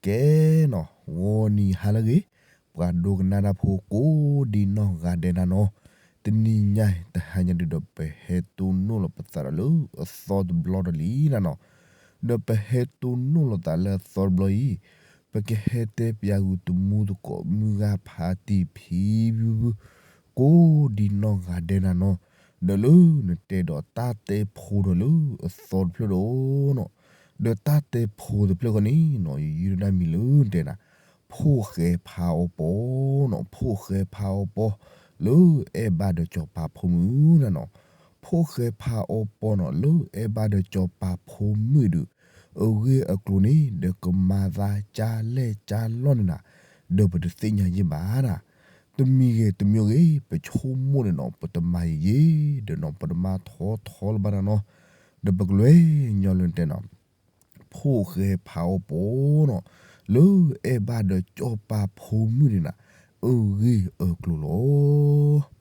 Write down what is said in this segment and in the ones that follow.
ကဲနီၤ ဂီၤနံၤဟါလၢအဂ့ၤ, ပှၤဒိကနၣ်တၢ်ဖိကိးဒံနီၢ်ဂၤဒဲးနၤနီၤ, တနံၤညါအံၤ တဟါညါဒုးဒီး ပဟဲတိၢ်နီၣ်လီၤပသးဒီးလၢအသီတဘျီဒီးလံနၤနီၤ, ဒီးပဟဲတိၢ်နီၣ်လီၤသးလၢအသီတဘျီအံၤ, ပကဟဲတဲပၠးဂုာ်သမူသကိးမုၢ်ဂၤဖးတံၢ်ဖံဖုဖု ကိးဒံနီၢ်ဂၤဒဲးနၤနီၤ, ဒီးလၢနတဲဒီးတၢ်တဲဖိဒီးလၢအသီတဖျၢၣ်ဒီးနီၤ, ဒီးတၢ်တဲဖိတဖျၢၣ်ဃီန့ၣ်နီၤ ယယုၢ်ဒၣ်မံၤလၢနတဲနၤ, ဖိၣ်ဃဲဖးအီပီနီၤ, ဖိၣ်ဃဲဖးအီပီ လၢအဲၣ်ဘၣ်ဒီးစီၤပၤဖိမုၣ်နၤနီၤ, ဖိၣ်ဃဲဖးအီပီနီၤ လၢအဲၣ်ဘၣ်ဒီးစီၤပၤဖိမုၣ်ဒီး အဂ့ၢ်အကျိၤန့ၣ် ဒီးကမၤသးကၢ်လဲၢ်ကၢ်လီၢ်န့ၣ်နၤ, ဒီးပတသ့ၣ်ညါယဲၢ်ဘၣ်နၤ, တမံၤဂ့ၤတမံၤဂ့ၤ ပဆိကမိၣ်န့ၣ်နီၤ ပတမၤယံာ်ယံာ် ဒီးနီၤ ပတမၤထီထီလၢၤဘၣ်နၤနီၤ, ဒီးပကလဲၤညီလၢနတဲနီၤ ဖိၣ်ဃဲဖးအီပီနီၤ, လၢအဲၣ်ဘၣ်ဒီးစီၤပၤဖိမုၣ်န့ၣ်နၤ, အဂ့ၢ်အကျိၤလီၤ.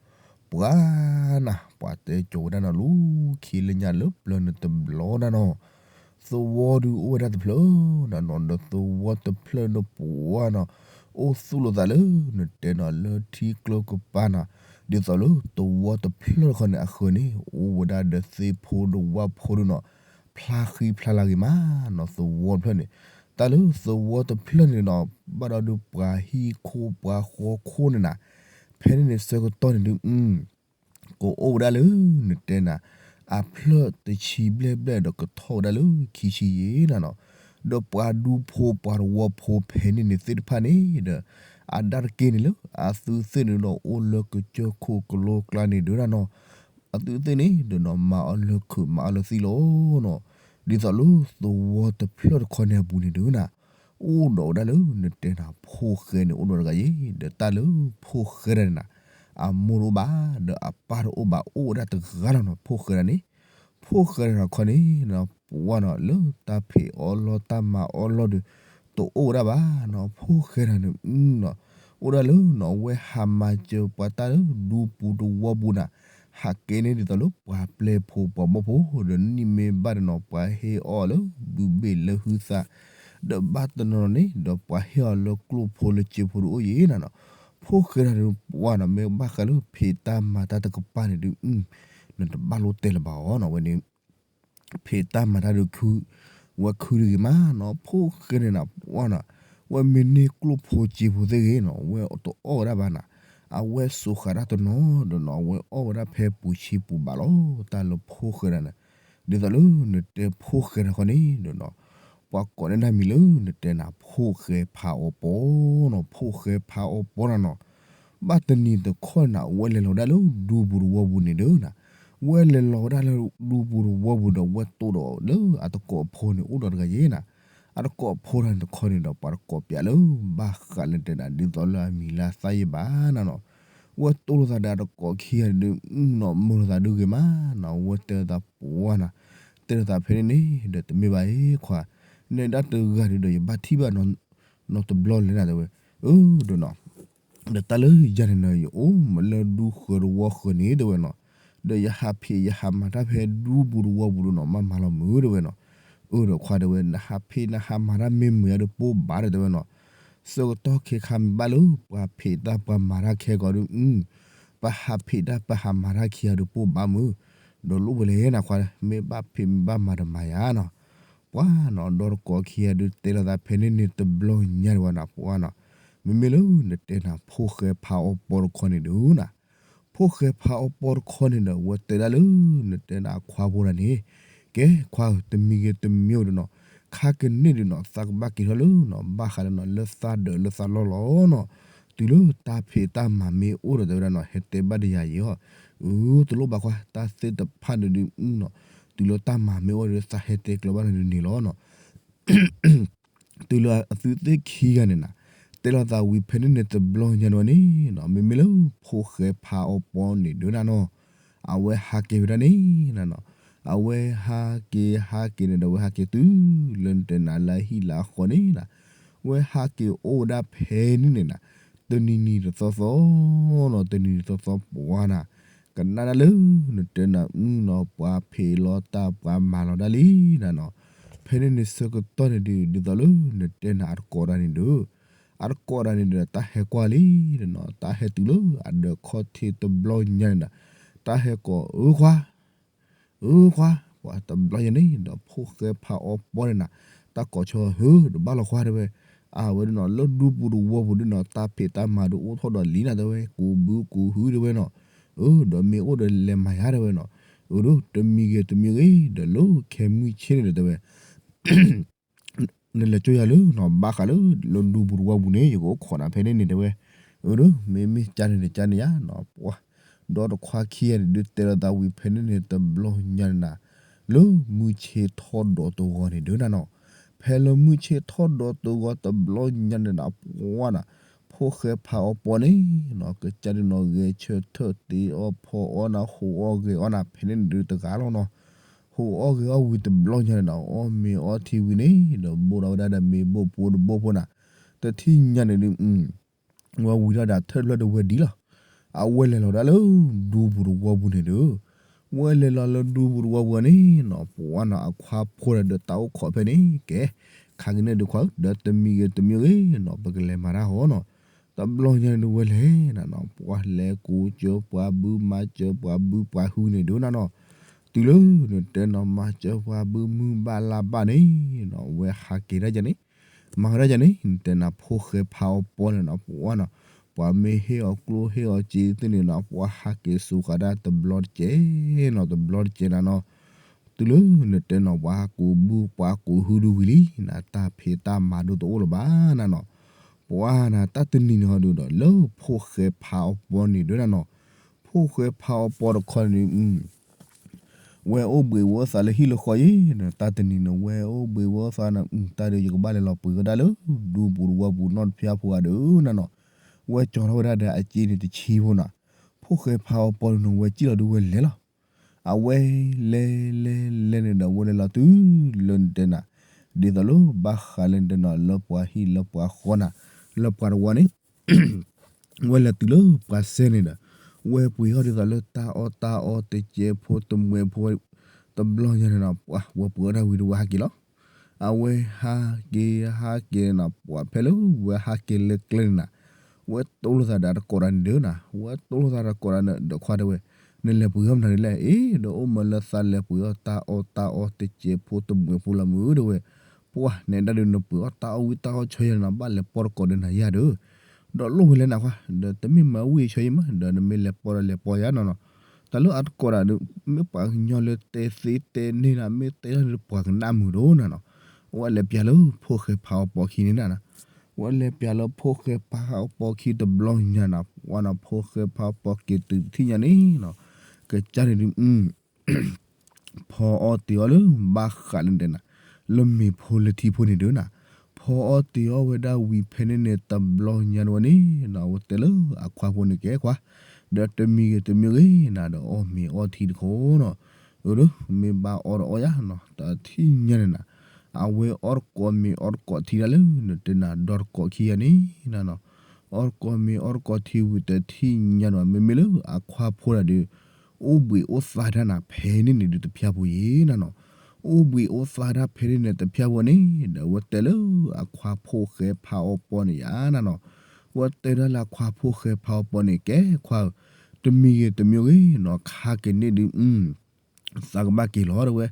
ပှၤနၤ ပှၤတဲကၠီၤဝဲဒၣ်နီၤ လူၤခံလၢညါလၢပျၢၤန့ၣ်တဘျီနၤနီၤ, သဝီဒုးအိၣ်ဝဲဒၣ်တဖျၢၣ်နၤနီၤ, ဒီးသဝီတဖျၢၣ်ဒီးပှၤနီၤ, အိၣ်သူၣ်လိာ်သးလၢ နတဲနီၤလၢထံကျိကပၤနၤ, ဒ်သိးလၢသဝီတဖျၢၣ်တခီန့ၣ်အဃၢၤန့ၣ် အိၣ်ဝဲဒၣ်ဒီးသ့ၣ်ဖိဒီးဝၣ်ဖိဒုးနီၤ, ဖျါဃံဖျါလၤဂ့ၤမးနီၤ သဝီတဖျၢၣ်န့ၣ်, တၢ်လၢသဝီတဖျၢၣ်န့ၣ်နီၤ, ဘၣ်ဒီးဒုးပှၤဟံၣ်ခိၣ်ပှၤဃီခိၣ်န့ၣ်နၤ, ဖဲန့ၣ်န့ၣ်ဆၢကတီၢ်န့ၣ်ဒုး ကအိၣ်ဝဲဒၣ်လၢ နတဲနၤ, အဖျၢၣ်တဆံဘျဲၣ်ဘျဲၣ်ဒီးကထီၣ်ဝဲဒၣ်လၢခံဆံယဲၢ်နၤနီၤ, ဒီးပှၤဒူဖိပှၤသဝီဖိဖဲန့ၣ်န့ၣ်သ့ၣ်တဖၣ်န့ၣ်ဒီး အါဒၣ်တက့ၢ်န့ၣ်လၢ အသုသ့ၣ်န့ၣ်ဒီး အိၣ်လၢကစၢၢ်ခိၣ်ကလိကျါန့ၣ်ဒုးနၤနီၤ, အသုသ့ၣ်န့ၣ်ဒီးနီၤ မၤအီၤလၢခုးမၤအီၤလၢသံလီၤနီၤ, ဒ်သိးလၢသဝီတဖျၢၣ်တခီန့ၣ်အပူၤန့ၣ်ဒုးနၤ, အိၣ်ဒီးဝဲဒၣ်လၢ နတဲနၤ ဖိၣ်ဃဲန့ၣ်အိၣ်ဒီးတဂၤယဲၢ်, ဒီးတၢ်လၢဖိၣ်ဃဲတဂၤန့ၣ်နၤ, အမိၢ်တအိၣ်ဘၣ် ဒီးအပၢ်တအိၣ်ဘၣ် အိၣ်ဝဲဒၣ်တဂၤလီၤနီၤ ဖိၣ်ဃဲတဂၤန့ၣ်, ဖိၣ်ဃဲတဂၤတခီန့ၣ် ပှၤနီၤ လၢတၢ်ဖံးအီၣ်လီၢ်တၢ်မၤအီၣ်လီၢ်ဒီး တအိၣ်ဝဲဒၣ်ဘၣ်နီၤ, ဖိၣ်ဃဲတဂၤန့ၣ် အိၣ်ဒၣ်လၢနီၤ အဝဲဟးမၤစၢၤပှၤတၢ်လၢဒူပူၤသဝီပူၤနၤ, ဟးကဲန့ၣ်ဒ်သိးလၢပှၤပျဲၢ်ဖိပှၤဘီၣ်ဖိ ဒီးနံၣ်မ့ၢ်ဘၣ်ဒီးနီၤ ပှၤဟ့ၣ်အီၣ်လၢဘုဘ့ၣ်လၢဟုသး, ဒီးဘၣ်တနီၤနီၤန့ၣ် ဒီးပှၤဟ့ၣ်အီၤလၢကျိၣ်ဖိလၢစ့ဖိဒုးအိၣ်ယဲၢ်နၤနီၤ, ဖိၣ်ဃဲတဂၤန့ၣ် ပှၤနီၤ မ့ၢ်ဘၣ်ဃးလၢဖံးတၢ်မၤတၢ်တကပၤန့ၣ်ဒုး နတဘၣ်လိၣ်တဲလၢၤဘၣ်အီၤနီၤ, ဝဲန့ၣ် ဖံးတၢ်မၤတၢ်ဒုးခု, ဝဲခုတဂ့ၤမးနီၤ, ဖိၣ်ဃဲန့ၣ်နၤ ပှၤနီၤ, ဝဲမ့ၢ်န့ၢ်ကျိၣ်ဖိစ့ဖိသ့ၣ်ဂ့ၤနီၤ ဝဲတအီၣ်ဝဲဒၣ်ဘၣ်နၤ, အဝဲစိာ်ဃာ်တၢ်တနီၤဒီးနီၤ အဝဲအီၣ်ဝဲဒၣ်ဖဲပူၤဆံပူၤဘၣ်လီၤ, တၢ်လၢဖိၣ်ဃဲတဂၤန့ၣ်, ဒ်သိးလၢနတဲဖိၣ်ဃဲတဂၤတခီန့ၣ်ဒီးနီၤ, ပှၤကိးန့ၢ်တၢ်မံၤလၢနတဲနၤ ဖိၣ်ဃဲဖးအီပီနီၤ, ဖိၣ်ဃဲဖးအီပီနၤနီၤ, ဘၣ်တနံၤတခီန့ၣ်နၤ ဝဲလဲၤလီၤဝဲဒၣ်လၢဒူပူၤသဝီပူၤန့ၣ်ဒီးနၤ, ဝဲလဲၤလီၤဝဲဒၣ်လၢဒူပူၤသဝီပူၤဒီး ဝဲတိၢ်ဒီးလၢအတကိးဖိန့ၣ် အိၣ်ဒီးတဂၤယဲၢ်နၤ, အတကိးဖိတဂၤန့ၣ်တခီန့ၣ်ဒီး ပှၤတကိးပျးလၢ ဘၣ်ဃးလၢနတဲနၤ ဒ်သိးလၢအမံၤလၢအသၣ်ယဲၢ်ဘၣ်နၤနီၤ, ဝဲတိၢ်လိာ်သးဒီးအတကိးခံဂၤဒုး နီၤ မုာ်လိာ်သးဒုးဂ့ၤမးနီၤ, ဝဲတဲလိာ်သးပှၤနၤ, တဲလိာ်သးဖဲန့ၣ်န့ၣ်ဒီး တမ့ၢ်ဘၣ်အံၤခွါ, နဲဒၣ်တဂၤဒုးဒီးယဘၣ်ထံၣ်ဘၣ်နီၤတဘျီလဲၣ်နၤ တဲဝဲ, အၢ ဒီးနီၤ ဒီးတၢ်လၢယၤန့ၣ်နီၤ ယအိၣ်မးလၢဒူဃၢၤသဝီဃၢၤန့ၣ် တဲဝဲနီၤ, ဒီးယဟးဖံးယဟးမၤတၢ်ဖဲဒူပူၤသဝီပူၤဒီးနီၤ မ့ၢ်မၤလီၤမုာ် တဲဝဲနီၤ, အၢ ဒီးခွါ တဲဝဲ နဟးဖံးနဟးမၤတၢ်မ့ၢ်မုာ်ယါဒီးပိၢ်ဘၣ်ဒီး တဲဝဲနီၤ, ဆၢကတီၢ်ခဲခါမ့ၢ်ဘၣ်လၢ ပှၤဖံးတၢ်ပှၤမၤတၢ်ခဲကီးဒုး ပှၤဟးဖံးတၢ်ပှၤဟးမၤတၢ်ခံဂၤဒီးပိၢ်ဘၣ်မုာ်, ဒီးလိၣ်ဝဲလဲၣ်နၤခွါ မ့ၢ်ဘၣ်ဖံးမ့ၢ်ဘၣ်မၤတမၤယါနီၤ, ပှၤနီၤ ဒီးတကိးခံဂၤဒုးတဲလိာ်သးဖဲန့ၣ်န့ၣ်တဘျီညါဒံးဝဲနၤ ပှၤနီၤ, မ့မ့ၢ်လၢနတဲနၤ ဖိၣ်ဃဲဖးအီပီတခီန့ၣ်ဒုးနၤ, ဖိၣ်ဃဲဖးအီပီတခီန့ၣ်ဒီး ဝဲတဲဒၣ်လၢ နတဲနၤအခွါဖိတဂၤန့ၣ်, ကဲခွါဧၢ တမံၤဂ့ၤတမံၤဂ့ၤဒီးနီၤ, ခါကန့ၣ်ဒုးနီၤ သးကဘၣ်က့ၤထီၣ်လၢနီၤ ဘၣ်ဃးလၢနီၤ လၢသးဒၢးလၢသးလီၢ်လီၤနီၤ, တုၤလၢတၢ်ဖံးတၢ်မၤမ့ၢ်အိၣ်ဒီး တဲဝဲဒၣ်နီၤ ဟဲတဲဘၣ်ဒီးယၤယံၤအီၤ, အၢ တလိၣ်ဘၣ်ခွါ တၢ်သ့ၣ်တဖၣ်န့ၣ်ဒုးနီၤ, တုၤလၢတၢ်မၤမ့ၢ်အိၣ်ဒီး သးဟဲတဲကျၢၤဘၣ်နၤဒုးန့ၣ်လီၤနီၤ တုၤလၢအသုသ့ၣ်ခံဂၤန့ၣ်နၤ, တဲလိာ်သးဝံၤဖဲန့ၣ်န့ၣ်တဘျီညါန့ၣ်ဝဲန့ၣ်နီၤ, မ့မ့ၢ်လၢဖိၣ်ဃဲဖးအီပီန့ၣ်ဒုးနၤနီၤ, အဝဲဟးက့ၤဝဲဒၣ်န့ၣ်နၤနီၤ, အဝဲဟးက့ၤဟးက့ၤန့ၣ်ဒီး အဝဲဟးက့ၤတုၤလၢနတဲနၤလၢအဟံၣ်လၢအဃီန့ၣ်နၤ, ဝဲဟးက့ၤအိၣ်ဝဲဒၣ်ဖဲန့ၣ်န့ၣ်နၤ, တနံၤနံၤတသီသီနီၤ, တနံၤနံၤတသီသီပှၤနၤ, ကနၣ်ဒၣ်လၢ နတဲနၤနီၤ ပှၤဖံးလီၤတၢ်ပှၤမၤလီၤဒၣ်လံနၤနီၤ, ဖ ဖဲန့ၣ်န့ၣ်ဆၢကတီၢ်န့ၣ်ဒုး ဒ်သိးလၢနတဲနၤအတကိးဒၣ်န့ၣ်ဒီး, အတကိးဒၣ်န့ၣ်ဒီး တၢ်ဟဲကွၢ်လံနီၤ, တၢ်ဟဲတုၤလၢအဒၢးခီၣ်ထံးတဘျီညါန့ၣ်ဒီး, တၢ်ဟဲကိးအၢခွါ အၢခွါ, ပှၤတဘျီညါန့ၣ်ဒီး ဖိၣ်ဃဲဖးအီပီန့ၣ်နၤ, တၢ်ကိးဆၢဟၢ တဘၣ်လီၤခွါတဲဝဲ, အဝဲဒၣ်နီၤ လၢဒူပူၤတဝီပူၤဒုးနီၤ တၢ်ဖံးတၢ်မၤဒုးအိၣ်ထီၣ်ဒီးလံနၤတဲဝဲ, ကူးဘုကူးဟုတဲဝဲနီၤ, အၢ ဒီးမ့ၢ်အိၣ်ဒီးလဲၤမၤယါတဲဝဲနီၤ, အၢ ဒီးတမံၤဂ့ၤတမံၤဂ့ၤ ဒီးလၢခဲမုၢ်ဆ့ၣ်န့ၣ်ဒီးတဲဝဲ နလဲၤကၠိယၤလၢနီၤ ဘၣ်ဃးလၢ လၢဒူပူၤတဝီပူၤန့ၣ် ယကအိၣ်ခိးနၤဖဲန့ၣ်န့ၣ်တဲဝဲ, အၢ ဒီးမ့မ့ၢ်ကန့ၣ်န့ၣ်ကန့ၣ်ယါနီၤ, ပှၤ ဒီတခွါခံဂၤန့ၣ်ဒုးတဲလိာ်သးဝံၤဖဲန့ၣ်န့ၣ်တဘျီညါန့ၣ်နၤ, လၢမုၢ်ဆ့ၣ်ထီၣ်ဒီးတဂီၤန့ၣ်ဒုးနၤနီၤ, ဖဲလၢမုၢ်ဆ့ၣ်ထီၣ်ဒီးတဂီၤတဘျီညါန့ၣ်နၤ ပှၤနၤ, ဖိၣ်ဃဲဖးအီပီန့ၣ်နီၤ ကစၢ်ဒုးနီၤ ဂဲၤဆၢထၢၣ်တ့အီၣ်ဖီအီၣ်နၤ ဟူးအီၣ်ဂဲၤအီၣ်နၤ ဖဲန့ၣ်န့ၣ်ဒုးတဂၤလီၤနီၤ, ဟူးအီၣ်ဂဲၤအီၣ်ဝံၤတဘျီညါန့ၣ်နၤ အီၣ်မ့ၤအီထံဝံၤန့ၣ်ဒီး ဘိၣ်ထီၣ်ဝဲဒၣ်ဒီးမ့ၤဘိၣ်ဖိတဘိၣ်ဖိနၤ, တထံၣ်ညါန့ၣ်ဒုး ဝဲဝံၤထီၣ်ဒၣ်ထၢၣ်တဖျၢၣ်ဒီးဝဲဒံးလီၤ, အဝဲလဲၤလီၤဒၣ်လၢ ဒူပူၤတဝီပူၤန့ၣ်ဒီး, ဝဲလဲၤလီၤလၢဒူပူၤတဝီပူၤန့ၣ်နီၤ ပှၤနီၤ အခွါဖိဒီးတၢ်အိၣ်ခိးဖဲန့ၣ် ကဲ ခါက့ၤန့ၣ်ဒုးခွါဧၢ ဒီးတမံၤဂ့ၤတမံၤဂ့ၤနီၤ ပကလဲၤမၤတၢ်ဟီနီၤ, တဘျီညါန့ၣ်ဒုးဝဲလဲၤနၤနီၤ ပှၤလဲၤကူးစၢၤပှၤဘု မၤစၢၤပှၤဘုပှၤဟုန့ၣ်ဒုးနၤနီၤ, တုၤလၢနတဲနီၤ မၤစၢၤပှၤဘုမုၢ်ဘၣ်လါဘၣ်န့ၣ်နီၤ ဝဲဟးက့ၤဒၣ်ယၤန့ၣ် မၤဝဲဒၣ်ယၤန့ၣ် နတဲနၤဖိၣ်ဃဲဖးအီပီန့ၣ်နီၤ ပှၤနီၤ, ပှၤမ့ၢ်ဟ့ၣ်အီၤကျိၣ်ဟ့ၣ်အီၤစ့သ့ၣ်န့ၣ်နီၤ ပှၤဟးက့ၤစူၤဃာ်ဒၣ်တဘျီတကဲးနီၤ တဘျီတကဲးနၤနီၤ, တုၤလၢနတဲနီၤ ပှၤကူးဘုပှၤကူးဟုဒုးဝံၤလံနၤ တၢ်ဖံးတၢ်မၤဒိၣ်တအိၣ်လၢၤဘၣ်နၤနီၤ, ပှၤနၤ တၢ်တနံၤန့ၣ်ဟီဒုးဒီး လၢဖိၣ်ဃဲဖးအီပီန့ၣ်ဒုးနၤနီၤ, ဖိၣ်ဃဲဖးအီပီတခီန့ၣ် ဝဲအိၣ်ဘှံးဝဲအိၣ်သးလၢဟံၣ်လၢဃီယဲ, တၢ်တနံၤန့ၣ် ဝဲအိၣ်ဘှံးဝဲအိၣ်သးန့ၣ် တၢ်ဒီးယကဘၣ်လဲၤလီၤပှ့ၤဝဲဒၣ်လၢ ဒူပူၤတဝီပူၤနီၢ်တဖၠါဖိဂၤဒီးနၤနီၤ, ဝဲကၠီထီၣ်ဝဲဒၣ်ဒီးအစ့န့ၣ်တဆံဖိနၤ, ဖိၣ်ဃဲဖးအီပီန့ၣ် ဝဲစံၣ်လီၤဒုးဝဲလဲၤလီၤ, အဝဲလဲၤလဲၤလဲၤန့ၣ်ဒီး ဝဲလဲၤလီၤတုၤလၢနတဲနၤ, ဒ်သိးလၢဘၣ်ဃးလၢနတဲနၤ လၢပှၤဟံၣ်လၢပှၤဃီနၤ, လၢပှၤတဝီန့ၣ် ဝဲလဲၤတုၤလၢပှၤစဲန့ၣ်ဒီး, ဝဲပှ့ၤအီၣ်ဒ်သိးလၢတၢ်အီၣ်တၢ်အီတစဲးဖိတမှဲးဖိ, တဘျီညါန့ၣ်နီၤ ပှၤ ဝဲပှ့ၤအီၣ်တၢ်ဝံၤဒီးဝဲဟးက့ၤလီၤ, အဝဲဟးက့ၤဟးက့ၤနၤ ပှၤဖဲလၢဝဲဟးက့ၤလၢကျဲန့ၣ်နၤ, ဝဲတိၢ်လိာ်သးဒီးတကိးဒၣ်န့ၣ်ဒီးနၤ ဝဲတိၢ်လိာ်သးတကိးဒၣ်န့ၣ်ဒီးခွါတဲဝဲ, နလဲၤပှ့ၤအီၣ်မနုၤဒ်လဲၣ်, အ့ ဒီးအိၣ်မးလၢသးလဲၤပှ့ၤအီၣ်တၢ်အီၣ်တၢ်အီတစဲးဖိတမှဲးဖိလီၤမုၢ်တဲဝဲ, ပှၤနဲဒၣ်ဒီးနပှ့ၤအီၣ်တၢ်အီၣ်ဝံတၢ်အီၣ်ဆၢယဲၢ်နၤ ဘၣ်လဲၤပိာ်တကိးဒီးနၤယၤဒီး ဒီးလိၣ်ဝဲလဲၣ်နၤခွါ ဒီးတမ့ၢ်မၤဝံၤဆၢယဲၢ်မး ဒီးနမ့ၢ်လဲၤပိာ်ဒီးလဲၤပိာ်ယၤနီၤနီၤ, တၢ်လၢအတကိးဒၣ်ဒီး မ့ၢ်ပှၤကညီလၢတဲသ့တဲန့ၢ်နၤ မ့ၢ်တဲတၢ်ဒီးပှၤကနၣ်မုာ်ဒီးနၤနီၤ, ဝဲလဲၤပျးလၢဖိၣ်ဃဲဖးအီပီခံန့ၣ်နၤ, ဝဲလဲၤပျးလၢဖိၣ်ဃဲဖးအီပီခံတဘျီညါနၤ ပှၤနီၤ ဖိၣ်ဃဲဖးအီပီက့ၤတုၤတထံၣ်ညါန့ၣ်နီၤ, ကစၢ်န့ၣ်ဒုး ဖီအီၣ်တ့ၤအီၣ်လၢဘၣ်ဃးလၢနတဲနၤ, လၢမ့ၤဖိလၢထံဖိန့ၣ်ဒီးနၤ, ဖီအီၣ်တ့ၤအီၣ်ဝဲဒၣ်ဝံၤဖဲန့ၣ်န့ၣ် တဘျီညါန့ၣ်ဝဲန့ၣ်နီၤ အဝဲတဲလၢအခွါဖိန့ၣ်ကဲခွါ, ဒီးတမံၤဂ့ၤတမံၤဂ့ၤနၤဒီးအီၣ်မ့ၤအီထံတခီနီၤ, အၢ ဒီး မ့ၢ်ဘၣ်အီၣ်ဒီးအီၣ်ယါနီၤ တထံၣ်ညါန့ၣ်နၤ, အဝဲအီၣ်တကိးမ့ၤအီၣ်တကိးထံဒၣ်လၢနတဲနၤဒီတကိးခံဂၤန့ၣ်နၤနီၤ, အီၣ်တကိးမ့ၤအီၣ်တကိးထံဝံၤတထံၣ်ညါန့ၣ် မ့မ့ၢ်လၢအခွါဖိဒၣ်ဒီး အိၣ်ဘှံးအိၣ်သါဒၣ်နၤဖဲန့ၣ်န့ၣ်ဒုးတဖၠါဖိယဲၢ်နၤနီၤ, အိၣ်ဘှံးအိၣ်သါဒၣ်ဖဲန့ၣ်န့ၣ်တဖၠါဖိန့ၣ် ဒီးဝဲတဲလၢအခွါဖိၣ်ဃဲဖးအီပီန့ၣ်ယါနၤနီၤ, ဝဲတဲဒၣ်လၢအခွါဖိၣ်ဃဲဖးအီပီန့ၣ် ကဲခွါဧၢ, တမံၤဂ့ၤတမံၤဂ့ၤနီၤ ခါက့ၤန့ၣ်ဒုး သးကဘၣ်က့ၤလီၤတဲဝဲ,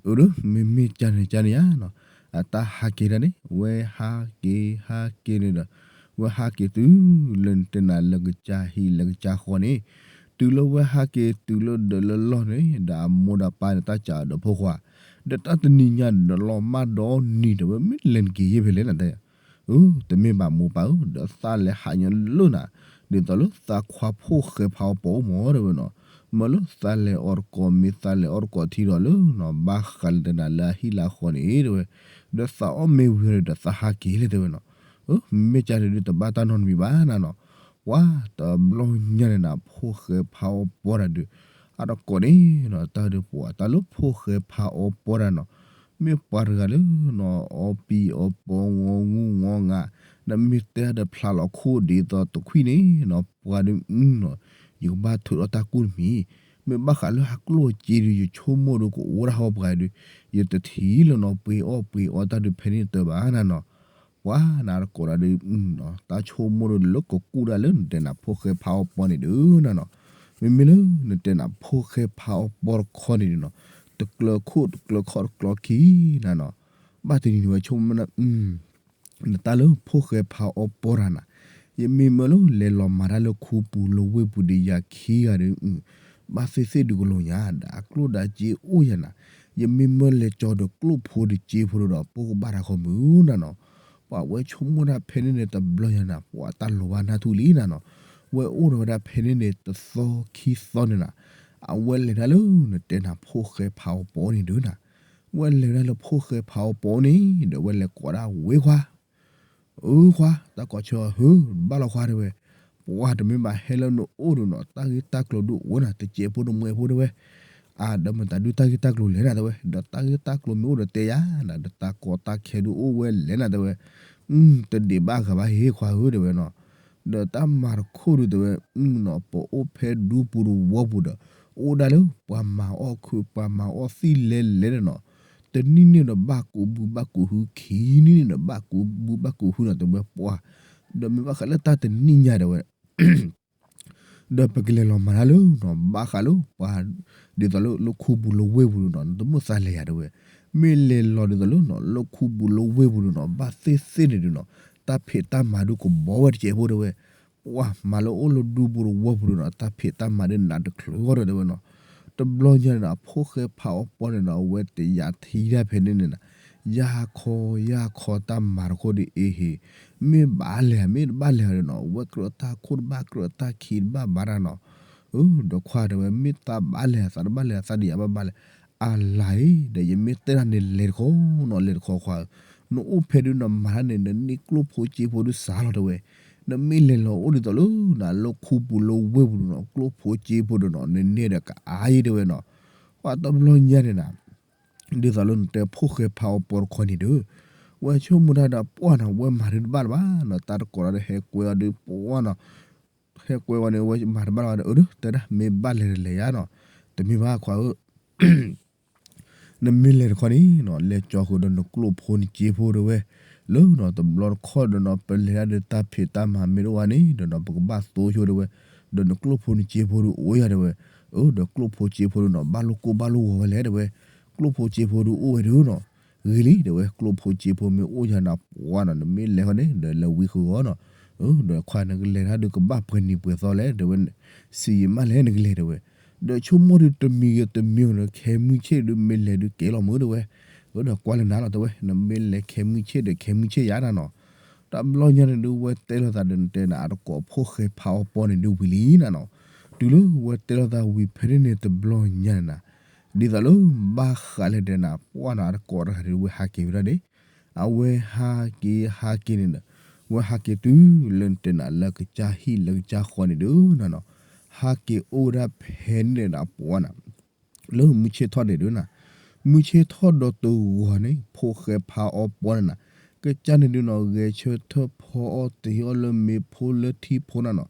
အၢ ဒီး မ့မ့ၢ်ကန့ၣ်ကန့ၣ်ယါနီၤ, အတၢ်ဟးက့ၤဒၣ်န့ၣ် ဝဲဟးက့ၤဟးက့ၤန့ၣ်ဒီး ဝဲဟးက့ၤတုၤလၢနတဲနၤလၢကစၢ်ဟံၣ်လၢကစၢ်ဃီန့ၣ်, တုၤလၢဝဲဟးက့ၤတုၤလၢဒၢးလၢလီၢ်န့ၣ် ဒီးအမိၢ်ဒီးပၢ်န့ၣ် တၢ်စးဒီးဖိခွါ, ဒီးတၢ်တနံၤညါဒီးလီၤမၢ်ဒီနံၤဒီး ဝဲမ့ၢ်လဲၤနက့ၤယဲၢ်ဖဲလဲၣ်နတဲ အၢ တမ့ၢ်ဘၣ်မိၢ်ပၢ်ဧၢ, ဒီးသးလဲၤဟးညီလၢနၤ, ဒ်သိးလၢသးခွါဖိၣ်ဃဲဖးအီပီအိၣ်မးတဲဝဲနီၤ, မ့ၢ်လၢသးလဲၤအီၣ်တကိးမ့ၤသးလဲၤအီၣ်တကိးထံဒီးလၢနီၤ ဘၣ်ဃးလၢနတဲနၤလၢအဟံၣ်လၢအဃီန့ၣ်တဲဝဲ, ဒီးသးအီၣ်မ့ၤဝံၤဒီးသးဟးက့ၤလဲၣ်တဲဝဲနီၤ, အၢ မ့ၢ်ကန့ၣ်ဒုးတဘၣ်တၢ်နီတမံၤဘၣ်နၤနီၤ, ပှၤတဘျီညါန့ၣ်နၤ ဖိၣ်ဃဲဖးအီပီတၢ်ဒုး အတကိးန့ၣ်နီၤ တၢ်ဒုးပှၤတၢ်လၢဖိၣ်ဃဲဖးအီပီတၢ်နီၤ, မ့ၢ်ပှၤတဂၤလၢနီၤ အီပံၤအီပီ ငီငူငီငါ, နမ့ၢ်တဲဒီးဖျါလီၤခိၣ်ဒ်သိးတခွံၣ်န့ၣ်နီၤ ပှၤဒုးနီၤ ယကဘၣ်ထုးထီၣ်တၢ်ကူၣ်တမံၤ, မ့ၢ်ဘၣ်ဃးလၢဟးကျိၣ်စ့ဒီး ယဆိကမိၣ်ဒီးကအိၣ်ဒၣ်ဟီပှၤဒီး ယတထံၣ်လၢၤနီၤ ပှ့ၤအီၣ်ပှ့ၤအီတၢ်ဒုးဖဲန့ၣ်တၢ်ဘၣ်နၤနီၤ. ပှၤနၤတကိးဒၣ်ဒီး တၢ်ဆိကမိၣ်ဒီးလၢကကူၣ်ဒၣ်လၢနတဲနၤဖိၣ်ဃဲဖးအီပီန့ၣ်ဒုးနၤနီၤ. မ့မ့ၢ်လၢနတဲနၤဖိၣ်ဃဲဖးအီပီတခီန့ၣ်ဒုးနီၤ တကျၢၤခိၣ်တကျၢၤခီၣ်တကျၢၤခံနၤနီၤ. ဘၣ်တနံၤန့ၣ်ဝဲဆိကမိၣ် နတၢ်လၢဖိၣ်ဃဲဖးအီပီတၢ်နၤ ယမ့ၢ်မၢလၢလဲၤလီၤမၤတၢ်လၢခူပူၤလၢဝ့ၢ်ပူၤဒီးယၤခံဂၤဒီး ဘၣ်သ့ၣ်သ့ၣ်ဒုးကလိာ်ညါ ဒီးအကျိၣ်ဒီးစ့အိၣ်ယၤနၤ, ယမ့ၢ်မၢလဲၤကၠီဒီးကျိၣ်ဖိဒီးစ့ဖိဒီး ပကဘၣ်တၢ်ခီမုၢ်နၤနီၤ. ပှၤဝဲဆိကမိၣ်တၢ်ဖဲန့ၣ်န့ၣ်တဘျီညါနၤ ပှၤတၢ်လီၤဘၣ်နၢ်ထူလံနၤနီၤ. ဝဲအိၣ်ဒီးဝဲဒၣ်ဖဲန့ၣ်န့ၣ်တသီခံသီန့ၣ်နၤ, အဝဲလဲၤတၢ်လၢနတဲနၤဖိၣ်ဃဲဖးအီပီန့ၣ်ဒုးနၤ ဝဲလဲၤဒၣ်လၢဖိၣ်ဃဲဖးအီပီန့ၣ် ဒီးဝဲလဲၤကိးဒၣ်ဝ့ၢ်ခွါ, အၢခွါ, တၢ်ကိးဆၢဟၢ ဘၣ်လီၤခွါတဲဝဲ, ပှၤတမ့ၢ်ဘၣ်ဟဲလၢနအိၣ်ဒီးနီၤ တၢ်ဂ့ၢ်တၢ်ကျိၤဒုးအိၣ်နၤ တစဲးဖိတမှဲးဖိတဲဝဲ, အါ ဒီးမတၤဒုးတၢ်ဂ့ၢ်တၢ်ကျိၤလဲၣ်နၤတဲဝဲ, ဒီးတၢ်ဂ့ၢ်တၢ်ကျိၤမ့ၢ်အိၣ်ဒီးတဲယၤနၤ ဒီးတၢ်ကီတၢ်ခဲဒုးအိၣ်ဝဲလဲၣ်နၤတဲဝဲ, တဒံးဘၣ်အဂၤဘၣ်ဟ့ၣ်ခွါဧၢတဲဝဲနီၤ. ဒီးတၢ်မၤတခိၣ်ဒုးတဲဝဲနီၤ ပအိၣ်ဖဲဒူပူၤတဝီပူၤဒီး အိၣ်ဒၣ်လၢပှၤမၤအီၣ်ခုး ပှၤမၤအီၣ်သံၣ်လဲၤလဲၤဒီးနီၤ, တနံၣ်န့ၣ်ဒီးဘၣ်ကူးဘုဘၣ်ကူးဟု ခံနံၣ်န့ၣ်ဒီးဘၣ်ကူးဘုဘၣ်ကူးဟုနီၤတဲဝဲပှၤ, ဒီးမ့ၢ်ဘၣ်ဃးလၢတၢ်တနံၣ်ညါတဲဝဲ ဒီးပကလဲၤလီၤမၤတၢ်လၢနီၤ ဘၣ်ဃးလၢပှၤ ဒ်သိးလၢလၢခူပူၤလၢဝ့ၢ်ပူၤဒုးနီၤ နတမိၣ်သးလဲၤယၤတဲဝဲ, မ့ၢ်လဲၤလီၤဒ်သိးလၢနီၤ လၢခူပူၤလၢဝ့ၢ်ပူၤဒုးနီၤ ဘၣ်သ့ၣ်သ့ၣ်န့ၣ်ဒုးနီၤ တၢ်ဖံးတၢ်မၤဒုးကဘီဝဲတစဲးဖိတဲဝဲ, ပှၤမၤလၢအိၣ်လၢဒူပူၤတဝီပူၤဒုးနီၤ တၢ်ဖံးတၢ်မၤဒုးနးတချုးဂီၢ်ဒီးတဲဝဲနီၤ. တဘျီညါန့ၣ်ဒီး အဖိၣ်ဃဲဖးအီပီန့ၣ်ဒီး အဝဲတယာ်ထံဒၣ်ဖဲန့ၣ်န့ၣ်နၤ, ယၢ်ခီယၢ်ခီတၢ်မၤတခိၣ်ဒုးအ့ဟ့ၣ်, မ့ၢ်ဘၣ်လဲၤ မ့ၢ်တဘၣ်လဲၤဒီးနီၤ အဝဲကြၢးတၢ်ခိၣ်တဘၣ်ကြၢးတၢ်ခံတဘၣ်ဘၣ်တၢ်နီၤ. အၢ ဒီးခွါတဲဝဲ မ့ၢ်သးဘၣ်လဲၤအသးတဘၣ်လဲၤအသးဒံးယၤဘၣ်ဘၣ်လဲၣ်, အလါအံၤ ဒီးယမ့ၢ်တဲတၢ်န့ၣ်လဲၤတခီနီၤ လဲၤတခီခွါဧၢ, နအိၣ်ဖဲဒုးနမၤတၢ်န့ၣ် နန့ၢ်ကျိၣ်ဖိစ့ဖိဒုးစှၤလီၤတဲဝဲ, နမ့ၢ်လဲၤလီၤအိၣ်ဒ်သိးလၢနလၢခူပူၤလၢဝ့ၢ်ပူၤဒုးနီၤ ကျိၣ်ဖိစ့ဖိဒုးနီၤ နန့ၢ်ဒီးကအါအံၤတဲဝဲနီၤ. ပှၤတဘျီညါန့ၣ်နၤ ဒ်သိးလၢနတဲဖိၣ်ဃဲဖးအီပီတခီန့ၣ်ဒီး ဝဲဆိကမိၣ်တၢ်ဒီးပှၢ်နီၤ ဝဲမၤဒုးတဘၣ်လၢၤဘၣ်နီၤ တၢ်တကိးဒီးဟဲကွဲအီၤဒုးပှၢ်နီၤ, ဟဲကွဲအီၤန့ၣ် ဝဲမၤတဘၣ်လၢၤဘၣ်ဒီး အၢ တဲဒၣ်မ့ၢ်ဘၣ်လဲၤတလဲၤယါနီၤ, တမ့ၢ်ဘၣ်ခွါဧၢ နမ့ၢ်လဲၤတခီန့ၣ်နီၤ လဲၤကၠီဃုာ်ဒီးနကျိၣ်ဖိနစ့ဖိတဲဝဲ, လၢနီၤတဘျီတခီၣ်ဒီးနီၤ ပလဲၤတၢ်ဒီးတၢ်ဖံးတၢ်မၤမ့ၢ်တအိၣ်ဘၣ်န့ၣ်ဒီးနီၤ ပကဘၣ်သိဆိတဲဝဲ, ဒီးနကျိၣ်ဖိနစ့ဖိဒုးအိၣ်ယါတဲဝဲ, အၢ ဒီးကျိၣ်ဖိစ့ဖိဒုးနီၤ ဘၣ်လိၣ်ကိၢ်ဘၣ်လိၣ်ဂီၤဝဲလဲၣ်တဲဝဲ, ကျိၣ်ဖိစ့ဖိဒုးအိၣ်ဝဲဒုးနီၤ ဂ့ၤလံတဲဝဲ ကျိၣ်ဖိစ့ဖိမ့ၢ်အိၣ်ယါနၤပှၢ်နီၤ နမ့ၢ်လဲၤဃီန့ၣ် ဒီးလဲၤဝံဃုာ်ဂီၤနီၤ, အၢ ဒီးခွါနကလဲၤတၢ်ဒုးကဘၣ်ပှဲၤနံၤပှဲၤသီလဲၣ်တဲဝဲ, စံးယံာ်မးလဲၣ်နကလဲၤတဲဝဲ, ဒီးဆိကမိၣ်ဒုးတမံၤဂ့ၤတမံၤဂ့ၤနီၤ ခဲမုၢ်ဆ့ၣ်ဒုးမ့ၢ်လဲၤဒုးကဲလီၤမုၢ်တဲဝဲ, အၢ ဒီးကွၢ်လၢနၤလီၤတဲဝဲ နမ့ၢ်လဲၤခဲမုၢ်ဆ့ၣ်ဒီးခဲမုၢ်ဆ့ၣ်ယါနၤနီၤ, တဘျီညါန့ၣ်ဒုးဝဲတဲလိာ်သးဒီးနတဲနၤအတကိးဖိၣ်ဃဲဖးအီပီန့ၣ်ဒုးဝံၤလံနၤနီၤ, တုၤလၢဝဲတဲလိာ်သးဝံၤဖဲန့ၣ်န့ၣ်တဘျီညါန့ၣ်နၤ ဒ်သိးလၢ ဘၣ်ဃးလၢတဲနၤ ပှၢ်နၤအတကိးတဂၤဒုးဝဲဟးက့ၤဝဲဒၣ်န့ၣ်, အဝဲဟးက့ၤဟးက့ၤန့ၣ်ဒီး ဝဲဟးက့ၤတုၤလၢနတဲနၤလၢကစၢ်ဟံၣ်လၢကစၢ်ဃီန့ၣ်ဒုးနၤနီၤ, ဟးက့ၤအိၣ်ဝဲဒၣ်ဖဲန့ၣ်နၤပှၢ်နၤ လၢမုၢ်ဆ့ၣ်ထီၣ်န့ၣ်ဒုးနၤ, မုၢ်ဆ့ၣ်ထီၣ်ဒီးတဂီၤန့ၣ် ဖိၣ်ဃဲဖးအီပီန့ၣ်နၤ, ကစၢ်န့ၣ်ဒုးနီၤ ဂဲၤဆၢထၢၣ်ဖီအီၣ်တ့ၤအီၣ်လၢမ့ၤဖိလၢထံဖိနၤနီၤ,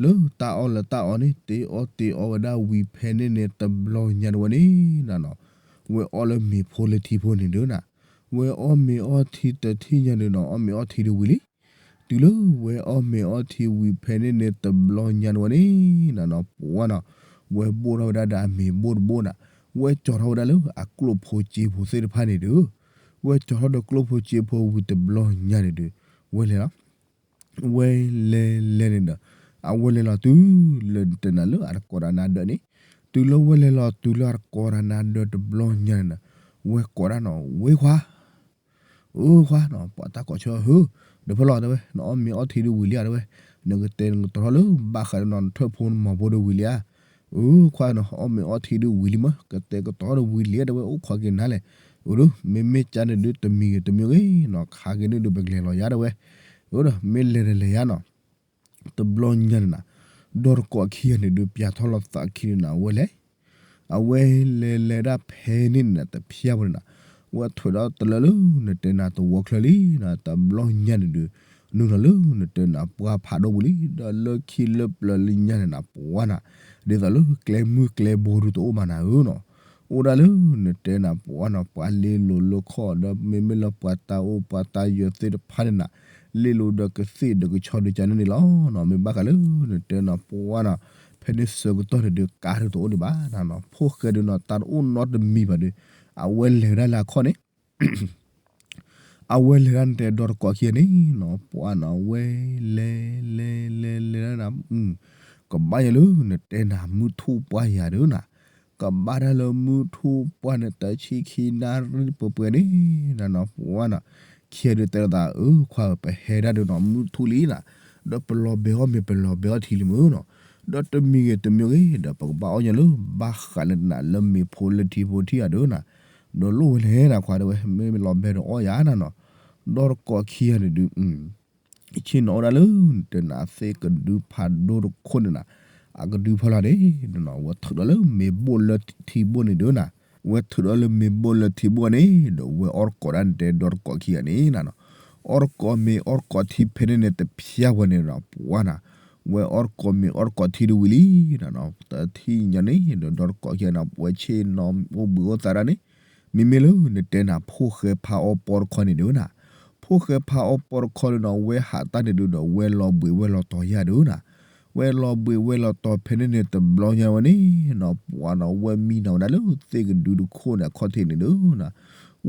လၢတၢ်အီၣ်လၢတၢ်အီန့ၣ် တ့ၤအီၣ်တ့ၤအီဝဲဒၣ်ဝံၤဖဲန့ၣ်န့ၣ်တဘျီညါတဝဲန့ၣ်နၤနီၤ, ဝဲအီၣ်လၢမ့ၤဖိလၢထံဖိန့ၣ်ဒုးနၤ, ဝဲအီၣ်မ့ၤအီၣ်ထံတထံၣ်ညါဒုးနီၤ အီၣ်မ့ၤအီၣ်ထံဒုးဝံၤလံ တုၤလၢဝဲအီၣ်မ့ၤအီၣ်ထံဝံၤဖဲန့ၣ်န့ၣ်တဘျီညါတဝဲန့ၣ်နၤနီၤ ပှၢ်နီၤ, ဝဲဘိၣ်ထီၣ်ဝဲဒၣ်ဒီးအမ့ၤဘိၣ်တဘိနၤ, ဝဲကၠီထီၣ်ဝဲဒၣ်လၢအကျိၣ်ဖိစ့ဖိသ့ၣ်တဖၣ်န့ၣ်ဒုး, ဝဲကၠီထီၣ်ဒီးကျိၣ်ဖိစ့ဖိဝံၤတဘျီညါန့ၣ်ဒုး, ဝဲလဲၤလီၤ ဝဲလဲၤလဲၤန့ၣ်ဒီး အဝဲလဲၤလီၤတုၤလၢတဲနၤလၢအတကိးတၢ်နါဒၢးန့ၣ်, တုၤလၢဝဲလဲၤလီၤတုၤလၢအတကိးတၢ်နါဒၢးတဘျီညါန့ၣ်ဒီး, ဝဲကိးဒၣ်နီၤ ဝ့ၢ်ခွါ အၢခွါနီၤ ပှၤတၢ်ကိးဆၢဟၢ, ဒီးဖဲလီၤတဲဝဲ နအီၣ်မ့ၤအီၣ်ထံဒုးဝံၤလံဧါတဲဝဲ, နကတဲနကတီၤထီၣ်လၢဘၣ်ဃးဒီးနီၤ နထၢၣ်ဖိနမီၤဖိဒုးဝံၤလံဧါ, အၢခွါနီၤ အီၣ်မ့ၤအီၣ်ထံဒုးဝံၤလံမး ကတဲကတီၤထီၣ်ဒုးဝံၤလံဧါတဲဝဲ အိၣ်ခိးက့ၤနၤလဲၣ်, အၢဒီး မ့မ့ၢ်ကၢန့ၣ်ဒုးတမံၤဂ့ၤတမံၤဂ့ၤနီၤ ခးက့ၤန့ၣ်ဒုးပကလဲၤလီၤယါတဲဝဲ, အၢဒီး မ့ၢ်လဲၤဒီးလဲၤယါနီၤ တဘျီညါန့ၣ်နၤ, ဒီးတကိးခံဂၤန့ၣ်ဒုး ပျးထီၣ်လိာ်သးခံန့ၣ်နၤ အဝဲလဲၤ, အဝဲလဲၤလဲၤဒၣ်ဖဲန့ၣ်န့ၣ်နၤ တဖျါပူၤန့ၣ်နၤ, ဝဲထွဲးဒီးတလၢလၢနတဲနၤသဝီချၢလံနၤ တဘျီညါန့ၣ်ဒုး, နုာ်လီၤလၢနတဲနၤပှၢ်ဖးဒိၣ်ပူၤလံ ဒီးလၢခံလၢပျၢၤလၢညါန့ၣ်နၤ ပှၢ်နၤ, ဒ်သိးလၢကျဲမုၢ်ကျဲဘိဒုးတအိၣ်ဘၣ်နၤဧၢနီၤ, အိၣ်ဒၣ်လၢနတဲနၤပှၤနီၤ ပှၤလ့လိာ်လၢခီၣ်ဒီး မ့မ့ၢ်လၢပှၤတၢ်အိၣ်ပှၤတၢ်ယၢၤသ့ၣ်တဖၣ်န့ၣ်နၤ, လ့လိာ်ဒီးကသ့ၣ်ဒီးကဆီဒုးကန့ၣ်န့ၣ်လီၤနီၤ. မ့ၢ်ဘၣ်ဃးလၢနတဲနၤပှၤနီၤ ဖဲန့ၣ်ဆၢကတီၢ်န့ၣ်ဒုး ကါဒုးတအိၣ်ဒံးဘၣ်နၤနီၤ, ဖိၣ်ဃဲဒုးနီၤ တၢ်တအိၣ်နီတမံၤဘၣ်ဒီး အဝဲလဲၤဝဲဒၣ်လၢအခီၣ်န့ၣ် အဝဲလဲၤဒၣ်နတဲဒီတကိးခံဂၤန့ၣ်နီၤ, ပှၤနီၤ အဝဲလဲၤ လဲၤ လဲၤ လဲၤဒၣ်နၤ, ကဘၣ်ယဲလၢနတဲနၤ မုၢ်ထူၣ်ပှၢ်ယၤဒုးနၤ, ကဘၣ်တၢ်လၢမုၢ်ထူၣ်ပှၢ်န့ၣ် တဆံခံနၣ်ရံၣ်ပှဲၤပှဲၤန့ၣ်နၤနီၤ, ပှၤနီၤ ခံဂၤဒုးတဲလိာ်သး အၢ ခွါဧၢ ပဟဲဒၣ်ဒုးနီၤ မုၢ်ထူၣ်လံနၤ, ဒီးပလီၤဘဲအီၣ်မ့ၤ ပလီၤဘဲအီၣ်ထံလံမုၢ်နီၤ, ဒီးတမံၤဂ့ၤတမံၤဂ့ၤ ဒီးပကဘၣ်အီၣ်ညီလၢ ဘၣ်ဃးလၢနၤလၢမ့ၤဖိလၢထံဖိထံဂၤဒုးနၤ, ဒီးလိၣ်ဝဲလဲၣ်နၤ ခွါဒီးဝဲ မ့ၢ်လီၤဘဲဒီးအီၣ်ယၤနၤနီၤ, ဒီတကိးခံဂၤန့ၣ်ဒုး ဆ့ၣ်နီၤအိၣ်ဒၣ်လၢနတဲနၤသ့ၣ်ကဒုဖးဒိၣ်တခိၣ်န့ၣ်နၤ, အကဒုဖီလာ်န့ၣ်နၤနီၤ ဝဲထုးဒီးလၢမ့ၤဘိၣ်လၢထံဘိၣ်န့ၣ်ဒုးနၤ, ဝဲထုးဒီးလၢမ့ၤဘိၣ်လၢထံဘိၣ်န့ၣ် ဒီးဝဲအီၣ်တကိးဒၣ်နတဲဒီတကိးခံဂၤန့ၣ်နၤနီၤ, အီၣ်တကိးမ့ၤအီၣ်တကိးထံဖဲန့ၣ်န့ၣ် တဖျါဝဲန့ၣ်နီၤ ပှၤနီၤ, ဝဲအီၣ်တကိးမ့ၤအီၣ်တကိးထံဒုးဝံၤလံနၤနီၤ, တထံၣ်ညါန့ၣ်ဒီး ဒီတကိးခံဂၤန့ၣ် ဝဲဆ့ၣ်နီၤအိၣ်ဘှံးအိၣ်သါဒၣ်န့ၣ် မ့မ့ၢ်လၢနတဲနၤ ဖိၣ်ဃဲဖါအီပီတခီန့ၣ်ဒုးနၤ, ဖိၣ်ဃဲဖါအီပီတခီန့ၣ်နီၤ ဝဲဟးတၢ်န့ၣ်ဒုးဒီး ဝဲလီၤဘှံးဝဲလီၤတီၤယၤဒုးနၤ, ဝဲလီၤဘှံးဝဲလီၤတီၤဖဲန့ၣ်န့ၣ် တဘျီညါဝဲန့ၣ်နီၤ ပှၤနီၤ ဝဲမံနီၤဝဲဒၣ်လၢသ့ၣ်ကဒုတခိၣ်န့ၣ် အခီၣ်ထံးန့ၣ်ဒုးနၤ,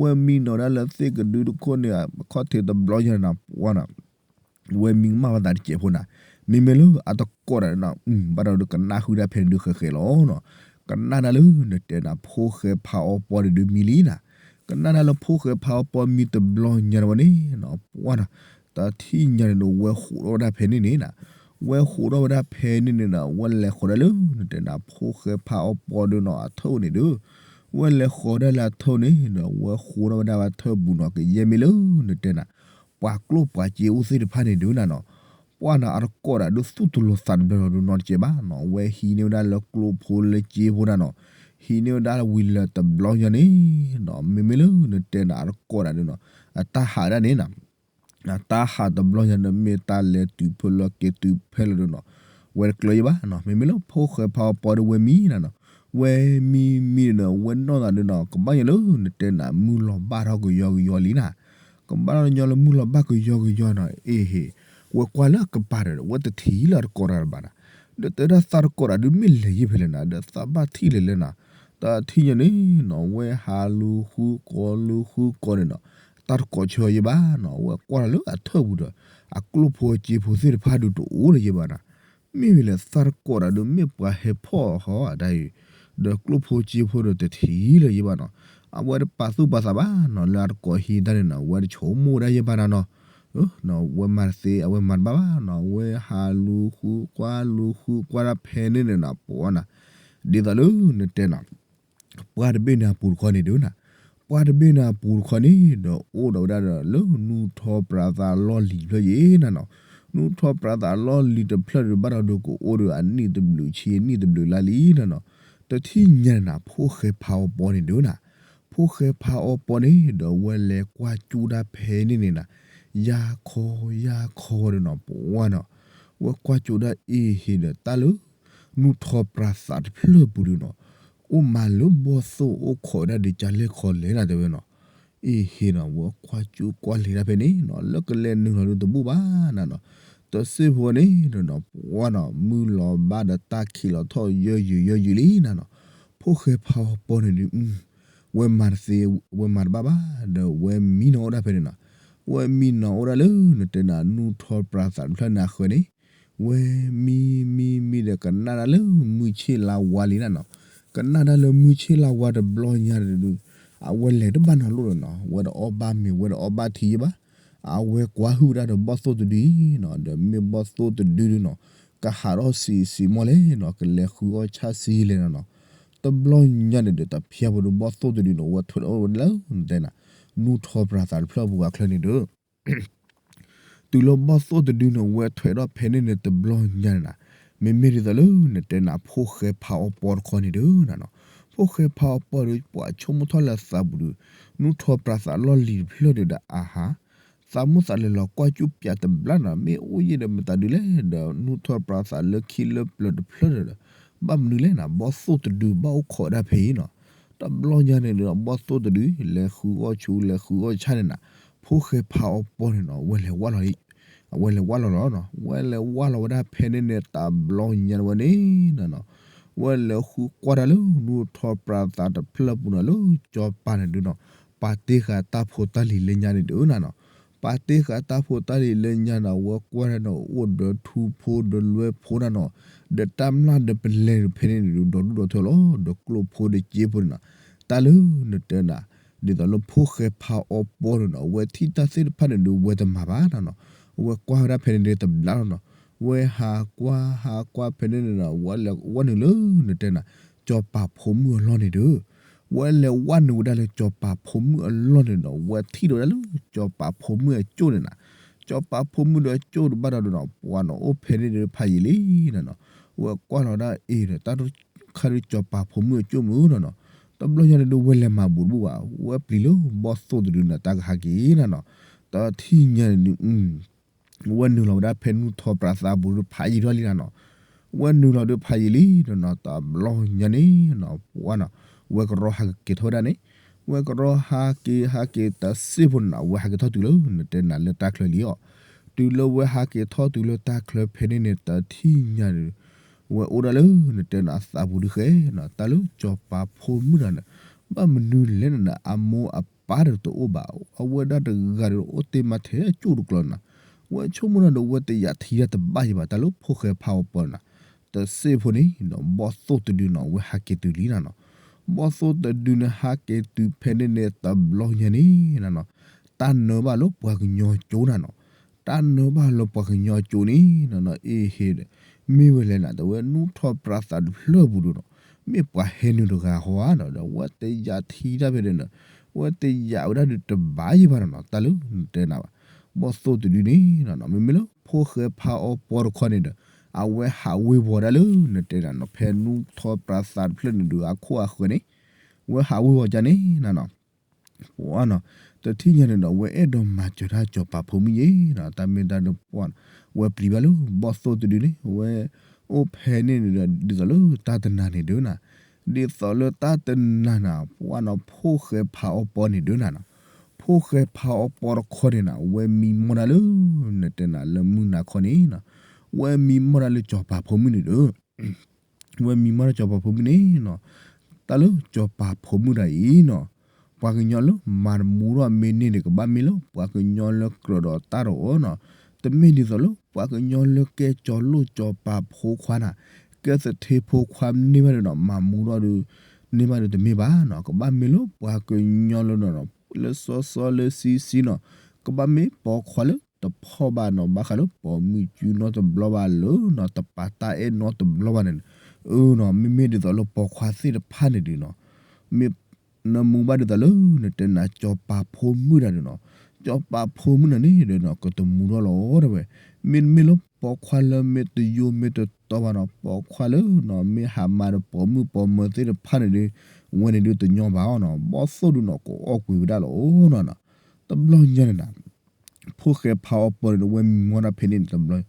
ဝဲမံနီၤဝဲဒၣ်လၢသ့ၣ်ကဒုတခိၣ်န့ၣ် အခီၣ်ထံးတဘျီညါန့ၣ်နၤ ပှၤနီၤ ဝဲမံကမၣ်ဝဲသးတစဲးဖိနၤ, မ့မ့ၢ်လၢအတကိးတၢ်န့ၣ်နီၤ ဘၣ်ဒီးဒုးကနၣ်ဃုာ်ဒၣ်ဖဲန့ၣ်ဒုးဃဲးဃဲးလီၤနီၤ, ကနၣ်ဒၣ်လၢနတဲနၤ ဖိၣ်ဃဲဖါအီပီန့ၣ်ဒုးမံလံနၤ, ကနၣ်ဒၣ်လၢဖိၣ်ဃဲဖါအီပီမံတဘျီညါဝဲန့ၣ်နီၤ ပှၤနီၤ တထံၣ်ညါန့ၣ်ဒီး ဝဲဃိးထီၣ်ဝဲဒၣ်ဖဲန့ၣ်န့ၣ်နၤ, ဝဲဃိးထီၣ်ဝဲဒၣ်ဖဲန့ၣ်န့ၣ်ဒီး ဝဲလဲၤဃီၤဒၣ်လၢနတဲနၤ ဖိၣ်ဃဲဖါအီပီဒုးနီၤ အထၢၣ်န့ၣ်ဒုး, ဝဲလဲၤဃီၤဒၣ်လၢအထၢၣ်န့ၣ်ဒီး ဝဲဃိးထီၣ်ဝဲဒၣ်ဝဲထၢၣ်ပူၤနီၤ ကယဲၢ်မ့ၢ်လၢနတဲနၤ ပှၤကျိၣ်ပှၤစ့အိၣ်သ့ၣ်တဖၣ်န့ၣ်ဒုးနၤနီၤ, ပှၤနီၤ အတကိးတၢ်ဒုးသူၣ်တလိၤသးတဘျီလီၤဒုးနီတစဲးဘၣ်နီၤ, ဝဲဟံးန့ၢ်ဝဲဒၣ်လၢကျိဖိလၢစ့ဖိနၤနီၤ, ဟံးန့ၢ်ဝဲဒၣ်ဝံၤလၢတဘျီညါန့ၣ်နီၤ မ့မ့ၢ်လၢနတဲနၤ အတကိးတၢ်ဒုးနီၤ အတၢ်ဟးဒၣ်န့ၣ်နီၤ အတၢ်ဟးတဘျီညါန့ၣ် မ့ၢ်တၢ်လဲၤတုၤဖဲလဲၣ်က့ၤတုၤဖဲလဲၣ်ဒုးနီၤ ဝဲတကျၢၤယဘၣ်နီၤ, မ့မ့ၢ်လၢဖိၣ်ဃဲဖါအီပီဒီးဝဲမံနၤနီၤ, ဝဲမံမံဒီး ဝဲနီၢ်သးဒုးနီၤ ကဘၣ်ယဲလၢနတဲနၤ မုၢ်လီၤဘၣ်ထီၣ်ကယီကယီလံနၤ, ကဘၣ်ထီၣ်ညီလၢမုၢ်လီၤဘၣ်ကယီကယီနီၤ အ့ဟ့ၣ်, ဝဲကွၢ်လၢအကပၤဒီး ဝဲတထံၣ်လၢအတကိးတၢ်တဘၣ်နၤ, ဒီးတဲဒၣ်သးတကိးတၢ်ဒုးမ့ၢ်လဲၤယံၤဖဲလဲၣ်နၤ ဒီးသးဘၣ်ထံၣ်လဲၣ်လဲၣ်နၤ, တထံၣ်ညါန့ၣ်နီၤ ဝဲဟးလူၤဃုကိးလူၤဃုကိးန့ၣ်နီၤ, တၢ်တကိးဆၢယဘၣ်နီၤ, ဝဲကွၢ်လၢအထၢၣ်ပူၤဒီး အကျိၣ်ဖိစ့ဖိသ့ၣ်တဖၣ်ဒုးတအိၣ်လၢၤယဘၣ်နၤ, မ့ၢ်ဝံၤလဲၣ် သးတကိးတၢ်ဒုးမ့ၢ်ပှၤဟဲဖီၣ်ဟီအတၢ်အံၤ, ဒီးကျိၣ်ဖိစ့ဖိဒီးတထံၣ်လၢၤယဘၣ်နီၤ, အဝဲတပာ်သူၣ်ပာ်သးဘၣ်နီၤ လၢအတကိးဟံးတၢ်န့ၣ်နီၤ ဝဲတဆိကမိၣ်ဒၣ်ယဘၣ်နၤနီၤ, ဝဲမၤတသ့ အဝဲမၤတဘၣ်ဘၣ်နီၤ, ဝဲဟးလူၤဃုကွၢ်လူၤဃုကွၢ်ဒၣ်ဖဲန့ၣ်န့ၣ်နီၤ ပှၤနီၤ, ဒ်သိးလၢနတဲနီၤ ပှၢ်တဘ့ၣ်န့ၣ်အပူၤတခီန့ၣ်ဒုးနၤ, ပှၢ်တဘ့ၣ်န့ၣ်အပူၤတခီန့ၣ်ဒီး အိၣ်ဒီးဝဲဒၣ်ဒီးလၢနူၢ်ထီၣ်ပြးသးအလီၢ်လံၤတဖျၢၣ်ယဲနၤနီၤ, နူၢ်ထီၣ်ပြးသးအလီၢ်လံၤတဖျၢၣ်ဒီး ဘၣ်ဒီးဒုးကအိၣ်ဒီးအနံၣ်တဘျုးဆံနံၣ်တဘျုးလါလံနၤနီၤ, တထံၣ်ညါန့ၣ်နၤ ဖိၣ်ဃဲဖါအီပီန့ၣ်ဒုးနၤ, ဖိၣ်ဃဲဖါအီပီန့ၣ်ဒီး ဝဲလဲၤကွၢ်ကၠူဒၣ်ဖဲန့ၣ်န့ၣ်နၤ, ယၤခီယၤခီဝဲဒီးနီၤ ပှၤနီၤ, ဝဲကွၢ်ကၠူဒၣ်အ့ဟ့ၣ်ဒီးတၢ်လၢ နူၢ်ထီၣ်ပြးသးတဖျၢၣ်ပူၤဒုးနီၤ, အိၣ်မးလၢဘီၣ်သိၣ်အိၣ်ခိးဒၣ်ဒုးကလဲၣ်ခီလဲၣ်နၤတဲဝဲနီၤ, အ့ဟ့ၣ်နီၤ ဝဲကွၢ်ကၠူကွၢ်လံၤဒၣ်ဖဲန့ၣ်နီၤ လၢကလဲၤနုာ်လီၤဒုးတဘူၣ်ဘၣ်နၤနီၤ, တစ့ၢ်ဖိန့ၣ်ဒီးနီၤ ပှၤနီၤ မုၢ်လီၤဘၣ်ဒီးတၢ်ခံးလီၤထီၣ်ယၢယုာ်ယၢယုာ်လံနၤနီၤ, ဖိၣ်ဃဲဖါအီပီန့ၣ်ဒုး ဝဲမၤတသ့ ဝဲမၤတဘၣ်ဘၣ် ဒီးဝဲမံနီၤအိၣ်ဒၣ်ဖဲန့ၣ်နီၤ, ဝဲမံနီၤအိၣ်ဒၣ်လၢနတဲနၤ နူၢ်ထီၣ်ပြးသးတဖျၢၣ်န့ၣ်အဃၢၤန့ၣ်, ဝဲမံမံမံဒီးကနၣ်ဒၣ်လၢမုၢ်ဆ့ၣ်လါဝါလံနၤနီၤ, ကနၣ်ဒၣ်လၢမုၢ်ဆ့ၣ်လါဝါတဘျီညါဒီး အဝဲလဲၤတဘၣ်နီတလိၣ်လၢၤနီၤ, ဝဲတအီၣ်ဘၣ်မ့ၤ ဝဲတအီၣ်ဘၣ်ထံယဘၣ်, အဝဲကွၢ်ဟုၣ်ဝဲဒၣ်ဒီးဘီၣ်သိၣ်တဒုအံၤနီၤ, ဒီးမ့ၢ်ဘီၣ်သိၣ်တဒုဒုးနီၤ, ကဟးထီၣ်ဆံးဆံးမီၢ်လဲၣ်နီၤ, ကလဲၤဃုအီၣ်ဆၣ်ဆံးလဲၣ်နၤနီၤ, တဘျီညါန့ၣ်ဒီး တဖျါဖိဒီးဘီၣ်သိၣ်တဒုန့ၣ် ဝဲထွဲးထီၣ်ဝဲလၢနတဲနၤ နူၢ်ထီၣ်ပြးသးတဖျၢၣ်ပူၤအချၢန့ၣ်ဒီး တုၤလၢဘီၣ်သိၣ်တဒုန့ၣ် ဝဲထွဲးထီၣ်ဖဲန့ၣ်န့ၣ်တဘျီညါန့ၣ်နၤ, မ့မ့ၢ်ဒ်သိးလၢနတဲနၤ ဖိၣ်ဃဲဖးအီပီတခီန့ၣ်ဒီးနၤနီၤ, ဖိၣ်ဃဲဖးအီပီဒီး ပှၤဆိကမိၣ်ထီၣ်လၢသးပူၤဒီး နူၢ်ထီၣ်ပြးသးလီၢ်လံၤတဖျၢၣ်ဒီးဒီးအဟး, သးမိၣ်သးလဲၤလီၤကွၢ်ကၠူပၠးတဘျီနၤ, မ့ၢ်အိၣ်ယဲဒီးမတၤဒုလဲၣ်ဒီး နူၢ်ထီၣ်ပြးသးလၢခံလၢပျၢၤတဖျၢၣ်ဒီးဒီး ဘၣ်မနုၤလဲၣ်နၤ ဘီၣ်သိၣ်တဒုဘၣ်အိၣ်ခိးဒၣ်ဖဲအံၤနီၤ. တဘျီညါန့ၣ်ဒီး ဘီၣ်သိၣ်တဒု လဲၤဃုအီၣ်ဆူလဲၤဃုအီၣ်ဆၣ်န့ၣ်နၤ, ဖိၣ်ဃဲဖးအီပီန့ၣ်နီၤ ဝဲလဲၤဝၣ်လီၤ, အဝဲလဲၤဝၣ်လီၤလီၤနီၤ. ဝဲလဲၤဝၣ်လီၤဝဲဒၣ်ဖဲန့ၣ်န့ၣ် တဘျီညါန့ၣ်ဝဲန့ၣ်နီၤ ဝဲလဲၤဃုကွၢ်တၢ်လၢ နူၢ်ထီၣ်ပြးသးတဖျၢၣ်ပူၤန့ၣ် လၢစီၤပၤန့ၣ်ဒုးနီၤ, ပာ်တ့ၢ်ဃာ်တၢ်ဖိတၢ်လံၤလၢညါန့ၣ်ဒုးနၤနီၤ. ပာ်တ့ၢ်ဃာ်တၢ်ဖိတၢ်လံၤလၢညါန့ၣ် ဝဲကွၢ်တၢ်န့ၣ် အိၣ်ဒီးထူဖိဒီးလွဲၢ်ဖိနၤနီၤ, ဒီးတၢ်မျၢ်ဒီးပလဲၤဖဲန့ၣ်န့ၣ်ဒုး ဒီဒူၣ်ဒီထၢလီၤ, ဒီးကျိၣ်ဖိဒီးစ့ဖိန့ၣ်နီၤ. တၢ်လၢနတဲနၤ ဒ်သိးလၢဖိၣ်ဃဲဖးအီပီန့ၣ်နီၤ အဝဲထံၣ်တၢ်သ့ၣ်တဖၣ်န့ၣ်ဒုး ဝဲတမၤဘၣ်နၤနီၤ. ဝဲကွၢ်ဝဲဒၣ်ဖဲန့ၣ်ဒုးတဘျီလီၤနီၤ. ဝဲဟးကွၢ်ဟးကွၢ်ဖဲန့ၣ်န့ၣ်နီၤ ဝဲလဲၤဝၣ်နုာ်လၢနတဲနၤ စီၤပၤဖိမုၣ်အလီၢ်န့ၣ်ဒုး ဝဲလဲၤဝၣ်နုာ်ဝဲဒၣ်လၢစီၤပၤဖိမုၣ်အလီၢ်န့ၣ်ဒီး ဝဲထံၣ်ဒီးဝဲဒၣ်လၢစီၤပၤဖိမုၣ်အကၠိၣ်န့ၣ်နၤ. စီၤပၤဖိမုၣ်ဒီးကၠိၣ်တဘၣ်ဒီးနီၤ ပှၤနီၤ အိၣ်ဖဲန့ၣ်ဒုးဖးယံာ်လံနၤနီၤ. ဝဲကွၢ်လီၤဒၣ်အ့ၣ်ဒီး တၢ်တခါဒုးစီၤပၤဖိမုၣ်အကၠိၣ်မုၢ်နၤနီၤ. တဘျီညါန့ၣ်ဒုး ဝဲလဲၤမၤဘူးတဘူၣ်ဘၣ်, ဝဲပျံၤလၢဘီၣ်သိၣ်တဒုန့ၣ် တၢ်ကဟးက့ၤနၤနီၤ. တထံၣ်ညါန့ၣ်ဒုး ဝဲနုာ်လီၤဝဲဒၣ်ဖဲနူၢ်ထီၣ်ပြးသးပူၤဒုးဖးယံာ်ထီၣ်လံနၤနီၤ. ဝဲနုာ်လီၤဒုးဖးယံာ်လံနၤနီၤ. တဘျီညါန့ၣ်နီၤ ပှၤနီၤ ဝဲကရီဟးက့ၤထီၣ်ဝဲဒၣ်န့ၣ်, ဝဲကရီဟးက့ၤဟးက့ၤတစ့ၢ်ဖိန့ၣ်နီၤ ဝဲဟးက့ၤထီၣ်တုၤလၢနတဲနၤလၢတၢ်ချၢလံအီၤ. တုၤလၢဝဲဟးက့ၤထီၣ်တုၤလၢတၢ်ချၢဖဲန့ၣ်န့ၣ် တထံၣ်ညါန့ၣ် ဝဲအိၣ်ဒၣ်လၢနတဲနၤသးပူၤဒုးဃဲနီၤ. တၢ်လၢစီၤပၤဖိမုၣ်တဂၤန့ၣ် ဘၣ်မနုၤလဲၣ်နၤ အမိၢ်အပၢ်ဒီးတအိၣ်ဘၣ်, အဝဲဒၣ်တဂၤဒီးအိၣ်တ့ၢ်မးထဲအကၠိၣ်တကျီၤနၤ. ဝဲဆိကမိၣ်နၤဒီး ဝဲတယာ်ထံတၢ်တဘၣ်ယံၤဘၣ် တၢ်လၢဖိၣ်ဃဲဖးအီပီန့ၣ်နၤ. တစ့ၢ်ဖိန့ၣ်နီၤ ဘီၣ်သိၣ်တဒုနီၤ ဝဲဟးက့ၤတုၤလံနၤနီၤ. ဘီၣ်သိၣ်တဒုန့ၣ် ဟးက့ၤတုၤဖဲန့ၣ်န့ၣ် တဘျီညါန့ၣ်နၤနီၤ တၢ်နၢဘၣ်လၢပှၤကညီကၠိနၤနီၤ. တၢ်နၢဘၣ်လၢပှၤကညီကၠိန့ၣ်နၤနီၤ အ့ၣ်ဟ့ၣ်ဒီး မ့ၢ်ဝဲလဲၣ်နၤ တဝဲနူၢ်ထီၣ်ပြးသးတဖျၢၣ်ပူၤဒုးနီၤ မ့ၢ်ပှၤဟဲနုာ်တဂၤဃီဧါနီၤ ဒီးဝဲတယာ်ထံတၢ်ဖဲန့ၣ်ဒီး ဝဲတယာ်ဝဲဒၣ်ဒုးတဘၣ်ယံၤဘၣ်နီၤနီၤ တၢ်လၢနတဲနၤဘၣ်. ဘီၣ်သိၣ်တဒုန့ၣ်နီၤနီၤ မ့မ့ၢ်လၢဖိၣ်ဃဲဖးအီပီတခီန့ၣ်ဒီး အဝဲဟးဝ့ၤဝီၤဒၣ်လၢနတဲနၤနီၤ ဖဲနူၢ်ထီၣ်ပြးသးတဖျၢၣ်န့ၣ်ဒုး အခိၣ်အဃၢၤန့ၣ် ဝဲဟးဝ့ၤဝီၤကၢန့ၣ်နၤနီၤ ပှၤနီၤ တထံၣ်ညါန့ၣ်ဒီး ဝဲအဲၣ်ဒိးမၤစၢၤတၢ်စီၤပၤဖိမုၣ်ယဲနီၤ တၢ်မ့ၢ်တၢ်ဒီးပှၤနီၤ ဝဲပျံၤဘၣ်လၢဘီၣ်သိၣ်တဒုန့ၣ် ဝဲအိၣ်ဖဲန့ၣ်န့ၣ်ဒီး ဒ်သိးလၢတၢ်တနၤန့ၣ်ဒုးနၤ ဒ်သိးလၢတၢ်တနၤနၤ ပှၤနီၤ ဖိၣ်ဃဲဖးအီပီန့ၣ်ဒုးနၤနီၤ ဖိၣ်ဃဲဖးအီပီတခီန့ၣ်နၤ ဝဲမံမီၢ်ဒၣ်လၢ နတဲနၤလၢမုၢ်နၤခီန့ၣ်နီၤ ဝဲမံမီၢ်ဒၣ်လၢစီၤပၤဖိမုၣ်န့ၣ်ဒီး ဝဲမံမီၢ်ဒၣ်စီၤပၤဖိမုၣ်န့ၣ်နီၤ တၢ်လၢစီၤပၤဖိမုၣ်ဒၣ်အံၤနီၤ ပှၤကညီလၢမၤတမူထီၣ်မ့ၢ်န့ၢ်န့ၣ် ကဘၣ်မ့ၢ်လၢပှၤကညီလၢကြၢးဒီးတၢ်ဒီးအီၤနီၤ တမ့ၢ်ဒ်သိးလၢပှၤကညီလၢကဲစီၤလိၣ်စီၤပၤဖိခွါနၤ ကဲသထ့ဖိခွါန့ၢ်ဘၣ်ဒီးနီၤ မၤမူထီၣ်ဒီး န့ၢ်ဘၣ်ဒီးတမ့ၢ်ဘၣ်နီၤ ကဘၣ်မ့ၢ်လၢပှၤကညီလၢနီၤ လၢစီစီလၢဆံဆံနီၤ ကဘၣ်မ့ၢ်ပိာ်ခွါလၢတဖီၣ်ဘၣ်နီၤ ဘၣ်ဃးလၢပိာ်မုၣ်စုနီတဘျီဘၣ်လၢနီၤ တပာ်တၢ်အဲၣ်နီတဘျီဘၣ်န့ၣ် အၢနီၤ မ့မ့ၢ်ဒ်သိးလၢပိာ်ခွါသ့ၣ်တဖၣ်န့ၣ်ဒုးနီၤ မ့ၢ်နမူဘၣ်ဒ်သိးလၢ နတဲနၤ စီၤပၤဖိမုၣ်တဂၤန့ၣ်နီၤ စီၤပၤဖိမုၣ်တဂၤန့ၣ်ဒီးနီၤ ကတမူထီၣ်လီၤတဲဝဲ မ့တမ့ၢ်လၢပိာ်ခွါလၢမ့ၢ်တယိမ့ၢ်တတီဘၣ်နီၤ ပိာ်ခွါလၢနီၤ မ့ၢ်ဟးမၤဒီးပိာ်မုၣ်ပိာ်မၢၤသ့ၣ်တဖၣ်န့ၣ်ဒီး ဝဲန့ၣ်ဒုးတညီဘၣ်အီၤနီၤ ဘီၣ်သိၣ်ဒုးနီၤ ကအီၣ်ကွံာ်ဝဲဒၣ်လီၤနီၤ တဘျီညါန့ၣ်နၤ ဖိၣ်ဃဲဖးအီပီန့ၣ်ဒီး ဝဲမံမီၢ်ဒၣ်ဖဲန့ၣ်တဘျီ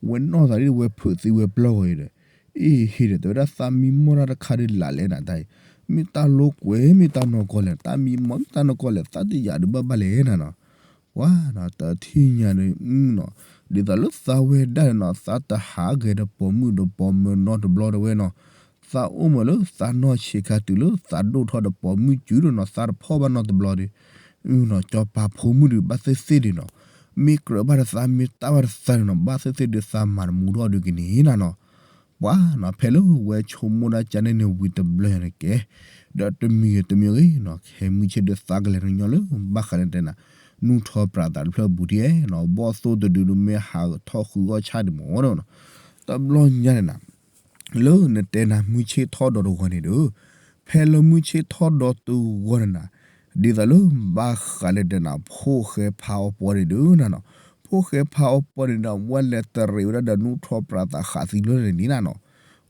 ဝဲနီၢ်သးဒ်ဝဲဖုးသံဝဲပျီၢ်ဂီၤအံၤဒီး အ့ၣ်ဟ့ၣ်ဒီး တဲဝဲဒၣ်သးမံမီၢ်တၢ်တခါဒုးလၢ်လဲၣ်နၤတၢ်အံၤ မ့ၢ်တၢ်လိာ်ကွဲ မ့ၢ်တၢ်နီၢ်ကီၢ်လဲၣ် တၢ်မံမီၢ်မ့ၢ်တၢ်နီၢ်ကီၢ်လဲၣ် သးတယာ်ဒုးဘၣ်ဘၣ်လဲၣ်နၤနီၤ ပှၤနီၤ တထံၣ်ညါန့ၣ်နီၤ ဒ်သိးလၢသးဝဲဒၣ်န့ၣ်နီၤ သးတဟးဂဲၤဒီးပိာ်မုၣ်ဒီးပိာ်မၢၤနီတဘျီတဝဲနီၤ သးအိၣ်မးလၢသးနီၢ်ဆံးခါတုၤလၢသးဒိၣ်ထီၣ်ဒီးပိာ်မုၣ်စုဒီးနီၤ သးတဖီၣ်ဘၣ်နီတဘျီဒီး နီၤ စီၤပၤဖိမုၣ်ဒုးဘၣ်သ့ၣ်သ့ၣ်ဒုးနီၤ မ့ၢ်ကြၢးဘၣ်ဒီးသးမ့ၢ်တၢ်ဘၣ်ဒီးသးန့ၣ်နီၤ ဘၣ်သ့ၣ်သ့ၣ်ဒုးသးမၤတမူထီၣ်ဒုးကန့ၢ်နၤနီၤ ပှၤနီၤ ဖဲလၢဝဲဆိကမိၣ်ဒၣ်ကန့ၣ်န့ၣ်ဝံၤတဘျီန့ၣ်ကဲ ဒီးတမံၤတမံၤဂ့ၤနီၤ ခဲမုၢ်ဆ့ၣ်ဒုးသးကလဲၤညီလၢ ဘၣ်ဃးလၢတဲနၤ နူၢ်ထီၣ်ပြးသးတဖျၢၣ်ဘူးထံဧဲနီၤ ဘီၣ်သိၣ်တဒုဒုးမ့ၢ်ဟးထီၣ်ဃုအီၣ်ဆၣ်ဒံးမ့ၢ်နီၤ တဘျီညါန့ၣ်နၤ လၢနတဲနၤမုၢ်ဆ့ၣ်ထီၣ်ဒီးတဂီၤန့ၣ်ဒီး ဖဲလၢမုၢ်ဆ့ၣ်ထီၣ်ဒီးတဂီၤန့ၣ်နၤ ဒ်သိးလၢဘၣ်ဃးလၢတဲနၤ ဖိၣ်ဃဲဖးအီပီန့ၣ်ဒုးနၤနီၤ ဖိၣ်ဃဲဖးအီပီန့ၣ်ဒီး ဝဲလဲၤတရံးဝဲဒၣ်ဒီးနူၢ်ထီၣ်ပြးသးဃးသံလီၤန့ၣ်နၤနီၤ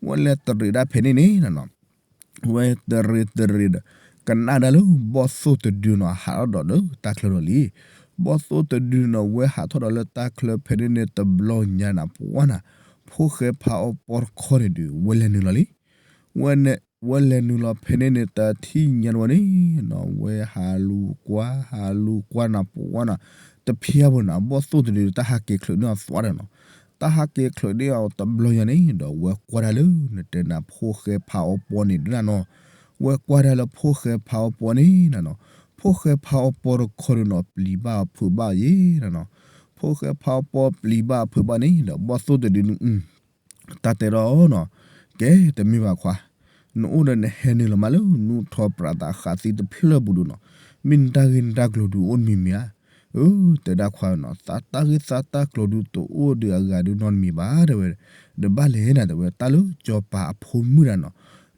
ဝဲလဲၤတရံးဒၣ်ဖဲန့ၣ်န့ၣ်နၤနီၤ ဝဲတရံးတရံးဒီး ကနၣ်ဒၣ်လၢဘီၣ်သိၣ်တဒုနီၤ ဟးထီၣ်ဒီးလၢတၢ်ချၢဒီးလံ ဘီၣ်သိၣ်တဒုနီၤ ဝဲဟးထီၣ်ဒီးလၢတၢ်ချၢဖဲန့ၣ်န့ၣ်တဘျီညါနၤ ပှၤနၤ ဖိၣ်ဃဲဖးအီပီတခီန့ၣ်ဒုး ဝဲလဲၤနုာ်လီၤလံ ဝဲလဲၤနုာ်လီၤဖဲန့ၣ်န့ၣ် တထံၣ်ညါတဝဲန့ၣ်နီၤ ဝဲဟးလူၤကွၢ် ဟးလူၤကွၢ်နၤပှၤနၤ တဖျါဘၣ်နၤ ဘီၣ်သိၣ်တဒုတၢ်ဟးက့ၤချုးန့ၢ်အီၤသွါဒီးနီၤ တၢ်ဟးက့ၤချုးန့ၢ်အီၤတဘျီညါန့ၣ်ဒီး ဝဲကွၢ်တၢ်လၢနတဲနၤဖိၣ်ဃဲဖးအီပီန့ၣ်ဒုနၤနီၤ ဝဲကွၢ်တၢ်လၢဖိၣ်ဃဲဖးအီပီန့ၣ်နၤနီၤ ဖိၣ်ဃဲဖးအီပီတခီန့ၣ်နီၤ ပျံၤဘၣ်အဖုးဘၣ်ယဲနၤနီၤ ဖိၣ်ဃဲဖးအီပီပျံၤဘၣ်အဖုးဘၣ်န့ၣ်ဒီး ဘီၣ်သိၣ်တဒုန့ၣ် တၢ်တဲဒီးနီၤ ကဲ တမ့ၢ်ဘၣ်ခွါ နအိၣ်ဒီးနဟဲနုာ်လီၤမးလၢနူၢ်ထီပြးသးဃးသံတဖျၢၣ်ပူၤဒုနီၤ မ့ၢ်နတၢ်ဂ့ၢ်နတၢ်ကျိၤဒုအိၣ်တမံၤမံၤဧါ အၢ တဲဒၣ်ခွါနီၤ သးတၢ်ဂ့ၢ်သးတၢ်ကျိၤဒုတအိၣ်ဒီးအဂၤဒုနီတမံၤဘၣ် တဲဝဲ ဒီးဘၣ်လဲၣ်နၤ တဲဝဲ တၢ်လၢစီၤပၤအဖိမုၣ်တၢ်နီၤ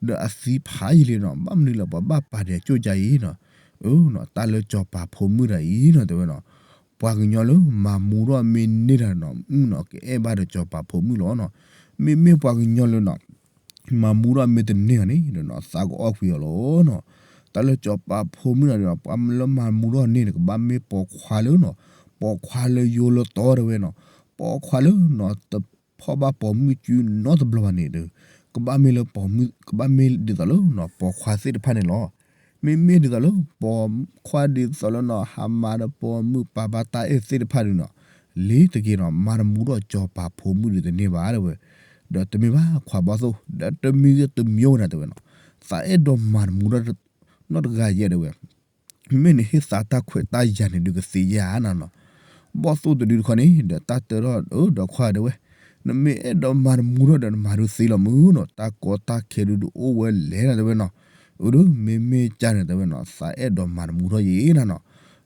ဒီးအသံဖးယံာ်လံနီၤ ဘၣ်မနုၤလၢပှၤဘၣ်ပာ်ဒဲးကၠိၣ်ကါအံၤနီၤ အၢ တၢ်လၢစီၤပၤဖိမုၣ်တၢ်အံၤနီၤ တဲဝဲနီၤ ပှၤကညီလၢမၤမူထီၣ်မ့ၢ်န့ၢ်တၢ်နီၤ မုၣ်နီၤ ကအဲၣ်ဘၣ်ဒီးစီၤပၤဖိမုၣ်လီၤနီၤ မ့မ့ၢ်ပှၤကညီလၢနီၤ မၤမူထီၣ်မ့ၢ်တန့ၢ်အီၤန့ၣ်ဒီးနီၤ သးကအီၣ်ကွံာ်အီၤလီၤနီၤ တၢ်လၢစီၤပၤဖိမုၣ်တၢ်ဒီး ပှၤလၢမၤမူထီၣ်န့ၢ်န့ၣ် ကဘၣ်မ့ၢ်ပိာ်ခွါလၢနီၤ ပိာ်ခွါလၢယိလၢတီတဲဝဲနီၤ ပိာ်ခွါလၢနီၤ တဖီၣ်ဘၣ်ပိာ်မုၣ်စုနီတဘျီဘၣ်န့ၣ်ဒီး ကဘၣ်မ့ၢ်လၢပိာ်မုၣ် ကဘၣ်မ့ၢ်ဒ်သိးလၢနီၤ ပိာ်ခွါသ့ၣ်တဖၣ်န့ၣ်လီၤ မ့မ့ၢ်ဒ်သိးလၢ ပိာ်ခွါဒ်သိးလၢနီၤ ဟးမၤဒီးပိာ်မုၣ်ပာ်ဘၣ်တၢ်အဲၣ်သ့ၣ်တဖၣ်ဒီးနီၤ လ့ၤတက့ၤနီၤ မၤတမူထီၣ်စီၤပၤဖိမုၣ်ဒုတန့ၢ်ဘၣ်တဲဝဲ ဒီးတမ့ၢ်ဘၣ်ခွါဘီၣ်သိၣ် ဒီးတမံၤဂ့ၤတမံၤဝဲနၤတဲဝဲနီၤ သးအဲၣ်ဒိးမၤတမူထီၣ် နီတဂၤယဲတဲဝဲ မ့ၢ်နဟ့ၣ်သးတၢ်ခွဲးတၢ်ယာ်န့ၣ်ဒုးကသ့ဧါနၤနီၤ ဘီၣ်သိၣ်တဒုတခီန့ၣ် ဒီးတၢ်တဲထီၣ် အၢ ဒီးခွါတဲဝဲ နမ့ၢ်အဲၣ်ဒိးမၤတမူထီၣ်ဒီးနမၤဒုးသ့လီၤမုၢ်နီၤ တၢ်ကီတၢ်ခဲဒုးအိၣ်ဝဲလဲၣ်နၤတဲဝဲနီၤ အၢ ဒီးမ့မ့ၢ်ကၢ်န့ၣ်တဲဝဲနီၤ သးအဲၣ်ဒိးမၤတမူထီၣ်ယဲနၤနီၤ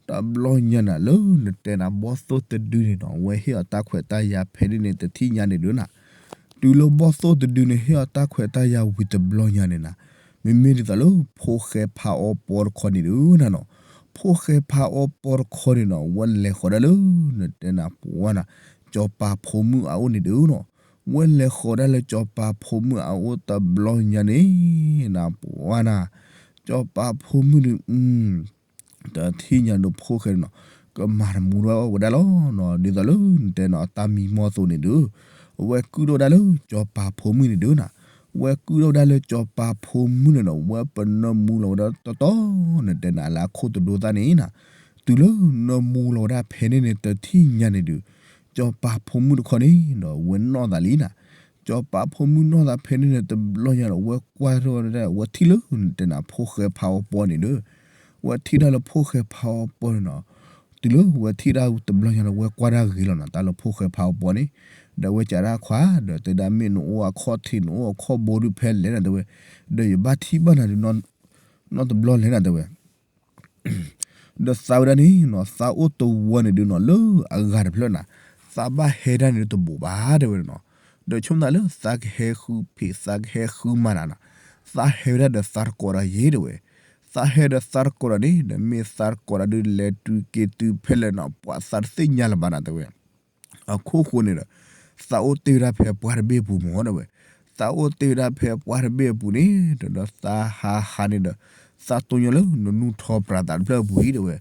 တဘျီညါနၤလၢနတဲနၤဘီၣ်သိၣ်တဒုန့ၣ်နီၤ ဝဲဟ့ၣ်အီၤတၢ်ခွဲးတၢ်ယာ်ဖဲန့ၣ်န့ၣ် တထံၣ်ညါန့ၣ်ဒုးနၤ တုၤလၢဘီၣ်သိၣ်တဒုန့ၣ် ဟ့ၣ်အီၤတၢ်ခွဲးတၢ်ယာ်ဝံၤတဘျီညါန့ၣ်နၤ မ့မ့ၢ်ဒ်သိးလၢ ဖိၣ်ဃဲဖးအီပီတခီန့ၣ်ဒုးနၤနီၤ ဖိၣ်ဃဲဖးအီပီတခီန့ၣ်နီၤ ဝဲလဲၤဃီၤဒၣ်လၢ နတဲနၤပှၤနၤ စီၤပၤဖိမုၣ်အအိၣ်န့ၣ်ဒုးနီၤ ဝဲလဲၤဃီၤဒၣ်လၢစီၤပၤဖိမုၣ်အအိၣ်တဘျီညါန့ၣ် နၤပှၤနၤ စီၤပၤဖိမုၣ်ဒုး တထံၣ်ညါဒုးဖိၣ်ဃဲန့ၣ်နီၤ ကမၤတမူထီၣ်ဝဲဒၣ်လီၤနီၤ ဒ်သိးလၢနတဲနီၤ တၢ်မံမီၢ်သိးန့ၣ်ဒုး ဝဲကုၢ်ထီၣ်ဝဲဒၣ်လၢစီၤပၤဖိမုၣ်န့ၣ်ဒုးနၤ ဝဲကုၢ်ထီၣ်ဝဲဒၣ်လၢစီၤပၤဖိမုၣ်န့ၣ်နီၤ ဝဲပနၢမူလီၤဝဲဒၣ်တီတီ နတဲနၤလၢအခိၣ်တဒိသၣ်န့ၣ်နၤ တုၤလၢနၢမူလီၤဝဲဒၣ်ဖဲန့ၣ်န့ၣ် တထံၣ်ညါန့ၣ်ဒုး စီၤပၤဖိမုၣ်တခီန့ၣ်ဒီး ဝဲနီၢ်သးလံနၤ စီၤပၤဖိမုၣ်နီၢ်သးဖဲန့ၣ်န့ၣ် တဘျီညါဒီး ဝဲကွၢ်ထီၣ်ဝဲဒၣ် ဝဲထံၣ်လၢနတဲနၤ ဖိၣ်ဃဲဖးအီပီန့ၣ်ဒီး ဝဲထံၣ်တၢ်လၢဖိၣ်ဃဲဖးအီပီန့ၣ်နီၤ တုၤလၢဝဲထံၣ်တၢ်တဘျီညါဒီး ဝဲကွၢ်တၢ်ဂ့ၤလီၤနၤ တၢ်လၢဖိၣ်ဃဲဖးအီပီန့ၣ် ဒီးဝဲစံးဒၣ်ခွါ ဒီးတဲဒၣ်မ့ၢ်နအိၣ်အခီၣ်ထံး နအိၣ်အခီၣ်ဘိဒုးဖဲလဲၣ်နၤတဲဝဲ ဒီးယဘၣ်ထံၣ်ဘၣ်နၤဒုး နီတဘျီလဲၣ်နၤတဲဝဲ ဒီးသးဝဲဒၣ်န့ၣ်နီၤ သးအိၣ်တဝီန့ၣ်ဒုးနီၤ လၢအဂၤတဖျၢၣ်နၤ သးဘၣ်ဟဲဒၣ်န့ၣ်တဘိးဘၣ်တဲဝဲနီၤ ဒီးဆိကမိၣ်သးလၢသးကဟဲဃုဖံး သးကဟဲဃုမၤနၤနီၤ သးဟဲဝဲဒၣ်ဒီးသးတကိးဒီးယဲတဲဝဲ သးဟဲဒီးသးတကိးဒီးန့ၣ် ဒီးမ့ၢ်သးတကိးဒီးဒုးလဲၤတုၤက့ၤတုၤဖဲလဲၣ်နီၤ ပှၤသးတသ့ၣ်ညါလၢၤဘၣ်နၤတဲဝဲ အခိၣ်ဃိန့ၣ်ဒီး သးအိၣ်တ့ၢ်ဝဲဒၣ်ဖဲပှၢ်တဘ့ၣ်အပူၤမ့ၢ်တဲဝဲ သးအိၣ်တ့ၢ်ဝဲဒၣ်ဖဲပှၢ်တဘ့ၣ်အပူၤန့ၣ် ဒီးသးဟးဟးန့ၣ်ဒီး သးတိၢ်ညီလၢနနူၢ်ထီပြးသးတဖျၢၣ်အပူၤအံၤတဲဝဲ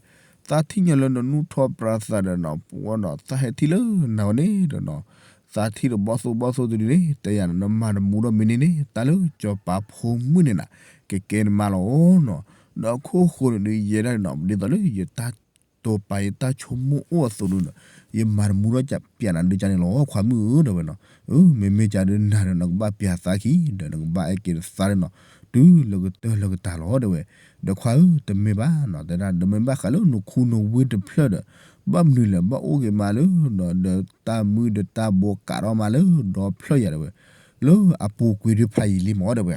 သးထံၣ်ညီလၢနနူၢ်ထီပြးသးဒီးနီၤ ပဝဲနီၤ သးဟဲထံၣ်လၢနၤဝဲန့ၣ်ဒီးနီၤ သးထံၣ်ဒီးဘီၣ်သိၣ်ဘီၣ်သိၣ်တဒုန့ၣ် တဲယၤနီၤ နမၤတမူထီၣ်မ့ၢ်န့ၢ်န့ၣ် တၢ်လၢစီၤပၤဖိမုၣ်န့ၣ်နၤ ကကဲနမါလီၤနီၤ ဒီးအခိၣ်ဃိန့ၣ်ဒုးယဲဒၣ်န့ၣ်နီၤ ဒ်သိးလၢယတၢ် တိာ်ပာ်ယတၢ်ဆိကမိၣ်အိၣ်အသိးဒုးနီၤ ယမၤတမူထီၣ်ပျးနၤဒုးကန့ၣ်လီၤ ခွါမုၣ်ဧၢ တဲဝဲနီၤ အၢ မ့မ့ၢ်ကန့ၣ်နၤဒီး နကဘၣ်ပျးသးခံ ဒီးနကဘၣ်အဲၣ်က့ၤနသးဒီးနီၤ တုၤလၢကတၢၢ်လၢကတၢၢ်လီၤ တဲဝဲ ဒီးခွါဧၢ တမ့ၢ်ဘၣ်နီၤ တဲဒၣ် ဒီးမ့ၢ်ဘၣ်ဃးလၢနခူနဝ့တဖျၢၣ်ဒီး ဘၣ်မနုၤလဲၣ် ဘၣ်အိၣ်က့ၤမးလၢနီၤ ဒီးတၢ်မုၢ်ဒီးတၢ်ဘိကးထီၣ်မးလၢဒီဖျၢၣ်ယၤတဲဝဲ လၢအပူၤကွံာ်ဒုးဖးယံာ်လံမ့ၢ်တဲဝဲ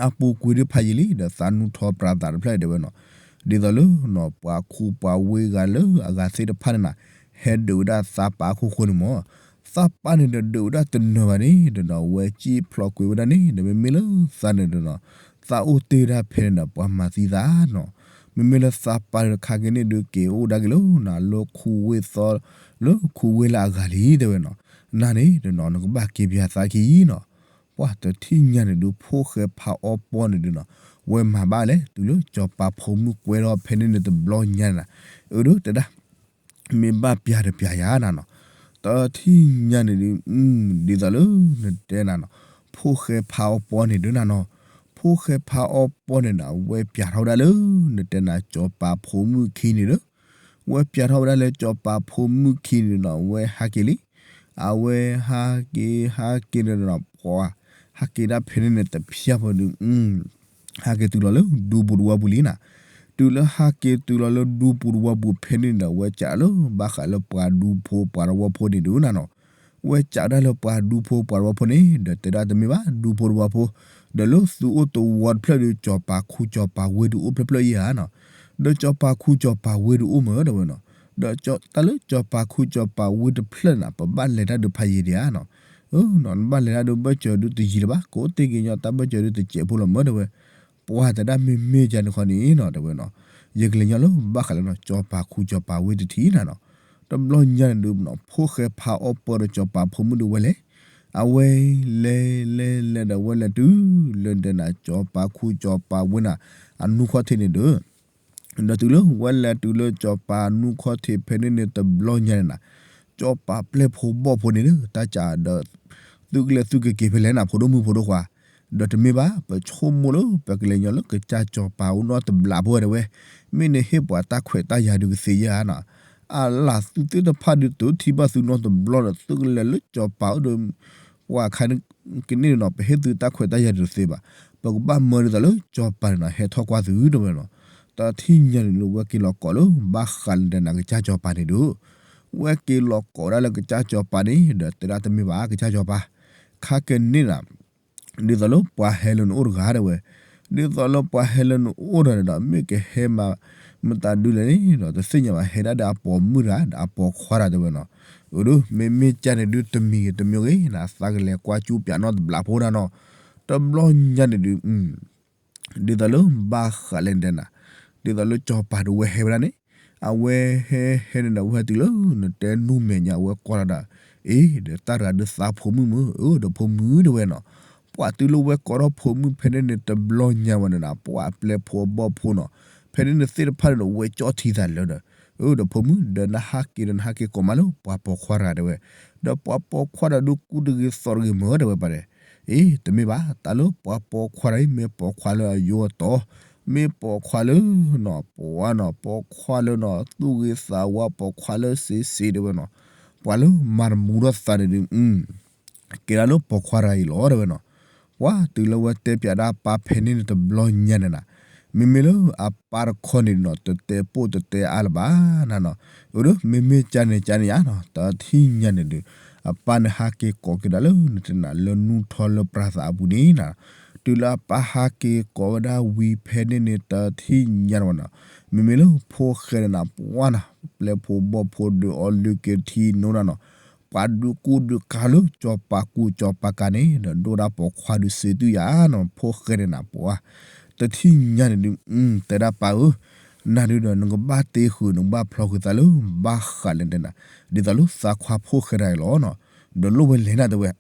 အပူၤကွံာ်ဒုးဖးယံာ်လံ ဒီးသးနူၢ်ထီပြးသးတဖျၢၣ်တဲဝဲနီၤ ဒ်သိးလၢနီၤ ပှၤခူပှၤဝ့ဂၤလၢအဂၤသ့ၣ်တဖၣ်န့ၣ်နၤ ဟဲဒုးဝဲဒၣ်သးပာ်အခိၣ်ဃိန့ၣ်မ့ၢ် သးပာ်န့ၣ်ဒီးဒုးဝဲဒၣ်တနၢၤဘၣ်န့ၣ် ဒီးနီၤ ဝဲစံၣ်ဖျိးကွံာ်ဝဲဒၣ်န့ၣ် ဒီးမ့မ့ၢ်လၢသးန့ၣ်ဒီးနီၤ သးအိၣ်တ့ၢ်ဝဲဒၣ်ဖဲန့ၣ်ဒီး ပှၤမၤသံသးနီၤ မ့မ့ၢ်လၢသးပာ်န့ၣ်ဒီးခါက့ၤန့ၣ်ဒုးက့ၤအိၣ်ဒၣ်က့ၤလၢနၤ လၢခူဝ့ၢ်သီ လၢခူဝ့ၢ်လၢအဂၤလံတဲဝဲနီၤ နၤန့ၣ်ဒီးနီၤ နကဘၣ်က့ၤပျးသးခံနီၤ ပှၤတထံၣ်ညါန့ၣ်ဒုး ဖိၣ်ဃဲဖးအီပီန့ၣ်ဒုးနီၤ ဝဲမၤဘၣ်လဲၣ် တုၤလၢစီၤပၤဖိမုၣ်ကွဲထီၣ်ဖဲန့ၣ်န့ၣ်တဘျီညါနၤ အၢ ဒီးတဲဒၣ် မ့ၢ်ဘၣ်ပျးတပျးယၤနၤနီၤ တထံၣ်ညါန့ၣ်ဒုး ဒ်သိးလၢနတဲနၤနီၤ ဖိၣ်ဃဲဖးအီပီန့ၣ်ဒုးနၤနီၤ ဖိၣ်ဃဲဖးအီပီၢ်န့ၣ်နီၤ ဝဲပျးထီၣ်ဝဲဒၣ်လၢ နတဲနၤ စီၤပၤဖိမုၣ်ခံန့ၣ်ဒီး ဝဲပျးထီၣ်ဝဲဒၣ်လၢစီၤပၤဖိမုၣ်ခံန့ၣ်နီၤ ဝဲဟးက့ၤလံ. အဝဲဟးက့ၤ ဟးက့ၤန့ၣ်နီၤ ပှၤ ဟးက့ၤဒၣ်ဖဲန့ၣ်န့ၣ်တဖျၢၣ်ဖိဒီး ဟးက့ၤတုၤလီၤလၢဒူပူၤတဝီပူၤလံနီၤ. တုၤလၢဟးက့ၤတုၤလီၤလၢဒူပူၤတဝီပူၤဖဲန့ၣ်ဒီး ဝဲစးလၢဘၣ်ဃးလၢပှၤဒူဖိပှၤတဝီဖိန့ၣ်ဒုးနီၤနီၤ. ဝဲစးဒၣ်လၢပှၤဒူဖိပှၤတဝီဖိန့ၣ် ဒီးတဲဒၣ်တမ့ၢ်ဘၣ် ဒူဖိတဝီဖိ ဒီးလၢသုအိၣ်တဝီတဖျၢၣ်ဒီး စီၤပၤခူစီၤပၤဝ့ၢ်ဒုးအိၣ်ဖျၢၣ်ဖျၢၣ်ယဲၢ်ဧါနီၤ. ဒီးစီၤပၤခူစီၤပၤဝ့ၢ်ဒုးအိၣ်မးတဲဝဲနီၤ. ဒီးတၢ်လၢစီၤပၤခူစီၤပၤဝ့ၢ်တဖျၢၣ်န့ၣ် ပဘၣ်လဲၤတၢ်ဒုးဖးယံၤဒံးဧါနီၤ. နဘၣ်လဲၤတၢ်ဒုးဘၢၣ်စၢၤဒုးတယံၤလၢၤဘၣ် ကအိၣ်တ့ၢ်က့ၤညီတၢ်ဘၢၣ်စၢၤဒုးတစဲးဖိလီၤမးတဲဝဲ. ပှၤတဲဒၣ်မ့မ့ၢ်ကန့ၣ်ခီန့ၣ်နီၤတဲဝဲနီၤ. ယကလဲၤညီလၢဘၣ်ဃးလၢနီၤ စီၤပၤခူစီၤပၤဝ့ၢ်တထံၣ်နီၤနီၤ. တဘျီညါန့ၣ်ဒုး ဖိၣ်ဃဲဖးအီပီၢ်ဒီးစီၤပၤဖိမုၣ်ဒုးဝဲလဲၤ အဝဲလဲၤလဲၤလဲၤဒီးဝဲလဲၤတုၤ လၢဒဲနၤ စီၤပၤခူစီၤပၤဝ့ၢ်နၤ အနူခီၣ်ထံးန့ၣ်ဒီး ဒီးတုၤလၢဝဲလဲၤတုၤလၢစီၤပၤနူခီၣ်ထံးဖဲန့ၣ်န့ၣ်တဘျီညါန့ၣ်နီၤ စီၤပၤပျဲၢ်ဖိဘီၣ်ဖိန့ၣ်ဒီး တၢ်စးဒီး သုကလဲၤသုကက့ၤဖဲလဲၣ်နၤ ဖိဒိၣ်မုၣ်ဖိဒိၣ်ခွါ, ဒီးတမ့ၢ်ဘၣ် ပဆိကမိၣ်လၢ ပကလဲၤညီလၢကစၢ်စီၤပၤအိၣ်နီတဘျီဖိတဲဝဲ, မ့ၢ်နဟ့ၣ်ပှၤတၢ်ခွဲးတၢ်ယာ်ဒုးကသ့ဧါနီၤ, အလၢသုသ့ၣ်တဖၣ်ဒုးတိၢ်ထံဘၣ်သုနီတဘျီဒီး သုကလဲၤလၢစီၤပၤအိၣ်ဒီး ပှၤခါန့ၣ်ကန့ၣ်ဒီးနီၤ ပဟ့ၣ်သုတၢ်ခွဲးတၢ်ယာ်ဒုးတသ့ဘၣ်, ပကဘၣ်မၢဒ်သိးလၢစီၤပၤန့ၣ်နီၤ ဟဲထီၣ်ကွၢ်သုတဲဝဲနီၤ, တထံၣ်ညါန့ၣ်လၢဝဲက့ၤလီၤကိးလၢ ဘၣ်ဃးလၢဒဲနၤကစၢ်စီၤပၤန့ၣ်ဒီး ဝဲက့ၤလီၤကိးဒၣ်လၢကစၢ်စီၤပၤန့ၣ် ဒီးတဲဒၣ်တမ့ၢ်ဘၣ် ကစၢ်စီၤပၤ, ခါကန့ၣ်နၤ ဒ်သိးလၢပှၤဟဲလၢနအိၣ်တဂၤတဲဝဲ, ဒ်သိးလၢပှၤဟဲလၢနအိၣ်ဒီးန့ၣ်ဒီး မ့ၢ်ကဟဲမၤ မတၤဒုလဲၣ်န့ၣ်ဒီး တသ့ၣ်ညါဘၣ် ဟဲဒၣ်ဒီးအပိာ်မုၣ်တဂၤ ဒီးအပိာ်ခွါတဂၤတဲဝဲနီၤ, အဒိ မ့မ့ၢ်ကန့ၣ်ဒုးတမံၤဂ့ၤတမံၤဂ့ၤ နသးကလဲၤကွၢ်ကၠူပၠးနီတဘျီဖိဒၣ်နီၤ, တဘျီညါန့ၣ်ဒုး ဒ်သိးလၢဘၣ်ဃးလဲၣ်နတဲနၤ, ဒ်သိးလၢစီၤပၤဒုးဝဲဟဲဝဲဒၣ်န့ၣ်, အဝဲဟဲဟဲန့ၣ်ဒီး ဝဲဟဲတုၤလၢနတဲနူမဲာ်ညါ အဝဲကွၢ်လီၤဒီး, အ့ ဒီးတၢ်တဂၤဒုးသးဖိမုၣ်မုၣ်ဧၢ ဒီးဖိမုၣ်တဲဝဲနီၤ, ပှၤတုၤလၢဝဲကိးထီၣ်ဖိမုၣ်ဖဲန့ၣ်န့ၣ် တဘျီညါဝဲန့ၣ်ဒီး ပှၤပျဲၢ်ဖိအဘီၣ်ဖိနီၤ, ဖဲန့ၣ်န့ၣ်သ့ၣ်တဖၣ်န့ၣ်ဒီး ဝဲကၠီၣ်ထံသးလၢဒီး, အၢ ဒီးဖိမုၣ် ဒီးနဟးက့ၤဒီးနဟးက့ၤကိးမးလၢပှၤပိာ်ခွါတဂၤတဲဝဲ, ဒီးပှၤပိာ်ခွါတဂၤဒုးကူတဂ့ၤသိးတဂ့ၤမၢတဲဝဲပှၤတဲ အ့ တမ့ၢ်ဘၣ် တၢ်လၢပှၤပိာ်ခွါတဂၤအံၤ မ့ၢ်ပိာ်ခွါလၢအယိအတီ, မ့ၢ်ပိာ်ခွါလၢနီၤ ပှၤနီၤ ပိာ်ခွါလၢနီၤ သူၣ်ဂ့ၤသးဝါ ပိာ်ခွါလၢစ့စ့တဲဝဲနီၤ, ပှၤလၢမၤတမူထီၣ်သးန့ၣ်ဒုး ကဲဒၣ်လၢပိာ်ခွါတဂၤအံၤလီၤတဲဝဲနီၤ, ပှၤတုၤလၢဝဲတဲပၠးဒၣ်အပၢ်ဖဲန့ၣ်န့ၣ်တဘျီညါန့ၣ်နၤ, မ့မ့ၢ်လၢအပၢ်တခီန့ၣ်နီၤ တတဲပိၢ်တတဲအါလၢၤဘၣ်နၤနီၤ, အဒိ မ့မ့ၢ်ကန့ၣ်ကန့ၣ်ဧါနီၤ တထံၣ်ညါန့ၣ်ဒုး အပၢ်န့ၣ်ဟးက့ၤကိးက့ၤဒၣ်လၢနတဲနၤ လၢနူထီလၢပြၤသးအပူၤန့ၣ်နၤ, တုၤလၢအပၢ်ဟးက့ၤကိးဝဲဒၣ်ဝံၤဖဲန့ၣ်န့ၣ် တထံၣ်ညါန့ၣ်ဝဲနီၤ, မ့မ့ၢ်လၢဖိၣ်ဃဲန့ၣ်နၤ ပှၤနီၤ ပျဲၢ်ဖိဘီၣ်ဖိဒုးအီလုၢ်က့ၤထံနိနၤနီၤ, ပှၤဒုးကူဒုးကၤလၢစီၤပၤကူစီၤပၤကၤန့ၣ် ဒီးဒိၣ်ဒၣ်ပိာ်ခွါဒုးစ့တုၤယၤနီၤ ဖိၣ်ဃဲန့ၣ်နၤ ပှၤ တထံၣ်ညါန့ၣ်ဒုး တဲဒၣ်ပၢ်ဧၢ, နၤဒုးဒီး နကဘၣ်တ့ဃုာ် နကဘၣ်ဖျီဃုာ်သးလၢ ဘၣ်ဃးလဲၣ်နတဲနၤ, ဒ်သိးလၢသးခွါဖိၣ်ဃဲတဂၤအံၤလီၤနီၤ, ဒီးလိၣ်ဝဲလဲၣ်နၤတဲဝဲ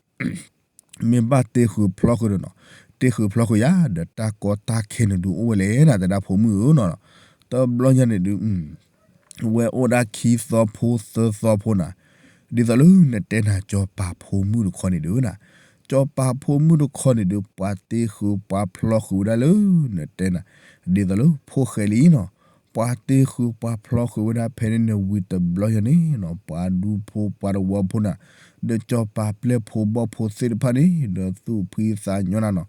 မ့ၢ်ဘၣ်တ့ဃုာ်ဖျီဃုာ်ဒီးနီၤ, တ့ဃုာ်ဖျီဃုာ်ယၤ ဒီးတၢ်ကီတၢ်ခဲန့ၣ်ဒုးအိၣ်ဝဲလဲၣ်နၤ တဲဒၣ်ဖိမုၣ်ဧၢနီၤ, တဘျီညါန့ၣ်ဒုး ဝဲအိၣ်ဒၣ်ခံသီဖိသၢသီဖိနၤ, ဒ်သိးလၢနတဲနၤ စီၤပၤဖိမုၣ်တခီန့ၣ်ဒုးနၤ, စီၤပၤဖိမုၣ်တခီန့ၣ်ဒုး ပှၤတ့ဃုာ်ပှၤဖျီဃုာ်ဝဲဒၣ်လၢ နတဲနၤ ဒ်သိးလၢဖိၣ်ဃဲလံနီၤ, ပှၤတ့ဃုာ်ပှၤဖျီဃုာ်ဝဲဒၣ်ဖဲန့ၣ်န့ၣ်ဝံၤတဘျီညါန့ၣ်နီၤ ပှၤဒူဖိပှၤတဝီဖိနၤ, ဒီးစီၤပၤပျဲၢ်ဖိဘီၣ်ဖိသ့ၣ်တဖၣ်န့ၣ် ဒီးသူၣ်ဖှံသးညီနၤနီၤ,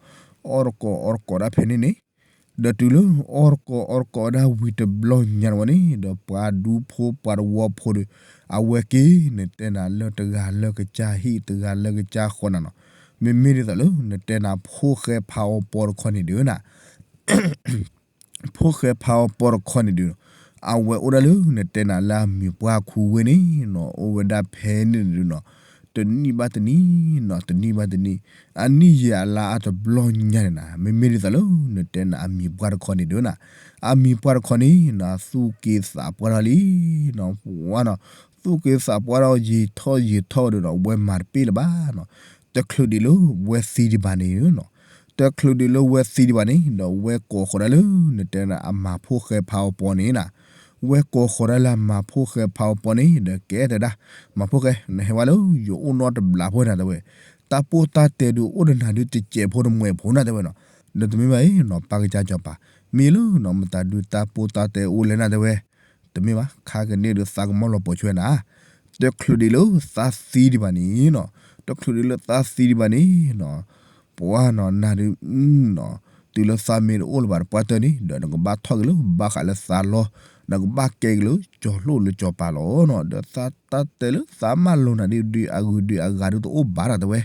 အီၣ်တကိးအီၣ်တကိးဒၣ်ဖဲန့ၣ်န့ၣ် ဒီးတုၤလၢအီၣ်တကိးအီၣ်တကိးဒၣ်ဝံၤတဘျီညါန့ၣ်ဝဲန့ၣ် ဒီးပှၤဒူဖိပှၤတဝီဖိဒီး အဝဲက့ၤ နတဲနၤလၢတဂၤလၢကစၢ်ဟံၣ်တဂၤလၢကစၢ်ဃီနၤနီၤ, မ့မ့ၢ်ဒ်သိးလၢ နတဲနၤဖိၣ်ဃဲဖးအီပီတခီန့ၣ်ဒုးနၤ ဖိၣ်ဃဲဖးအီပီတခီန့ၣ်ဒုး အဝဲအိၣ်ဒၣ်လၢ နတဲနၤလၢအမံၤပှၢ်ခူဝ့ၢ်န့ၣ်နီၤ အိၣ်ဝဲဒၣ်ဖဲန့ၣ်ဒုးနီၤ, တနံၣ်ဘၣ်တနံၣ်နီၤ တနံၣ်ဘၣ်တနံၣ် အနံၣ်ယံာ်အလါအါတဘျီညါန့ၣ်နၤ မ့မ့ၢ်ဒ်သိးလၢ နတဲနၤအမံၤပှၢ်တခီန့ၣ်ဒုးနၤ, အမံၤပှၢ်တခီန့ၣ်နီၤ သူၣ်က့သးပှၢ်ထီၣ်လံနီၤ ပှၤနီၤ သူၣ်က့သးပှၢ်ထီၣ်ယံာ်ထီၣ်ယံာ်ထီၣ်ဒီးနီၤ ဝဲမၤတပ့ၢ်လၢၤဘၣ်နီၤ တချုးဒံးလၢဝဲသံဒံးဘၣ်န့ၣ်နီၤ, တချုးဒံးလၢဝဲသံဒံးဘၣ်န့ၣ် ဒီးဝဲကိးဃီၤဒၣ်လၢ နတဲနၤအမၤဖိၣ်ဃဲဖးအီပီန့ၣ်နၤ, ဝဲကိးဃီၤဒၣ်လၢအမၤဖိၣ်ဃဲဖးအီပီန့ၣ် ဒီးကဲတဲဒၣ် မၤဖိၣ်ဃဲ နဟဲဝဲလၢယအိၣ်နီတဘျီဖိနၤတဲဝဲ, တၢ်ပိၢ်တၢ်တဲဒုးအိၣ်ဒီးနၤဒုးတစဲးဖိတမှဲးဖိနၤတဲဝဲနီၤ, ဒီးတမ့ၢ်ဘၣ်အံၤနီၤ ပၢ်ကစၢ်စီၤပၤ မ့ၢ်လၢနီၤ မတၤဒုးတၢ်ပိၢ်တၢ်တဲအိၣ်လဲၣ်နၤတဲဝဲ, တမ့ၢ်ဘၣ် ခါကန့ၣ်ဒီးသးကမီၣ်လီၤပိာ်ဆွဲနၤ, တချုးဒံးလၢသးသံဒံးဘၣ်န့ၣ်နီၤ, တချုးဒံးလၢသးသံဒံးဘၣ်န့ၣ်နီၤ, ပှၤနီၤ နၤဒုးနီၤ, တုၤလၢသးမ့ၢ်တအိၣ်လၢၤဘၣ်တပှၢ်တၢၢ်န့ၣ် ဒီးနကဘၣ်ထီၣ်က့ၤလၢဘၣ်ဃးလၢသးလီ, နကဘၣ်ကဲက့ၤလၢကၠီၤလိၣ်လၢစီၤပၤလီၤနီၤ, ဒီးသးတၢ်တဲလၢသးမၢလီၤနၤဒ်ဒုးအဂုၤဒုးအဂၤဒုးတအိၣ်ဘၣ်တၢ်တဲဝဲ,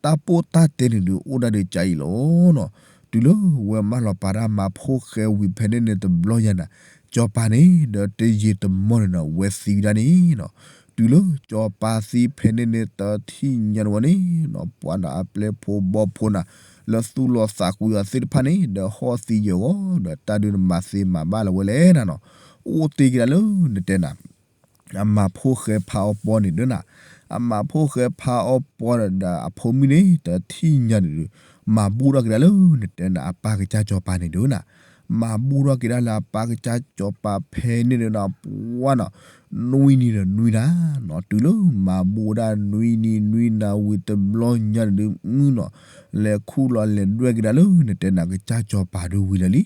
တၢ်ပိၢ်တၢ်တဲန့ၣ်ဒုးအိၣ်ဒၣ်ဒုးကါအံၤလီၤနီၤ, တုၤလၢဝဲမၢလီၤပာ်တၢ်မၤဖိၣ်ဃဲဝံၤဖဲန့ၣ်န့ၣ်တဘျီညါန့ၣ်, စီၤပၤန့ၣ် ဒီးတယံာ်တမီၢ်န့ၣ်နီၤ ဝဲသံဝဲဒၣ်န့ၣ်နီၤ, တုၤလၢစီၤပၤသံဖဲန့ၣ်န့ၣ်တထံၣ်ညါန့ၣ်ဝဲန့ၣ်နီၤ, ပှၤနီၤအပျဲၢ်ဖိဘီၣ်ဖိနၤ လၢသူၣ်လီၤသးကွံအီၤသ့ၣ်တဖၣ်န့ၣ် ဒီးဟီၣ်သံယၢၤဂီၤ ဒီးတၢ်ဒုးနမၤသ့မၤဘၣ်လၢၤဝဲလဲၣ်နၤနီၤ, အိၣ်တ့ၢ်က့ၤဒၣ်လၢနတဲနၤ အမၤဖိၣ်ဃဲဖးအီပီန့ၣ်ဒုးနၤ, အမၤဖိၣ်ဃဲဖးအီပီဒီးအဖိမုၣ်န့ၣ် တထံၣ်ညါန့ၣ်ဒုး မၤဘူၣ်ထီၣ်က့ၤဒၣ်လၢနတဲနၤအပၢ်ကစၢ်စီၤပၤန့ၣ်ဒုးနၤ, မၤဘူၣ်ထီၣ်က့ၤဒၣ်လၢအပၢ်ကစၢ်စီၤပၤဖဲန့ၣ်ဒုးနၤ ပှၤနီၤ နွံနံၤဒီးနွံနၤနီၤ, တုၤလၢမၤဘူၣ်ဝဲဒၣ်နွံနံၤနွံနၤဝံၤတဘျီညါန့ၣ်ဒုးမုၢ်နီၤ, လဲၤခူၣ်လီၤလဲၤဒွဲၣ်က့ၤဒၣ်လၢနတဲနၤကစၢ်စီၤပၤဒုးဝံၤလၢာ်လံ,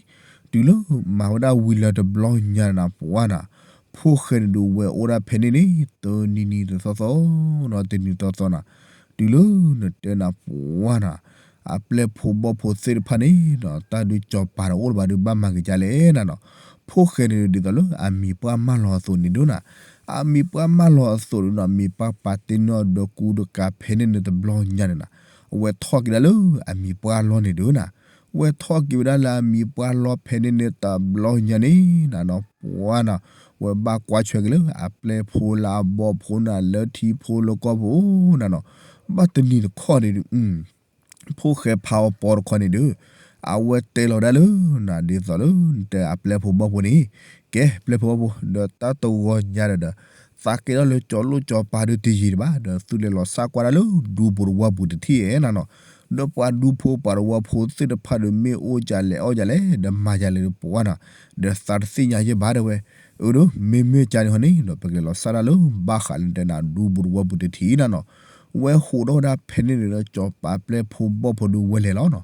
တုၤလၢမၤဝဲဒၣ်ဝံၤလၢာ်တဘျီညါန့ၣ်နၤ ပှၤနီၤ ဖိၣ်ဃဲန့ၣ်ဒုးဝဲအိၣ်ဒၣ်ဖဲန့ၣ်န့ၣ် တနံၤနံၤတသီသီနီၤ တနံၤသီသီနၤ, တုၤလၢနတဲနၤပှၤနီၤ အပျဲၢ်ဖိဘီၣ်ဖိသ့ၣ်တဖၣ်န့ၣ်နီၤ တၢ်ဒုးစီၤပၤတအိၣ်လၢၤဘၣ်ဒုးဘၣ်မၤက့ၤကလဲၣ်နၤနီၤ, ဖိၣ်ဃဲန့ၣ်ဒုးဒ်သိးလၢအမံၤပှၢ်မၢလီၤအသိးန့ၣ်ဒုးနၤ, အမံၤပှၢ်မၢလီၤအသိးဒုးနီၤ မံၤပှၢ်ပာ်တ့ၢ်နီၣ်ဒီးကူဒီးကၤဖဲန့ၣ်န့ၣ်တဘျီညါန့ၣ်နၤ, အဝဲထီၣ်က့ၤဒၣ်လၢအမံၤပှၢ်လီၢ်န့ၣ်ဒုးနၤ, ဝဲထီၣ်က့ၤဝဲဒၣ်လၢအမံၤပှၢ်လီၢ်ဖဲန့ၣ်န့ၣ်တဘျီညါန့ၣ်နၤနီၤ ပှၤနီၤ ဝဲဘၣ်ကွၢ်ဆွဲက့ၤလၢအပျဲၢ်ဖိလၢအဘီၣ်ဖိနၤ လၢထံဖိလၢကီၢ်ဖိနၤနီၤ, ဘၣ်တနံၤတခီန့ၣ်ဒုး ဖိၣ်ဃဲဖးအီပီတခီန့ၣ်ဒုး အဝဲတဲလီၤဒၣ်လၢနၤ ဒ်သိးလၢနတဲအပျဲၢ်ဖိဘီၣ်ဖိန့ၣ်, ကဲပျဲၢ်ဖိဘီၣ်ဖိ ဒီးတၢ်တဂီၤညါဒီး သးကဲထီၣ်လၢကၠီၤလိၣ်ကၠီၤပၤဒုးတယံာ်ဒံးဘၣ် ဒီးသုလဲၤလီၤစၢ်ကွၢ်ဒၣ်လၢဒူပူၤတဝီပူၤတထံၣ်ဧဲနၤနီၤ, ဒီးပှၤဒူဖိပှၤတဝီဖိသ့ၣ်တဖၣ်ဒီးမ့ၢ်အိၣ်ကလဲၣ်အီၣ်ကလဲၣ် ဒီးမၤကလဲၣ်ဒီးပှၤနီၤ, ဒီးသးတသ့ၣ်ညါယဲၢ်ဘၣ်တဲဝဲ, အၢဒီး မ့မ့ၢ်ကန့ၣ်ဟီန့ၣ်ဒီး ပကလဲၤလီၤစၢ်ဒၣ်လၢဘၣ်ဃးလၢနတဲနၤဒူပူၤတဝီပူၤတထံၣ်နၤနီၤ, ဝဲဟူးထီၣ်ဝဲဒၣ်ဖဲန့ၣ်န့ၣ်ဒီး ကၠီၤပၤပျဲၢ်ဖိဘီၣ်ဖိဒုးဝဲလဲၤလီၤနီၤ,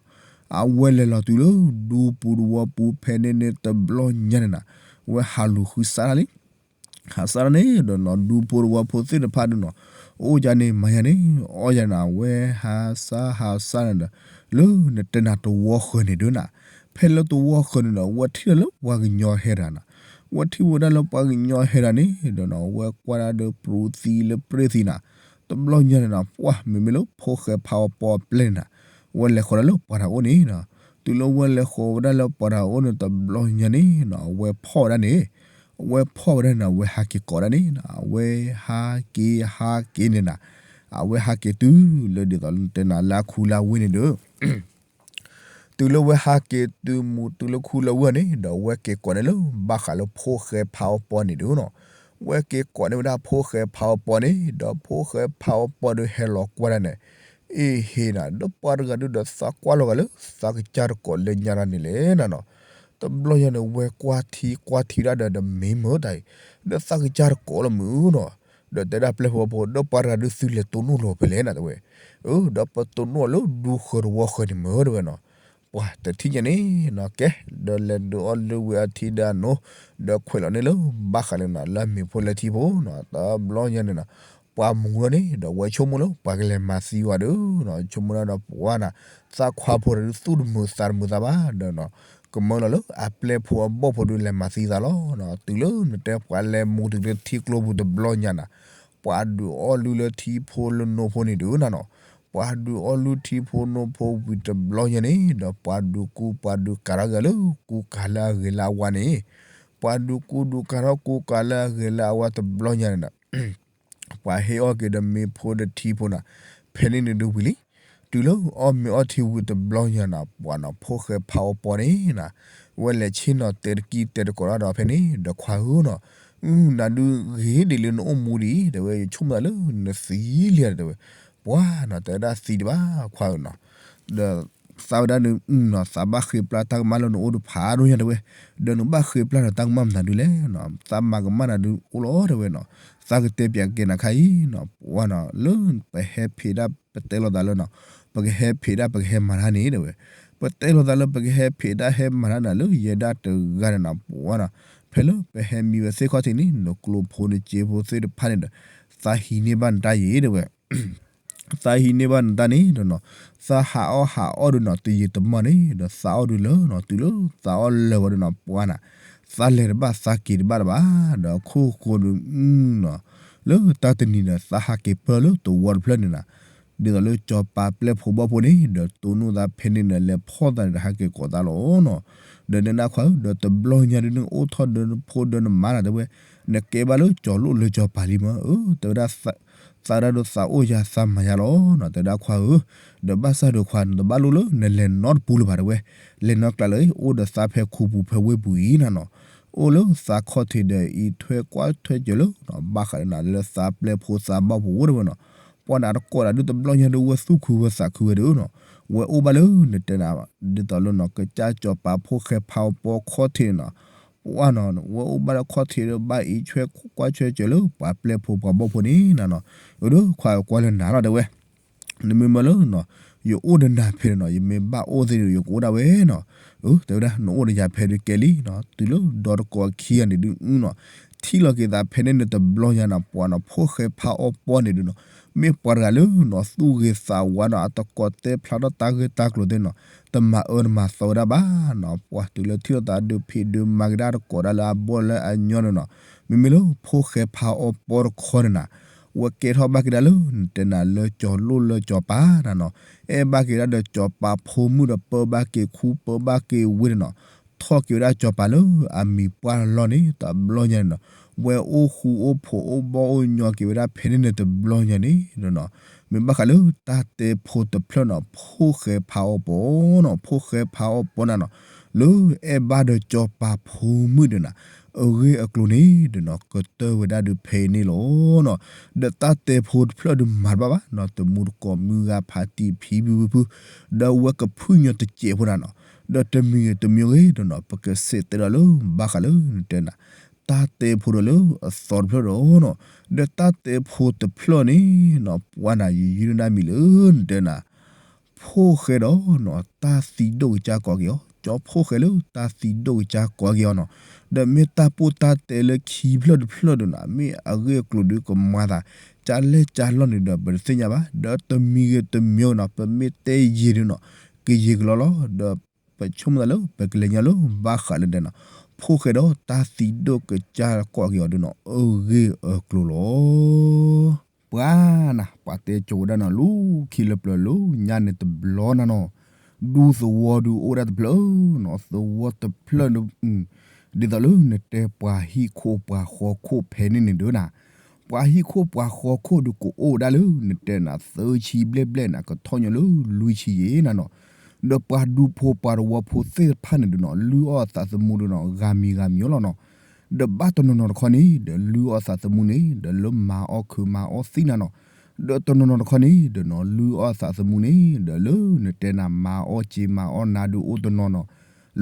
အဝဲလဲၤလီၤတုၤလၢဒူပူၤတဝီပူၤဖဲန့ၣ်န့ၣ်တဘျီညါန့ၣ်နၤ, ဝဲဟးလူၤဃုစၢ်ဒၣ်လံ ဟးစၢ်ဒၣ်န့ၣ်ဒီးနီၤ ဒူဖိတဝီဖိသ့ၣ်တဖၣ်ဒုးနီၤ, အိၣ်ကန့ၣ်မၤယၤန့ၣ် အီၣ်ယၤန့ၣ် အဝဲဟးစၢ်ဟးစၢ်န့ၣ်ဒီး လၢနတဲနၤတဝီဃၢၤန့ၣ်ဒုးနၤ, ဖဲလၢတဝီဃၢၤန့ၣ်ဒီး ဝဲထံၣ်လၢပှၤကညီဟဲတဂၤနီၤ, ဝဲထံၣ်ဝဲဒၣ်လၢပှၤကညီဟဲတဂၤန့ၣ်ဒီးနီၤ ဝဲကွၢ်ဒၣ်ဒီးပြူၤသံလၢပြ့ၢ်သံနၤ, တဘျီညါန့ၣ်နီၤ ပှၤမ့မ့ၢ်လၢဖိၣ်ဃဲဖးအီပီအပျဲၢ်န့ၣ်နၤ, ဝဲလဲၤဃီၤဒၣ်လၢပှၤတၢ်အိၣ်န့ၣ်နီၤ, တုၤလၢဝဲလဲၤဃီၤဝဲဒၣ်လၢပှၤတၢ်အိၣ်န့ၣ်တဘျီညါန့ၣ်နီၤ အဝဲဖီၣ်ဝဲဒၣ်န့ၣ် အဝဲဖီၣ်ဝဲဒၣ်န့ၣ် အဝဲဟးက့ၤကိးဒၣ်န့ၣ် အဝဲဟးက့ၤဟးက့ၤန့ၣ်နၤ, အဝဲဟးက့ၤတုၤလၢဒ်သိးလၢတဲနၤလၢအခူလၢဝ့ၢ်န့ၣ်ဒီး တုၤလၢဝဲဟးက့ၤတုၤမူးတုၤလၢခူလၢဝ့ၢ်န့ၣ် ဒီးအဝဲက့ၤကိးန့ၣ်လၢဘၣ်ဃးလၢဖိၣ်ဃဲဖးအီပီန့ၣ်ဒုးနီၤ, ဝဲက့ၤကိးန့ၢ်ဝဲဒၣ်ဖိၣ်ဃဲဖးအီပီန့ၣ် ဒီးဖိၣ်ဃဲဖးအီပီဒီးဟဲလီၤကွၢ်ဒၣ်န့ၣ် အ့ၣ်ဟ့ၣ်နၤ ဒီးပှၤတဂၤဒုးဒီးသးကွၢ်လီၤဂာ်လၢသးကစၢ်တကိးလၢညါတၢ်န့ၣ်လဲၣ်နၤနီၤ, တဘျီညါန့ၣ် ဝဲကွၢ်ထံကွၢ်ထံဒၣ်ဒီး ဒီးမ့ၢ်မုာ်တၢ်အံၤ ဒီးသးကစၢ်တကိးလီၤမုာ်နီၤ, ဒီးတဲဒၣ်ပျဲၢ်ဖိဘီၣ်ဖိ ဒီးပှၤတဂၤဒုးသုလဲၤတိၢ်နီၣ်လီၤဖဲလဲၣ်နၤတဲဝဲ, အၢ ဒီးပတိၢ်နီၣ်လၢဒူဃၢၤတဝီဃၢၤန့ၣ်မုာ်တဲဝဲနီၤ, ပှၤတထံၣ်ညါန့ၣ်နီၤ ကဲ ဒီးလဲၤဒုးအီၣ်လုၢ်ဝံၤအထံဒီးအနိ ဒီးခွဲးလီၤန့ၢ်လၢဘၣ်ဃးလၢနၤ လၢအမံၤဖိလၢထံဖိနီၤ, တဘျီညါန့ၣ်နီၤ ပှၤမူၤထီၣ်န့ၣ် ဒီးဝဲဆိကမိၣ်လၢပှၤကလဲၤမၤသံဝဲဒီးနီၤ, ဆိကမိၣ်ဒၣ်ဒီးပှၤနီၤ သးခွါဖိတဒုးသူၣ်တမုာ်သးတမုာ်သးဘၣ်ဒီးနီၤ, ကမၢလီၤလၢအပျဲၢ်ဖိအဘီၣ်ဖိဒုးလဲၤမၤသံသးလီၤနီၤ, တုၤလၢနတဲပှၤလဲၤမူၤတုၤလၢထံကျိပူၤတဘျီညါနၤ, ပှၤဒုးအီၣ်လုၢ်လၢထံဖိလၢနိဖိန့ၣ်ဒုးနၤနီၤ, ပှၤဒုးအီၣ်လုၢ်ထံဖိနိဖိဝံၤတဘျီညါန့ၣ် ဒီးပှၤဒုးကူပှၤဒုးကၤထီၣ်က့ၤလၢကူကၤလၢအဂ့ၤလၢအဝါန့ၣ်, ပှၤဒုးကူဒုးကၤထီၣ်ကူကၤလၢအဂ့ၤလၢအဝါတဘျီညါန့ၣ်ဒီး ပှၤဟ့ၣ်အီၣ်က့ၤဒီးမ့ၤဖိဒီးထံဖိနၤ, ဖဲန့ၣ်န့ၣ်ဒုးဝံၤလံ, တုၤလၢအီၣ်မ့ၤအီထံဝံၤတဘျီညါနၤ ပှၤနီၤဖိၣ်ဃဲဖးအီပီန့ၣ်နၤ, ဝဲလဲၤဆ့ၣ်နီၤတဲတကံၢ်တဲတကိးတၢ်ဒီးဖဲန့ၣ် ဒီးခွါဧၢနီၤ, နၤဒုးဂ့ၤဒ်လၢနအိၣ်မူဒံး တဲဝဲ ယဆိကမိၣ်သးလၢနသံလံဧါတဲဝဲ, ပှၤနီၤ တဲဝဲဒၣ်သံတဘၣ်ခွါဧၢနီၤ, ဒီးသးဝဲဒၣ်နနီၤ သးဘၣ်ဃ့ပျၢ်တၢ်ကမၣ်လၢနအိၣ်တဖးဒိၣ်ညါတဲဝဲ, ဒီးနဘၣ်ဃ့ပျၢ်ဒီးတၢ်ကမၣ်မနုၤဒုးလဲၣ်နီၤ, သးမၤကမၣ်နၤဒုးအိၣ်လီၤတဲဝဲနီၤ, သးကတဲပၠးကဲနၤခါအံၤနီၤ ပှၤနီၤ လၢပဟဲဖံးဒၣ်ပတဲလိာ်သးလၢနီၤ, ပကဟဲဖံးဒၣ်ပကဟဲမၤတၢ်န့ၣ်တဲဝဲ, ပတဲလိာ်သးလၢပကဟဲဖံးတၢ်ဟဲမၤတၢ်နၤလၢယဲဒၣ်တဂၤန့ၣ်နီၤ ပှၤနီၤ, ဖဲလၢပဟဲမံဝဲသ့ၣ်ခီၣ်ထံးန့ၣ် နကျိဖိနစ့ဖိသ့ၣ်တဖၣ်န့ၣ်ဒီး သးဟံးန့ၢ်ဘၣ်နတၢ်ယံၤတဲဝဲ သးဟံးန့ၢ်ဘၣ်နတၢ်န့ၣ်ဒီးနီၤ, သးဟးအီၣ်ဟးအီၣ်ဒုးနီၤ တယံာ်တမီၢ်န့ၣ်ဒီး သးအီၣ်ဒုးလၢနီၤ တုၤလၢသးအီၣ်လၢာ်ဝဲဒုးနီၤ ပှၤနီၤ, သးလဲၤတဘၣ်သးက့ၤတဘၣ်လၢၤဘၣ်, ဒီးခိၣ်ဃိဒုးနီၤ, လၢတၢ်တနံၤဒီး သးဟးက့ၤပၢၢ်လၢသဝီတဖျၢၣ်န့ၣ်နီၤ, ဒ်သိးလၢစီၤပၤပျဲၢ်ဖိဘီၣ်ဖိန့ၣ် ဒီးတိၢ်နီၣ်သးဖဲန့ၣ်ဒီး လဲၤဖီၣ်သးန့ၣ်ဒီး ဟးက့ၤကိးသးလီၤနီၤ, ဒီးနဲဒၣ်ခွါဧၢ ဒီးတဘျီညါဒုး နအိၣ်ထီၣ်ဒီးနဖိဒီးနမါနီၤ တဲဝဲ, နကဲဘၣ်လၢကၠီၤလိၣ်လၢကၠီၤပၤလံမၢ်, အၢ တဲဝဲဒၣ် သးဒၣ်ဒိသးအိၣ်ယၤသးမၤယၤလီၤနီၤ တဲဝဲဒၣ်ခွါဧၢ, ဒီးဘၣ်ဆၣ်ဒီးခွါ နတဘၣ်လိၣ်လၢနလဲၤနီတပူၤလၢၤဘၣ်တဲဝဲ, လဲၤနီကျးလၢ အိၣ်ဒီးသးဖဲခူပူၤဖဲဝ့ၢ်ပူၤအံၤနီၤနီၤ, အိၣ်လၢသးခီၣ်ထံးဒီးအံးထွဲကွၢ်ထွဲစၢၤလၢနီၤ ဘၣ်ဃးဒီးနၤလၢသးပျဲၢ်ဖိသးဘီၣ်ဖိအိၣ်တဲဝဲနီၤ, ပှၤန့ၣ်အတကိးဒၣ်ဒုးတဘျီညါဒုး ဝဲသူၣ်ခုဝဲသးခုဝဲဒုးနီၤ, ဝဲအိၣ်ဘၣ်လၢနတဲနၤ ဒ်သိးလၢနီၤ ကစၢ်စီၤပၤဖိၣ်ဃဲဖးအီပီခီၣ်ထံးန့ၣ်နီၤ, ပှၤနီၤ ဝဲအိၣ်ဘၣ်လၢခီၣ်ထံးဒီး ဘၣ်အံးထွဲကွၢ်ထွဲစၢၤလၢပှၤပျဲၢ်ဖိပှၤဘီၣ်ဖိန့ၣ်နီၤနီၤ, အၢ ဒီးခွါကွၢ်လၢနၤလီၤတဲဝဲ နမ့ၢ်မၢလၢနီၤ ယအိၣ်ဒီးနၤဖဲန့ၣ်နီၤ ယမ့ၢ်ဘၣ်အိၣ်သ့ၣ်ဒီး ယကအိၣ်ဒၣ်ဝဲနီၤ, အၢ တဲဝဲဒၣ် နအိၣ်ဒီးယၤဖဲဒုးကဲလံနီၤ, တုၤလၢဒီတကိးခံဂၤန့ၣ်ဒုးနီၤ, ထံၣ်လီၤက့ၤသးဖဲန့ၣ်န့ၣ်တဘျီညါနီၤ ပှၤနီၤ ဖိၣ်ဃဲဖးအီပီန့ၣ်ဒုးနီၤ, မ့ၢ်ပှၤတဂၤလၢနီၤ သူၣ်ဂ့ၤသးဝါနီၤ အတကိးတဲဖျါထီၣ်တၢ်ဂ့ၢ်တၢ်ကျိၤသ့ၣ်နီၤ, တမၤအၢတမၤသီဝဲဒၣ်ဘၣ်နီၤ, ပှၤတုၤလၢထံၣ်လိာ်သးဒုးဖံးဒုးမၤက့ၤဒၣ်တကိးဒၣ်လၢအဘီၣ်လၢအညီန့ၣ်နီၤ, မ့မ့ၢ်လၢဖိၣ်ဃဲဖးအီပီတခီန့ၣ်နီၤ ဝဲကဲထီၣ်ဘၣ်က့ၤဒၣ်လၢ နတဲနၤလၢကၠီၤလိၣ်လၢကၠီၤပၤနီၤနီၤ, အဲၣ်ဘၣ်က့ၤဒၣ်ဒီးကၠီၤပၤဖိမုၣ်ဒီးပၢဘၣ်က့ၤခူပၢဘၣ်က့ၤဝ့ၢ်န့ၣ်နီၤ, ထီၣ်က့ၤဝဲဒၣ်ကၠီၤပၤလၢအမံၤပှၢ်လီၢ်န့ၣ် တဘျီညါန့ၣ်နီၤ, ဝဲအိၣ်ဃူအိၣ်ဖိးအိၣ်ဘီၣ်အိၣ်ညီက့ၤဝဲဒၣ်ဖဲန့ၣ်န့ၣ်တဘျီညါန့ၣ်နီၤ, မ့ၢ်ဘၣ်ဃးလၢတၢ်တဲဖိတဖျၢၣ်နီၤ ဖိၣ်ဃဲဖးအီပီနီၤ, ဖိၣ်ဃဲဖးအီပီန့ၣ်နီၤ, လၢအဲၣ်ဘၣ်ဒီးကၠီၤပၤဖိမုၣ်ဒီးနီၤ အဂ့ၢ်အကျိၤန့ၣ်ဒီးနီၤ ကတၢၢ်ဝဲဒၣ်ဒုးဖဲအံၤန့ၣ်လီၤနီၤ, ဒီးတၢ်တဲဖိတဖျၢၣ်ဒုးမၤတဘၣ်ဘၣ်နီၤ, တမူတကိးမုၢ်ဂၤဖးတံၢ်ဖံဖုဖုဖု, ဒီးဝဲကဖုၣ်ညီတစဲးဖိနီၤနီၤ, ဒီးတမံၤဂ့ၤတမံၤဂ့ၤဒီးနီၤ ပကစံးတဲဒီးလၢဘၣ်ဃးလၢ နတဲနၤ တၢ်တဲဖိဒီးလၢအသီတဖျၢၣ်ဒီးနီၤ, ဒီးတၢ်တဲဖိတဖျၢၣ်န့ၣ်နီၤ ပှၤနၤယယုၢ်န့ၢ်ဒၣ်မံၤလၢ နတဲနၤ ဖိၣ်ဃဲဒီးနီၤ တၢ်သံဒိၣ်ကစၢ်ကိးက့ၤအီၤ, ကၠီဖိၣ်ဃဲလၢတၢ်သံဒိၣ်ကစၢ်ကိးက့ၤအီၤနီၤ, ဒီးမ့ၢ်တၢ်ပိၢ်တၢ်တဲလၢခံဖျၢၣ်တဖျၢၣ်ဒီးနီၤ မ့ၢ်အဂ့ၢ်အကျိၤဒုးကမၤသး ကၢ်လဲၢ်ကၢ်လီၢ်န့ၣ်ဒီး ပတသ့ၣ်ညါဘၣ်, ဒီးတမံၤဂ့ၤတမံၤနီၤ ပမ့ၢ်တဲယံာ်ဒုးနီၤ ကယံာ်ကလီလီၤ, ဒီးပဆိကမိၣ်သးလၢ ပကလဲၤညီလၢဘၣ်ဃးလၢဒဲးနီၤ, ဖိၣ်ဃဲဒီးတၢ်သံဒိၣ်ကစၢ်ကိးက့ၤအီၤဒုးနီၤ အဂ့ၢ်အကျိၤလီၤ. ပှၤနၤ ပှၤတဲကၠိဝဲဒၣ်နီၤ လူၤခံလၢပျၢၤလၢညါန့ၣ်တဘျီနၤနီၤ, ဒူသဝီဒုးအိၣ်ဝဲဒၣ်တဖျၢၣ်နီၤ, သဝီတဖျၢၣ်န့ၣ် ဒ်သိးလၢနတဲပှၤဟံၣ်ခိၣ်ပှၤဃီခိၣ်ဖဲန့ၣ်န့ၣ်ဒုးနၤ, ပှၤဟံၣ်ခိၣ်ပှၤဃီခိၣ်ဒုးကအိၣ်ဝဲဒၣ်လၢ နတဲနၤ သၢဆံဘျဲၣ်ဘျဲၣ်နၤ ကထီၣ်ညီလၢလွံၢ်ဆံယဲၢ်နၤနီၤ, ဒီးပှၤဒူဖိပှၤသဝီဖိသ့ၣ်တဖၣ်န့ၣ်ဒုးနီၤ လုၢ်အီၣ်အသးသမူဒုးနီၤ ဂၤမံၤဂၤမံၤလီၤနီၤ, ဒီးဘၣ်တနီၤနီၤတခီန့ၣ် ဒီးလုၢ်အီၣ်အသးသမူန့ၣ် ဒီးလၢမၤအီၣ်ခုးမၤအီၣ်သံနၤနီၤ, ဒီးတနီၤနီၤတခီန့ၣ် ဒီးနီၤ လုၢ်အီၣ်အသးသမူန့ၣ် ဒီးလၢနတဲနၤ မၤအီၣ်စ့မၤအီၣ်နါဒုးအိၣ်တနီၤနီၤ,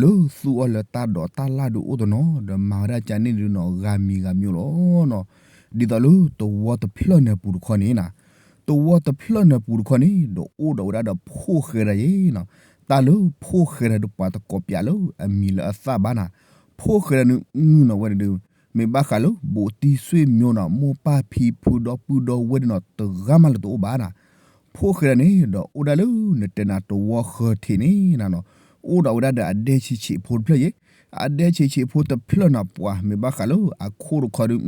လၢသူအီၤလၢတၢ်ဒိးတၢ်လၢ်ဒုးအိၣ်တနီၤ, ဒီးမၤဝဲဒၣ်ကန့ၣ်ဒုးနီၤ ဂၤမံၤဂၤမံၤလီၤနီၤ, ဒ်သိးလၢသဝီတဖျၢၣ်န့ၣ်ပူၤတခီန့ၣ်နၤ, သဝီတဖျၢၣ်န့ၣ်ပူၤတခီန့ၣ် ဒီးအိၣ်ဒီးဝဲဒၣ်ဒီးဖိၣ်ဃဲဒၣ်ယဲနီၤ, တၢ်လၢဖိၣ်ဃဲဒၣ်ဒုးပှၤတကိးပျးလၢအမံၤလၢအသၣ်ဘၣ်နၤ, ဖိၣ်ဃဲဒၣ်န့ၣ်အုနီၤဝဲဒၣ်ဒုး မ့ၢ်ဘၣ်ဃးလၢ ဘူးတံၢ်ဆွေမျိုးနီၤ မိၢ်ပၢ်ဖံဖုဒီပုၢ်ဒီဝဲၢ်ဒုးနီၤ တဂၤမးလၢတအိၣ်ဘၣ်နၤ, ဖိၣ်ဃဲဒၣ်န့ၣ် ဒီးအိၣ်ဒၣ်လၢနတဲနၤ သဝီဃၢၤထံးန့ၣ်နၤနီၤ, အိၣ်ဒီးဝဲဒၣ်ဒီးအဒဲဆံးဆံးဖိတဖျၢၣ်ယဲ, အဒဲဆံးဆံးဖိတဖျၢၣ်နၤ ပှၤမ့ၢ်ဘၣ်ဃးလၢအခိၣ်တခီဒုး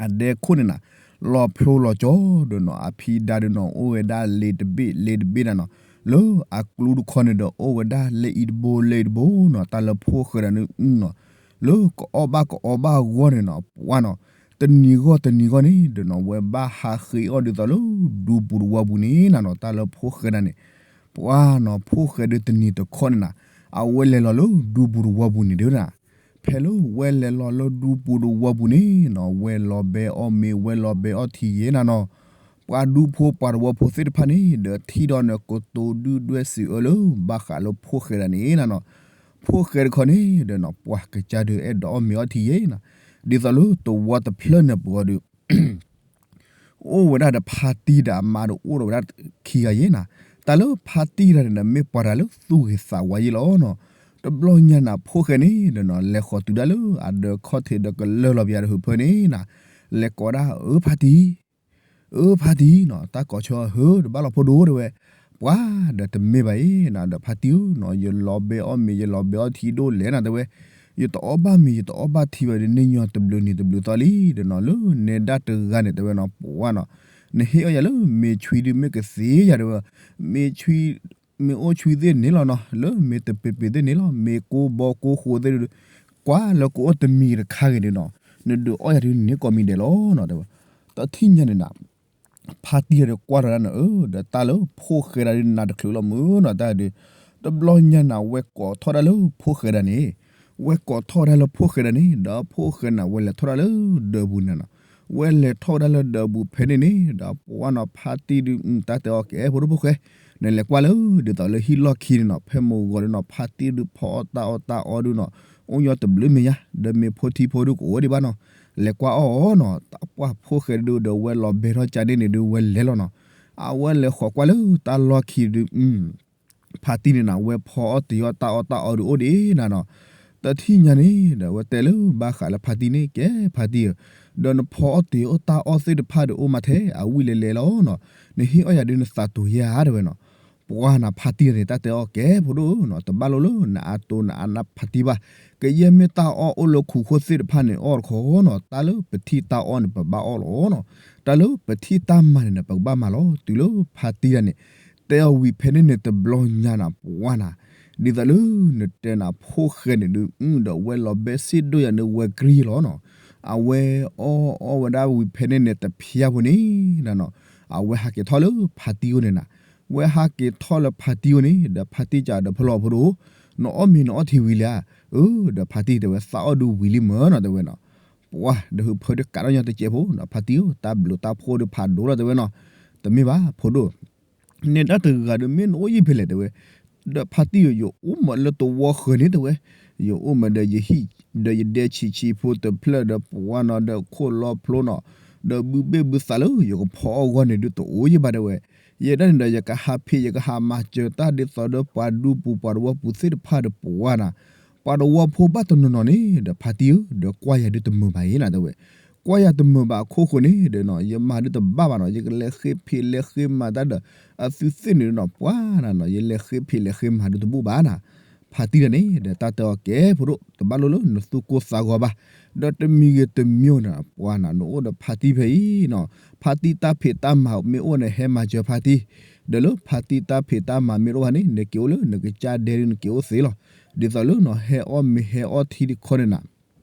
အဒဲခိၣ်န့ၣ်နၤ လီၤဖျိလီၤကၠီဒီးနီၤ အဖံဒါဒုးနီၤ အိၣ်ဝဲဒၣ်လ့တဘ့ၣ်လ့တဘ့ၣ်နၤနီၤ, လၢအကျူတခီန့ၣ်ဒီး အိၣ်ဝဲဒၣ်လ့အံၤတဘိလ့အံၤတဘိနီၤ, တၢ်လၢဖိၣ်ဃဲဒၣ်န့ၣ်အုနီၤ, လၢကအီၣ်ဘၣ်ကအီဘၣ်အဂီၢ်န့ၣ်နီၤ ပှၤနီၤ, တနံၤဂီၢ်တနံၤဂီၢ်န့ၣ်ဒီးနီၤ ဝဲဘၣ်ဟးဃ့အီၣ်ဒ်သိးလၢ ဒူပူၤတဝီပူၤန့ၣ်နၤနီၤ, တၢ်လၢဖိၣ်ဃဲဒၣ်န့ၣ် ပှၤနီၤ ဖိၣ်ဃဲဒၣ်တနံၤတခီန့ၣ်နၤ, အဝဲလဲၤလီၤလၢဒူပူၤတဝီပူၤန့ၣ်ဒုးနၤ, ဖဲလၢဝဲလဲၤလီၤလၢဒူပူၤတဝီပူၤန့ၣ်နီၤ ဝဲလီၤဘဲအီၣ်မ့ၤ ဝဲလီၤဘဲအီၣ်ထံယဲနၤနီၤ, ပှၤဒူဖိပှၤတဝီဖိသ့ၣ်တဖၣ်န့ၣ် ဒီးထံၣ်ဒီးနကတိၤဒုၣ်ဒွဲၣ်စံးအၢလၢ ဘၣ်ဃးလၢဖိၣ်ဃဲဒၣ်န့ၣ်နၤနီၤ, ဖိၣ်ဃဲတခီန့ၣ်ဒီးနီၤ ပှၤကစၢ်ဒုးအဲၣ်ဒိးအီၣ်မ့ၤအီၣ်ထံယဲနၤ, ဒ်သိးလၢသဝီတဖျၢၣ်န့ၣ်ပူၤအီၤဒုး အိၣ်ဝဲဒၣ်ဒီးဖါတံၢ်ဒီးအမါဒီးအိၣ်ဒီးဝဲဒၣ်ခံဂၤယဲနၤ, တၢ်လၢဖါတံၢ်တဂၤန့ၣ်ဒီး မ့ၢ်ပှၤတဂၤလၢသူၣ်ဂ့ၤသးဝါယံာ်လီၤနီၤ. တဘျီညါနၤ ဖိၣ်ဃဲန့ၣ်ဒီးနီၤ လဲၤဃီၤတုၤဒၣ်လၢအဒၢးခီၣ်ထံးဒီးကလၢၢ်လီၤပယၤတဟၢဖၢန့ၣ်နၤ, လဲၤကိးဒၣ် အၢ ဖါတံၢ်, အၢ ဖါတံၢ်နီၤ, တၢ်ကိးဆၢဟၢ တဘၣ်လီၤဖိဒိၣ်တဲဝဲ, ပှၤဒီးတမ့ၢ်ဘၣ်အံၤနၤ ဒီးဖါတံၢ်ဧၢနီၤ ယလီၤဘဲအီၣ်မ့ၤ ယလီၤဘဲအီထံဒိၣ်လဲၣ်နၤတဲဝဲ, ယတအီၣ်ဘၣ်မ့ၤ ယတအီၣ်ဘၣ်ထံဘၣ်ဒီး န့ၢ်ညီတဘျုးနံၤတဘျုးသီလံ ဒီးနီၤ လၢနဲဒၣ်တဂၤန့ၣ်တဲဝဲနီၤ ပှၤနီၤ, နဟ့ၣ်အီၣ်ယၤလၢမ့ၤဆွံဒုးမ့ၢ်ကသ့ယၤတဲဝဲ, မ့ၢ်ဆွံ မ့ၢ်အိၣ်ဆွံသ့ၣ်န့ၣ်လီၤနီၤ လၢမ့ၢ်တပ့ၤပ့ၤသ့ၣ်န့ၣ်လီၤ မ့ၢ်ကိၢ်ဘီကိၢ်ဃိသ့ၣ်ဒုး, ကွၢ်လၢကအိၣ်တမံၤတခါဂ့ၤဒုးနီၤ, နဒုးအီၣ်ယၤဒုးန့ၢ်ကိးမံၤဒဲးလီၤနီၤတဲဝဲ, တထံၣ်ညါန့ၣ်နၤ ဖါတံၢ်တဂၤဒီးကွၢ်ထီၣ်ဒၣ်န့ၣ် အၢ ဒီးတၢ်လၢဖိၣ်ဃဲဒၣ်ဒုးနးတချုးလီၤမုၢ်နီၤ တၢ်ဒုး, တဘျီညါနၤ ဝဲကိးထီၣ်ဒၣ်လၢဖိၣ်ဃဲဒၣ်န့ၣ်, ဝဲကိးထီၣ်ဒၣ်လၢဖိၣ်ဃဲဒၣ်န့ၣ် ဒီးဖိၣ်ဃဲနၤ ဝဲလဲၤထီၣ်ဒၣ်လၢဒၢးပူၤန့ၣ်နီၤ, ဝဲလဲၤထီၣ်ဒၣ်လၢဒၢးပူၤဖဲန့ၣ်န့ၣ် ဒီးပှၤနီၤ ဖါတံၢ်ဒုး တၢ်တဲအီၤကဲ ဖိဒိၣ်ဖိၣ်ဃဲ, နလဲၤကွၢ်လၢ ဒ်သိးလၢဟံၣ်လီၢ်ခံန့ၣ်နီၤ ဖဲမုၢ်ဂီၤဒုးနီၤ ဖါတံၢ်ဒုးဖီအီၣ်တၢ်အီၣ်တၢ်အီဒုးနီၤ, အိၣ်ညီတဘျုးမ့ၢ်ညါ ဒီးမ့ၤဖိထံဖိဒုးကအိၣ်ဒံးဘၣ်နီၤ, လဲၤကွၢ်အီၣ်အီၤနီၤ တၢ်ပှၢ်ဖိၣ်ဃဲဒုးဒီးဝဲလီၤဘဲထီၣ်ကၠါန့ၣ်န့ၣ်ဒုးဝဲလဲၤလီၤနီၤ, အဝဲလဲၤဃီၤကွၢ်လၢတၢ်လီၢ်ခံဒုး ဖါတံၢ်န့ၣ်နၤ ဝဲဖီအီၣ်တ့ၤအီၣ်တၢ်အီၣ်တၢ်အီဒုးအိၣ်ဒံးနၤနီၤ, တထံၣ်ညါန့ၣ် ဒီးဝဲတဲလၢဘၣ်ဃးလၢဖါတံၢ်န့ၣ် ကဲဖါတံၢ်ဧၢ, ဒီးနဖီအီၣ်တ့ၤအီၣ်တၢ်အီၣ်သ့ၣ်တဖၣ်ဒီးအိၣ်မးထဲအဝံၣ်လဲၤလဲၤလီၤနီၤ, နဟ့ၣ်အီၣ်ယၤဒုးနသးတူၤယဲဧါတဲဝဲနီၤ, ပှၤနၤဖါတံၢ်န့ၣ် တၢ်တဲအီၤကဲ ဖိဒိၣ်ဧၢနီၤ တဘၣ်လိာ်လၢနအတိနအနၢ်ဖါတံၢ်ဘၣ်, ကယဲၢ်မ့ၢ်တၢ်အီၣ်အိၣ်လၢခူၣ်ခိၣ်သ့ၣ်တဖၣ်န့ၣ် အီၣ်တခီနီၤ တၢ်လၢပထံၣ်တၢ်အီၣ်န့ၣ် ပဘၣ်အီၣ်လီၤနီၤ, တၢ်လၢပထံၣ်တၢ်မၤန့ၣ်ဒီး ပကဘၣ်မၤလီၤ တုၤလၢဖါတံၢ်တဂၤန့ၣ် တဲအီၤဝံၤဖဲန့ၣ်န့ၣ် တဘျီညါနၤ ပှၤနၤ, ဒ်သိးလၢနတဲနၤဖိၣ်ဃဲန့ၣ်ဒုး ဒီးဝဲလီၤဘဲစ့ၣ်ဒိၣ်ယၤန့ၣ် ဝဲကရံၣ်လီၤနီၤ, အဝဲအီၣ်အီၣ်ဝဲဒၣ်ဝံၤဖဲန့ၣ်န့ၣ် တဖျါဖိန့ၣ်နၤနီၤ, အဝဲဟးက့ၤထီၣ်လၢဖါတံၢ်အိၣ်န့ၣ်နၤ, ဝဲဟးက့ၤထီၣ်လၢဖါတံၢ်အိၣ်န့ၣ် ဒီးဖါတံၢ်ကဒီး ဖဲလီၤဖိဒိၣ်, နအီၣ်မ့ၤနအီၣ်ထံဝံၤလံဧါ, အၢ ဒီးဖါတံၢ်တဲဝဲ သးအီၣ်ဒုးဝံၤလံမၢနီၤတဲဝဲနီၤ, ပှၤဒီးဟုးဖၢဒုးကးထီၣ်ညီတစဲးဖိနီၤ ဖါတံၢ်ဧၢ တၢ်ဘျုးတၢ်ဖှိၣ်ဒုးဖးဒိၣ်လီၤတဲဝဲနီၤ, တမ့ၢ်ဘၣ်ဖိဒိၣ် နဲဒၣ်တဂၤဒီး မ့ၢ်နအိၣ်ယံၤဖဲလဲၣ်တဲဝဲ, ဒီးဖါတံၢ်ဧၢ ယအိၣ်မးလၢတဝီဃၢၤန့ၣ်တဲဝဲ, ယအိၣ်မးဒီးယဟံၣ်, ဒီးယဒဲဆံးဆံးဖိတဖျၢၣ်ဒီးပှၤနီၤ ဒီးခိၣ်လီၤဖျိနီၤ, ဒီးဘုဘ့ၣ်ဘုသးလၢယကဖီအီၣ်ဂီၢ်န့ၣ်ဒုးတအိၣ်ယံၤဘၣ်တဲဝဲ, ယဲဒၣ်န့ၣ်ဒီး ယကဟးဖံး ယကဟးမၤစၢၤတၢ်ဒ်သိးဒီးပှၤဒူပူၤပှၤတဝီပူၤသ့ၣ်တဖၣ်ဒီးပှၤနီၤ, ပှၤတဝီဖိဘၣ်တနီၤနီၤန့ၣ် ဒီးဖါတံၢ်ဧၢ ဒီးကွၢ်ယၤဒုးတမုာ်ဘၣ်အံၤနၤတဲဝဲ, ကွၢ်ယၤတမုာ်ဘၣ်အခိၣ်ဃိန့ၣ်ဒီးနီၤ ယမၤဒုးတဘၣ်ဘၣ်နီၤ ယကလဲၤဃ့ဖံးလဲၤဃ့မၤတၢ်ဒီး အသုသ့ၣ်န့ၣ်နီၤ ပှၤနၤနီၤ ယလဲၤဃ့ဖံးလဲၤဃ့မၤဒုးတဘူၣ်ဘၣ်နၤ, ဖါတံၢ်တဂၤန့ၣ် ဒီးတၢ်တဲအီၤကဲဖိဒိၣ် တဘၣ်လိာ်လၢနသူၣ်ကိၢ်သးဂီၤဘၣ်, ဒီးတမံၤဂ့ၤတမံၤန့ၣ် ပှၤနၤ နအိၣ်ဒီးဖါတံၢ်ဖဲအံၤနီၤ, ဖါတံၢ်တၢ်ဖံးတၢ်မၤမ့ၢ်အိၣ်န့ၣ် ဟဲမၤစၢၤဖါတံၢ်, ဒီးလၢဖါတံၢ်တၢ်ဖံးတၢ်မၤမ့ၢ်တအိၣ်ဘၣ်န့ၣ် နက့ၤအိၣ်လၢနကစၢ်ဒဲဒုးနက့ၤအိၣ်သ့လီၤ, ဒ်သိးလၢနီၤ ဟဲအီၣ်မ့ၤဟဲအီၣ်ထံတခီန့ၣ်နၤ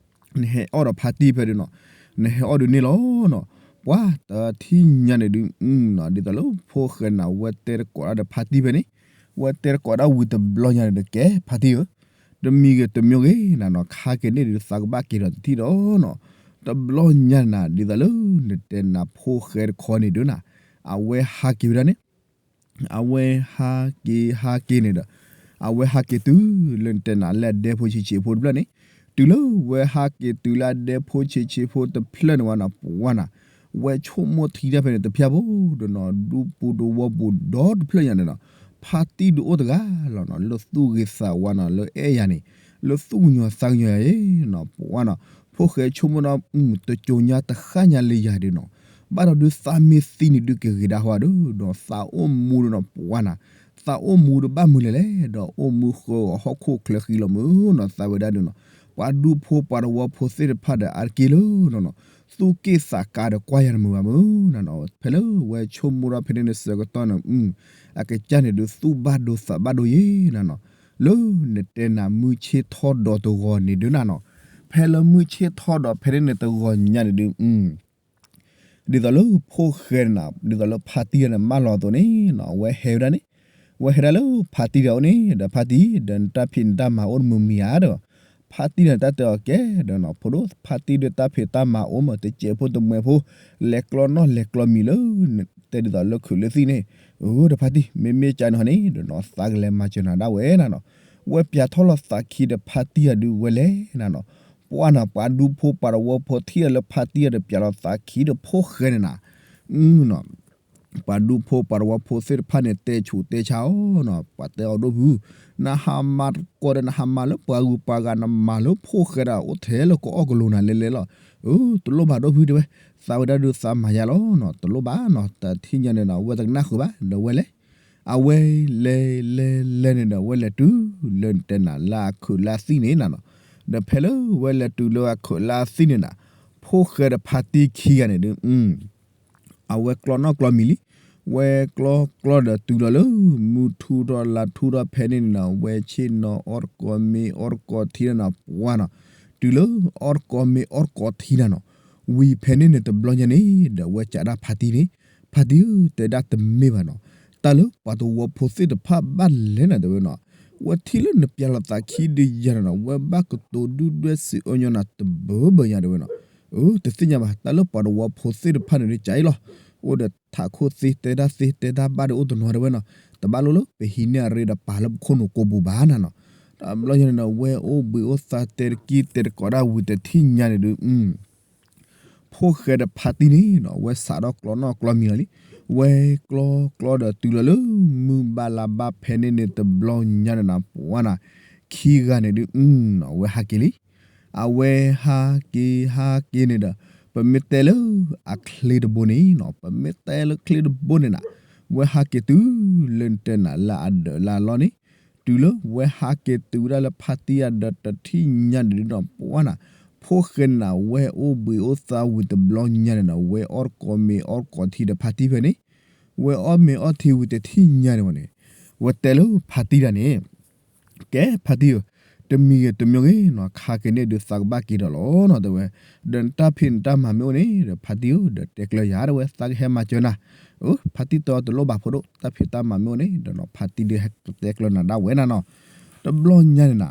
နဟဲအီၣ်ဒီးဖါတံၢ်ဖဲဒုးနီၤ, နဟဲအီၣ်ဒုးန့ၣ်လီၤနီၤ, ပှၤတထံၣ်ညါန့ၣ်ဒုး ဒ်သိးလၢဖိၣ်ဃဲနၤ ဝဲတဲတကိးဒၣ်ဒီးဖါတံၢ်ဖဲန့ၣ်, ဝဲတဲတကိးဒၣ်ဝံၤတဘျီညါန့ၣ်ဒီး ကဲဖါတံၢ်ဧၢ, တမံၤဂ့ၤတမံၤဂ့ၤနၤနီၤ ခါက့ၤန့ၣ်ဒုး သးကဘၣ်က့ၤဒီးတထံၣ်ဒီးနီၤ, တဘျီညါနၤ ဒ်သိးလၢနတဲနၤဖိၣ်ဃဲတခီန့ၣ်ဒုးနၤ, အဝဲဟးက့ၤဝဲဒၣ်န့ၣ် အဝဲဟးက့ၤဟးက့ၤန့ၣ်ဒီး အဝဲဟးက့ၤတုၤလၢနတဲနၤလၢအဒဲဖိဆံးဆံးဖိတဖျၢၣ်န့ၣ်, တုၤလၢဝဲဟးက့ၤတုၤလၢအဒဲဖိဆံးဆံးဖိတဖျၢၣ်န့ၣ်ဝဲနီၤ ပှၤနၤ, ဝဲဆိကမိၣ်ထံတၢ်ဖဲန့ၣ်တဖျါဖိဒီးနီၤ ဒူပူၤတဝီပူၤဒီတဖျၢၣ်ညါန့ၣ်နီၤ, ဖါတံၢ်ဒုးအိၣ်တဂၤလီၤနီၤ လၢသူၣ်ဂ့ၤသးဝါနီၤ လၢအဲၣ်ယၤန့ၣ် လၢသူၣ်ကညီၤသးကညီၤယၤအံၤနီၤ ပှၤနီၤ, ဖိၣ်ဃဲဆိကမိၣ်ဒီး တကၠိညါတဃၣ်ညါလၢယၤဒုးနီၤ, ဘၣ်ဒီးဒုးသးမ့ၢ်သံန့ၣ်ဒုးကဂ့ၤဒၣ်ဟီဒုး ဒီးသးအိၣ်မူဒုးနီၤ ပှၤနၤ, သးအိၣ်မူဒုးဘၣ်မနုၤလဲၣ်လဲၣ် ဒီးအိၣ်မူဃၢၤဂီၤဟီၣ်ခိၣ်ချၢဃံလီၤမုၢ်နီၤ သးဝဲဒၣ်ဒုးနီၤ, ပှၤဒူဖိပှၤတဝီဖိသ့ၣ်တဖၣ်ဒီးအါတက့ၢ်လၢနီၤနီၤ, သူၣ်က့ၣ်သးကါဒီးကွၢ်ယၤတမုာ်ဘၣ်မုၢ်နီၤနီၤ, ဖဲလၢဝဲဆိကမိၣ်ဒီးဖဲန့ၣ်န့ၣ်ဆၢကတီၢ်န့ၣ် အကစၢ်န့ၣ်ဒုးသူၣ်ဘၣ်ဒိသးဘၣ်ဒိယဲနီၤနီၤ, လၢနတဲနၤမုၢ်ဆ့ၣ်ထီၣ်ဒီးတဂီၤန့ၣ်ဒုးနၤနီၤ, ဖဲလၢမုၢ်ဆ့ၣ်ထီၣ်ဒီးဖဲန့ၣ်န့ၣ်တဂီၤညါန့ၣ်ဒုး ဒ်သိးလၢဖိၣ်ဃဲနၤ ဒ်သိးလၢဖါတံၢ်တဂၤန့ၣ် မၢလီၤအသိးန့ၣ်နီၤ အဝဲဟဲဝဲဒၣ်န့ၣ်, အဝဲဟဲဒၣ်လၢဖါတံၢ်တဂၤအိၣ်န့ၣ် ဒီးဖါတံၢ် ဒီးနတၢ်ဖံးနတၢ်မၤအိၣ်တမုာ်မံၤဧါဒီး, ဖါတံၢ်တဂၤန့ၣ် တၢ်တဲအီၤကဲဒီးနီၤ ဖိဒိၣ် ဖါတံၢ်ဒုးတၢ်ဖံးတၢ်မၤအိၣ်မး တစဲးဖိတမှဲးဖိ လဲၤကျီနီၣ်လဲၤကျီမံၤလၢ တဲဒ်သိးလၢခုးလၢသံၣ်န့ၣ်, အၢ ဒီးဖါတံၢ် မ့မ့ၢ်ကန့ၣ်ဟီန့ၣ်ဒီးနီၤ သးကလဲၤမၤစၢၤနၤဒၣ်ဝဲနၤနီၤ, ဝဲပျးထီၣ်လီၤသးခံဒီးဖါတံၢ်တဂၤဒုးဝဲလဲၤနၤနီၤ, ပှၤနၤ ပှၤဒူဖိပှၤတဝီဖိထံၣ်အီၤလၢဖါတံၢ်တဂၤဒီးပျးလီၤသးခံဒီးဖိၣ်ဃဲန့ၣ်နၤ, နီၤ ပှၤဒူဖိပှၤသဝီဖိသ့ၣ်တဖၣ်န့ၣ် တဲဆူးတဲဆါအီၤနီၤ, ပှၤတဲအီၤဒိၣ်ဖု, နဟးမၤသကိးဒီး နဟးမၤလၢပှၤဂုၤပှၤဂၤ နမၤလၢဖိၣ်ဃဲဒီးအိၣ်ထဲလၢကအီၣ်ကလိၤနၤလဲၤလဲၤလီၤ. အၢ တလိၣ်ဘၣ်ဒိၣ်ဖုတဲဝဲ, သးဝဲဒၣ်ဒုးသးမၤယါလီၤနီၤ, တလိၣ်ဘၣ်နီၤ, တထံၣ်ညါန့ၣ်နီၤ အဝဲတကနၣ်ဃုာ်ဘၣ် ဒီးဝဲလဲၤ အဝဲလဲၤလဲၤလဲၤန့ၣ်ဒီး ဝဲလဲၤတုၤလၢနတဲနၤလၢအခုးလၢအသံၣ်န့ၣ်နၤနီၤ, ဒီးဖဲလၢဝဲလဲၤတုၤလၢအခုးလၢအသံၣ်န့ၣ်နၤ, ဖိၣ်ဃဲဒီးဖါတံၢ်ခံဂၤန့ၣ်ဒုး အဝဲကျီနီၣ်ကျီမံၤလံ, ဝဲကျီကျီဒီးတုၤလီၤလၢ မုၢ်ထူၣ်ထီၣ်လါထူၣ်ထီၣ်ဖဲန့ၣ်န့ၣ်နီၤ, ဝဲဆ့ၣ်နီၤအီၣ်တကိးမ့ၤအီၣ်တကိးထံနၤနီၤ ပှၤနီၤ, တုၤလၢအီၣ်တကိးမ့ၤအီၣ်တကိးထံနၤနီၤ, ဝံၤဖဲန့ၣ်န့ၣ်တဘျီညါန့ၣ်ဒီး ဝဲကးဒၣ်ဖါတံၢ်န့ၣ်, ဖါတံၢ်ဧၢ တဲဒၣ်တမ့ၢ်ဘၣ်နီၤ, တၢ်လၢပှၤသဝီဖိသ့ၣ်တဖၣ်ဘၣ်လဲၤနၤတဲဝဲနီၤ, ဝဲထံၣ်လၢနပျဲလီၤသးခံဒုးယၤန့ၣ်နီၤ, ဝဲဘၣ်ကတိၤဒုၣ်ဒွဲၣ်စံးအၢညီနၤတဘၢဘၢညါတဲဝဲနီၤ, အၢ တသ့ၣ်ညါဘၣ် တၢ်လၢပှၤသဝီဖိသ့ၣ်တဖၣ်န့ၣ်ဒုးကးအံၤလီၤ, အိၣ်ဒီးထးခိၣ်သ့ တဲတၢ်သ့ တဲတၢ်ဘၣ်ဒီးအိၣ်တနီၤတဲဝဲနီၤ, တဘၣ်လိၣ်လၢပဟံးန့ၢ်အရ့ဒီးပာ်လၢပခိၣ်နူာ်ကိးပူၤဘၣ်နၤနီၤ, တဘျီညါန့ၣ်ဒီး ဝဲအိၣ်ဘှံးအိၣ်သါတဲတကံၢ်တဲတကိးဒၣ်ဝံၤတထံၣ်ညါန့ၣ်ဒုး ဖိၣ်ဃဲဒီးဖါတံၢ်န့ၣ်နီၤ ဝဲစးထီၣ်ကျီနီၣ်ကျီမံၤလီၤလံ, ဝဲကျီကျီဒီးတုၤလီၤလၢ မုၢ်ဘၣ်လါဘၣ်ဖဲန့ၣ်န့ၣ်တဘျီညါန့ၣ်နၤ ပှၤနီၤ, ခံဂၤန့ၣ်ဒုး အဝဲဟးက့ၤလံ, အဝဲဟးက့ၤဟးက့ၤန့ၣ်ဒီး ပမ့ၢ်တဲလၢအချ့တဘိန့ၣ်နီၤ, ပမ့ၢ်တဲလၢချ့တဘိန့ၣ်နၤ, ဝဲဟးက့ၤတုၤလၢနတဲနၤလၢအဒၢးလၢအလီၢ်န့ၣ်, တုၤလၢဝဲဟးက့ၤတုၤဝဲဒၣ်လၢဖါတံၢ်အဒၢးတထံၣ်ညါန့ၣ်ဒုးနီၤ ပှၤနီၤ, ဖိၣ်ဃဲန့ၣ်နၤ ဝဲအိၣ်ဘှံးအိၣ်သါဝံၤတဘျီညါန့ၣ်နၤ ဝဲအီၣ်တကိးမ့ၤအီၣ်တကိးထံဒီးဖါတံၢ်ဖဲန့ၣ်, ဝဲအီၣ်မ့ၤအီၣ်ထံဝံၤတထံၣ်ညါန့ၣ်ဝဲန့ၣ်, ဝဲတဲလၢဖါတံၢ်တၢ်န့ၣ် ကဲဖါတံၢ်ဧၢ, တမံၤဂ့ၤတမံၤဂ့ၤနီၤ ခါက့ၤန့ၣ်ဒုးသးကဘၣ်က့ၤဒီးလီၤနီၤတဲဝဲ, ဒီးနတၢ်ဖံးနတၢ်မၤမ့ၢ်အိၣ်န့ၣ်ဒီး ဖါတံၢ်ဧၢ ဒီးတဲကျၢၤယၤတဲဝဲ သးကဟဲမၤစၢၤနၤ, အၢ ဖါတံၢ်တဲအီၤတလိၣ်ဘၣ်ဖိဒိၣ် တၢ်ဖံးတၢ်မၤမ့ၢ်အိၣ်န့ၣ်ဒီးနီၤ ဖါတံၢ်ဒုးဟဲကတဲကျၢၤနၤဒၣ်ဝဲနၤနီၤ, တဘျီညါန့ၣ်နၤ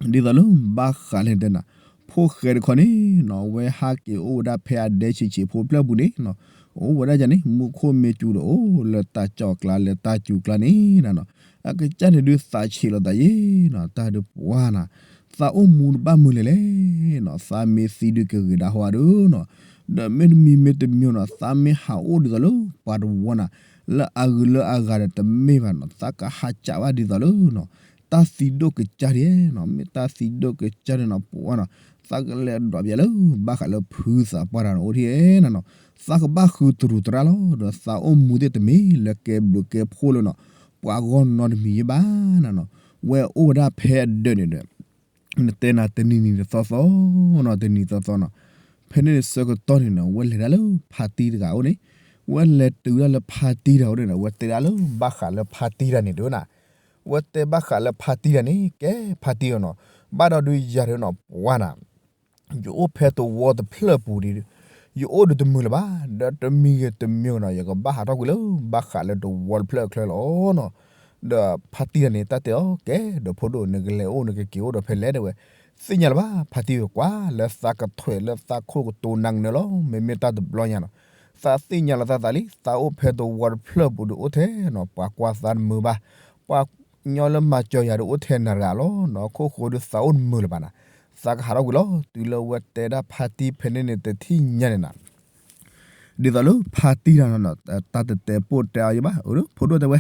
ဒ်သိးလၢဘၣ်ဃးလၢနတဲနၤ, ဖိၣ်ဃဲတခီန့ၣ်နီၤ အဝဲဟးက့ၤအိၣ်ဝဲဒၣ်ဖဲအဒဲဆံးဆံးဖိဖျၢၣ်ပူၤန့ၣ်နီၤ, အိၣ်ဝဲဒၣ်ယၤန့ၣ် မူခိၣ်မ့ၢ်စူၤဒီးအိၣ်လၢတၢ်ကၠီၣ်ကျါလၢတၢ်စူၤကျါန့ၣ်နၤနီၤ, အကစၢ်န့ၣ်ဒုးသးဆံးလိာ်သးယ့ၣ်နီၤ တၢ်ဒုးပှၤနီၤ, သးအိၣ်မူတဘၣ်မုာ်လဲၣ်လဲၣ်နီၤ, သးမ့ၢ်သံဒုးကဂ့ၤဒၣ်ဟီဒုးနီၤ, ဒီးမ့တမံၤမ့တမံၤနီၤ သးမ့ၢ်ဟးအိၣ်ဒ်သိးလၢပှၤတဝီနၤ, လၢအဂုၤလၢအဂၤဒီးတမ့ၢ်ဘၣ်နီၤ, သးကဟးကးဘၣ်ဒ်သိးလၢနီၤ တၢ်သံဒိၣ်ကစၢ်ဒ်နီၤ, မ့ၢ်တၢ်သံဒိၣ်ကစၢ်န့ၣ်နီၤ ပှၤနီၤ, သးကလဲၤဒွးပျးလၢ ဘၣ်ဃးလၢဖုသးပှၢ်တၢ်န့ၣ်အိၣ်ထံၣ်နၤနီၤ, သးကဘၣ်ဃုတရူးတရၣ်လီၤ, ဒီးသးအိၣ်မူသ့ၣ်တမ့ၢ်လၢကဲဘျုးကဲဖှိၣ်လၢနီၤ, ပှၤဂီၢ်နီတမံၤယ့ၣ်ဘၣ်နၤနီၤ, ဝဲအိၣ်ဝဲဒၣ်ဖဲအဒၢးန့ၣ်ဒီး နတဲနၤတနံၤနံၤတသီသီနီၤ, တနံၤသီသီနီၤ, ဖဲန့ၣ်ဆၢကတီၢ်န့ၣ်နီၤ ဝဲလဲၤဒၣ်လၢဖါတံၢ်တဂၤအိၣ်န့ၣ်, ဝဲလဲၤတုၤဒၣ်လၢဖါတံၢ်တဂၤအိၣ်န့ၣ်ဒီး ဝဲတဲဒၣ်လၢဘၣ်ဃးလၢဖါတံၢ်တၢ်န့ၣ်ဒုးနၤ, ဝဲတဲဘၣ်ဃးလၢဖါတံၢ်တၢ်န့ၣ် ကဲဖါတံၢ်ဧၢနီၤ, ဘၣ်ဒီးဒုးယၤဒုးနီၤ ပှၤနၤ ယအိၣ်ဖဲသဝီတဖျၢၣ်ပူၤဒီး ယအိၣ်ဒီးတမုာ်လၢၤဘၣ်, ဒီးတမံၤဂ့ၤတမံၤဂ့ၤနီၤ ယကဘၣ်ဟးထီၣ်ကွံာ်လၢဘၣ်ဃးလၢသဝီတဖျၢၣ်အချၢလီၤနီၤ, ဒီးဖါတံၢ်တၢ်န့ၣ် တၢ်တဲအီၤ ကဲ ဒီးဖိဒိၣ် နကလဲၤအိၣ်နကက့ၤအိၣ်ဒီးဖဲလဲၣ်တဲဝဲ, သ့ၣ်ညါလၢၤဘၣ် ဖါတံၢ်ဧၢ ကွၢ်လၢသးကထွဲးလၢသးခိၣ်ကတိၤနၤကနၢၤလီၤ, မ့မ့ၢ်တၢ်တဘျီညါနီၤ, သးသ့ၣ်ညါလီၤသးသးလံ, သးအိၣ်ဖဲသဝီတဖျၢၣ်ပူၤဒီးအိၣ်ထဲနီၤ ပှၤကွၢ်သးတမုာ်ဘၣ်, ပှၤညီလၢမၤစၢၤယၤဒီးအိၣ်ထဲနၤတဂၤလီၤနီၤ, ခိၣ်ဃိဒီးသးအိၣ်တမုာ်လၢၤဘၣ်နၤ, သးကဟးထီၣ်ကွံာ်လီၤ, တုၤလၢဝဲတဲဒၣ်ဖါတံၢ်ဖဲန့ၣ်န့ၣ် တထံၣ်ညါန့ၣ်နၤ ဒ်သိးလၢဖါတံၢ်တၢ်နီၤ တၢ်တတဲပိာ်တဲအီၤယဘၣ် အၢ ဖိဒိၣ်တဲဝဲ,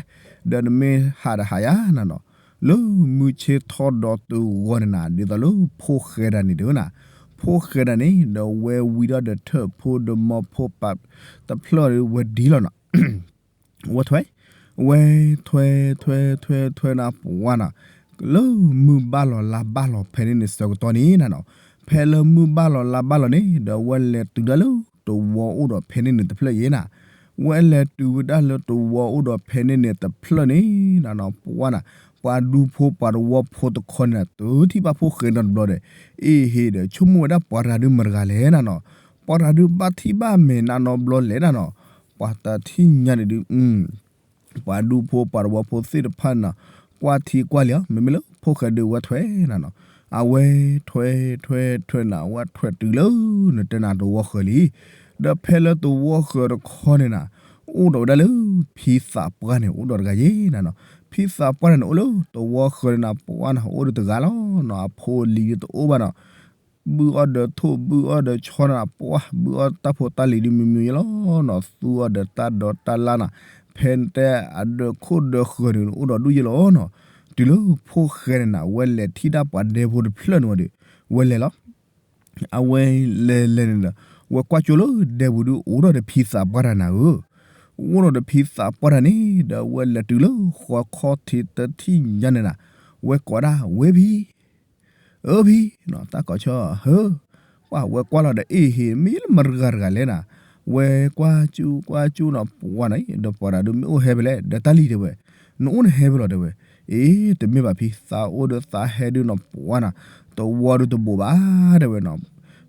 ဒီးနမ့ၢ်ဟးဒီးဟးယၤနၤနီၤ, လၢမုၢ်ဆ့ၣ်ထီၣ်ဒီးတုၤဂီၤန့ၣ်နၤ ဒ်သိးလၢဖိၣ်ဃဲတၢ်န့ၣ်ဒုးနၤ, ဖိၣ်ဃဲတၢ်န့ၣ် ဒီးဝဲဝံၤဒီးဒီးထၢၣ်ဖိဒီးမီၤဖိပာ်တဖျၢၣ်ဒီး ဝဲဒ်လီၤနီၤ ဝဲထွဲ, ဝဲထွဲထွဲထွဲထွဲနၤပှၤနၤ, လၢမုၢ်ဘၣ်လီၤလါဘၣ်လီၤဖဲန့ၣ်န့ၣ်ဆၢကတီၢ်န့ၣ်နၤနီၤ, ဖဲလၢမုၢ်ဘၣ်လီၤလါဘၣ်လီၤန့ၣ် ဒီးဝဲလဲၤတုၤဒၣ်လၢသဝီအိၣ်ဒီးဖဲန့ၣ်န့ၣ်တဖျၢၣ်ယဲနၤ, ဝဲလဲၤတုၤဝဲဒၣ်လၢသဝီအိၣ်ဒီးဖဲန့ၣ်န့ၣ်တဖျၢၣ်န့ၣ်နၤနီၤ ပှၤနၤ, ပှၤဒူဖိပှၤသဝီဖိတခီန့ၣ် တထံၣ်ဘၣ်ဖိၣ်ဃဲနီတဘျီဒီး, အ့ဟ့ဒီး ဆိကမိၣ်ဝဲဒၣ်ပှၤတဂၤဒုးမတၤတဂၤလဲၣ်နၤနီၤ, ပှၤတဂၤဒုးဘၣ်ထံၣ်ဘၣ်မဲာ်နၤနီတဘျီလဲၣ်နၤနီၤ, ပှၤတထံၣ်ညါန့ၣ်ဒုး ပှၤဒူဖိပှၤသဝီဖိသ့ၣ်တဖၣ်နၤ, ကွၢ်ထံကွၢ်လံၤအီၤ မ့မ့ၢ်လၢဖိၣ်ဃဲဒုးဝဲထွဲနၤနီၤ, အဝဲထွဲထွဲထွဲနၤ ဝဲထွဲတုၤလၢ နတဲနၤသဝီဃၢၤလံ, ဒီးဖဲလၢသဝီဃၢၤတခီန့ၣ်နၤ, အိၣ်ဒီးဝဲဒၣ်လၢ ဖံသးပှၢ်န့ၣ် အိၣ်ဒီးတဂၤယဲနၤနီၤ, ဖံသးပှၢ်န့ၣ် အိၣ်လၢသဝီဃၢၤန့ၣ်နၤ ပှၤနၤ အိၣ်ဒီးတဂၤလီၤနီၤ, အဖိအလံၤဒုးတအိၣ်ဘၣ်နီၤ ဘုၣ်အီၣ်ဒီးထိၣ် ဘုၣ်အီၣ်ဒီးဆီနၤ ပှၢ် ဘုၣ်အီၣ်တၢ်ဖိတၢ်လံၤဒုးမံမံယဲလီၤနီၤ, သူအီၣ်ဒီးတၢ်ဒီးတၢ်လါနၤ, ဖဲတဲအဒၢးခိၣ်ဒၢးဃၢၤန့ၣ် အိၣ်ဒီးဒူၣ်ယဲလီၤနီၤ. တုၤလၢဖိၣ်ဃဲန့ၣ်နၤ ဝဲလဲၤထံၣ်ဒၣ်ပှၤဒဲဖိတဖျၢၣ်န့ၣ်ဝံၤဒီး ဝဲလဲၤလီၤ အဝဲလဲၤလဲၤန့ၣ်ဒီး ဝဲကွၢ်ကၠိလၢဒဲပူၤဒုး အိၣ်ဒီးဒီးဖံသးပှၢ်တၢ်နၤဧၢ, အိၣ်ဒီးဒီးဖံသးပှၢ်တၢ်န့ၣ်ဒီး ဝဲလဲၤတုၤလၢဃီခီၣ်ထံးတထံၣ်ညါန့ၣ်နၤ, ဝဲကိးဒၣ်ဝဲဖံ အၢဖံနီၤ, တၢ်ကိးဆၢဟၢ, ပှၢ်ဝဲကွၢ်လီၤဒီးအ့ၣ်ဟ့ၣ် မ့ၢ်လၢမတဂၤတဂၤလဲၣ်နၤ, ဝဲကွၢ်ကၠူကွၢ်ကၠူနီၤ ပှၢ်နၤအံၤ ဒီးပှၤတၢ်ဒုးမ့ၢ်အိၣ်ဟဲဖဲလဲၣ် ဒီးတၢ်လံၤတဲဝဲ, နအိၣ်နဟဲဖဲလဲၣ်တဲဝဲ, အ့ တမ့ၢ်ဘၣ်ဖံ သးအိၣ်ဒီးသးဟဲဒုးနီၤ ပှၢ်နၤ, တဝီဒုးတဘိးဘၣ်တဲဝဲနီၤ,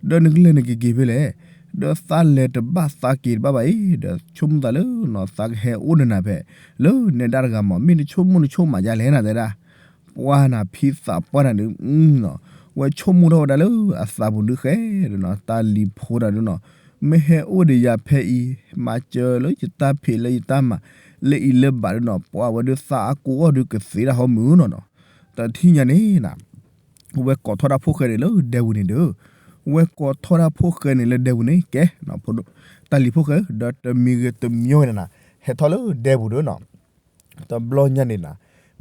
ဒီးနကလဲၤနကက့ၤဖဲလဲၣ်, ဒီးသးလဲၤတဘၣ်သးက့ၤတဘၣ်ဘၣ်အံၤ ဒီးဆိကမိၣ်သးလၢနီၤ သးကဟဲအိၣ်ဒီးနၤဖဲ လၢနဲဒၣ်တဂၤမး မ့ၢ်နဆိကမိၣ်နဆိကမးယါလဲၣ်နၤတဲဒၣ် ပှၢ်နၤဖံသးပှၢ်နၤဒုး ဝဲဆိကမိၣ်ထီၣ်ဝဲဒၣ်လၢအသးပူၤဒုးဃဲဒီးနီၤ တၢ်လံၤဖိတၢ်ဒုးနီၤ, မ့ၢ်ဟဲအိၣ်ဒီးယၤဖဲအံၤ မၤစၢၤလၢယတၢ်ဖံးလၢယတၢ်မၤ လၢအံၤလၢဘၣ်ဒုးနီၤ ပှၢ်ဝဲဒုးသးအကိးအီၣ်ဒုးကသ့ဒၣ်ဟီမုၢ်နီၤနီၤ, တထံၣ်ညါန့ၣ်နၤ ဝဲကိးထီၣ်ဒၣ်ဖိၣ်ဃဲန့ၣ်လၢဒဲပူၤန့ၣ်ဒီး, ဝဲကိးထီၣ်ဒၣ်ဖိၣ်ဃဲန့ၣ်လၢဒဲပူၤန့ၣ် ကဲ တၢ်လံၤဖိၣ်ဃဲ ဒီးတမံၤဂ့ၤတမံၤဂ့ၤနၤနၤ ဟဲထီၣ်လၢဒဲပူၤဒီးနီၤ တဘျီညါန့ၣ်နၤ,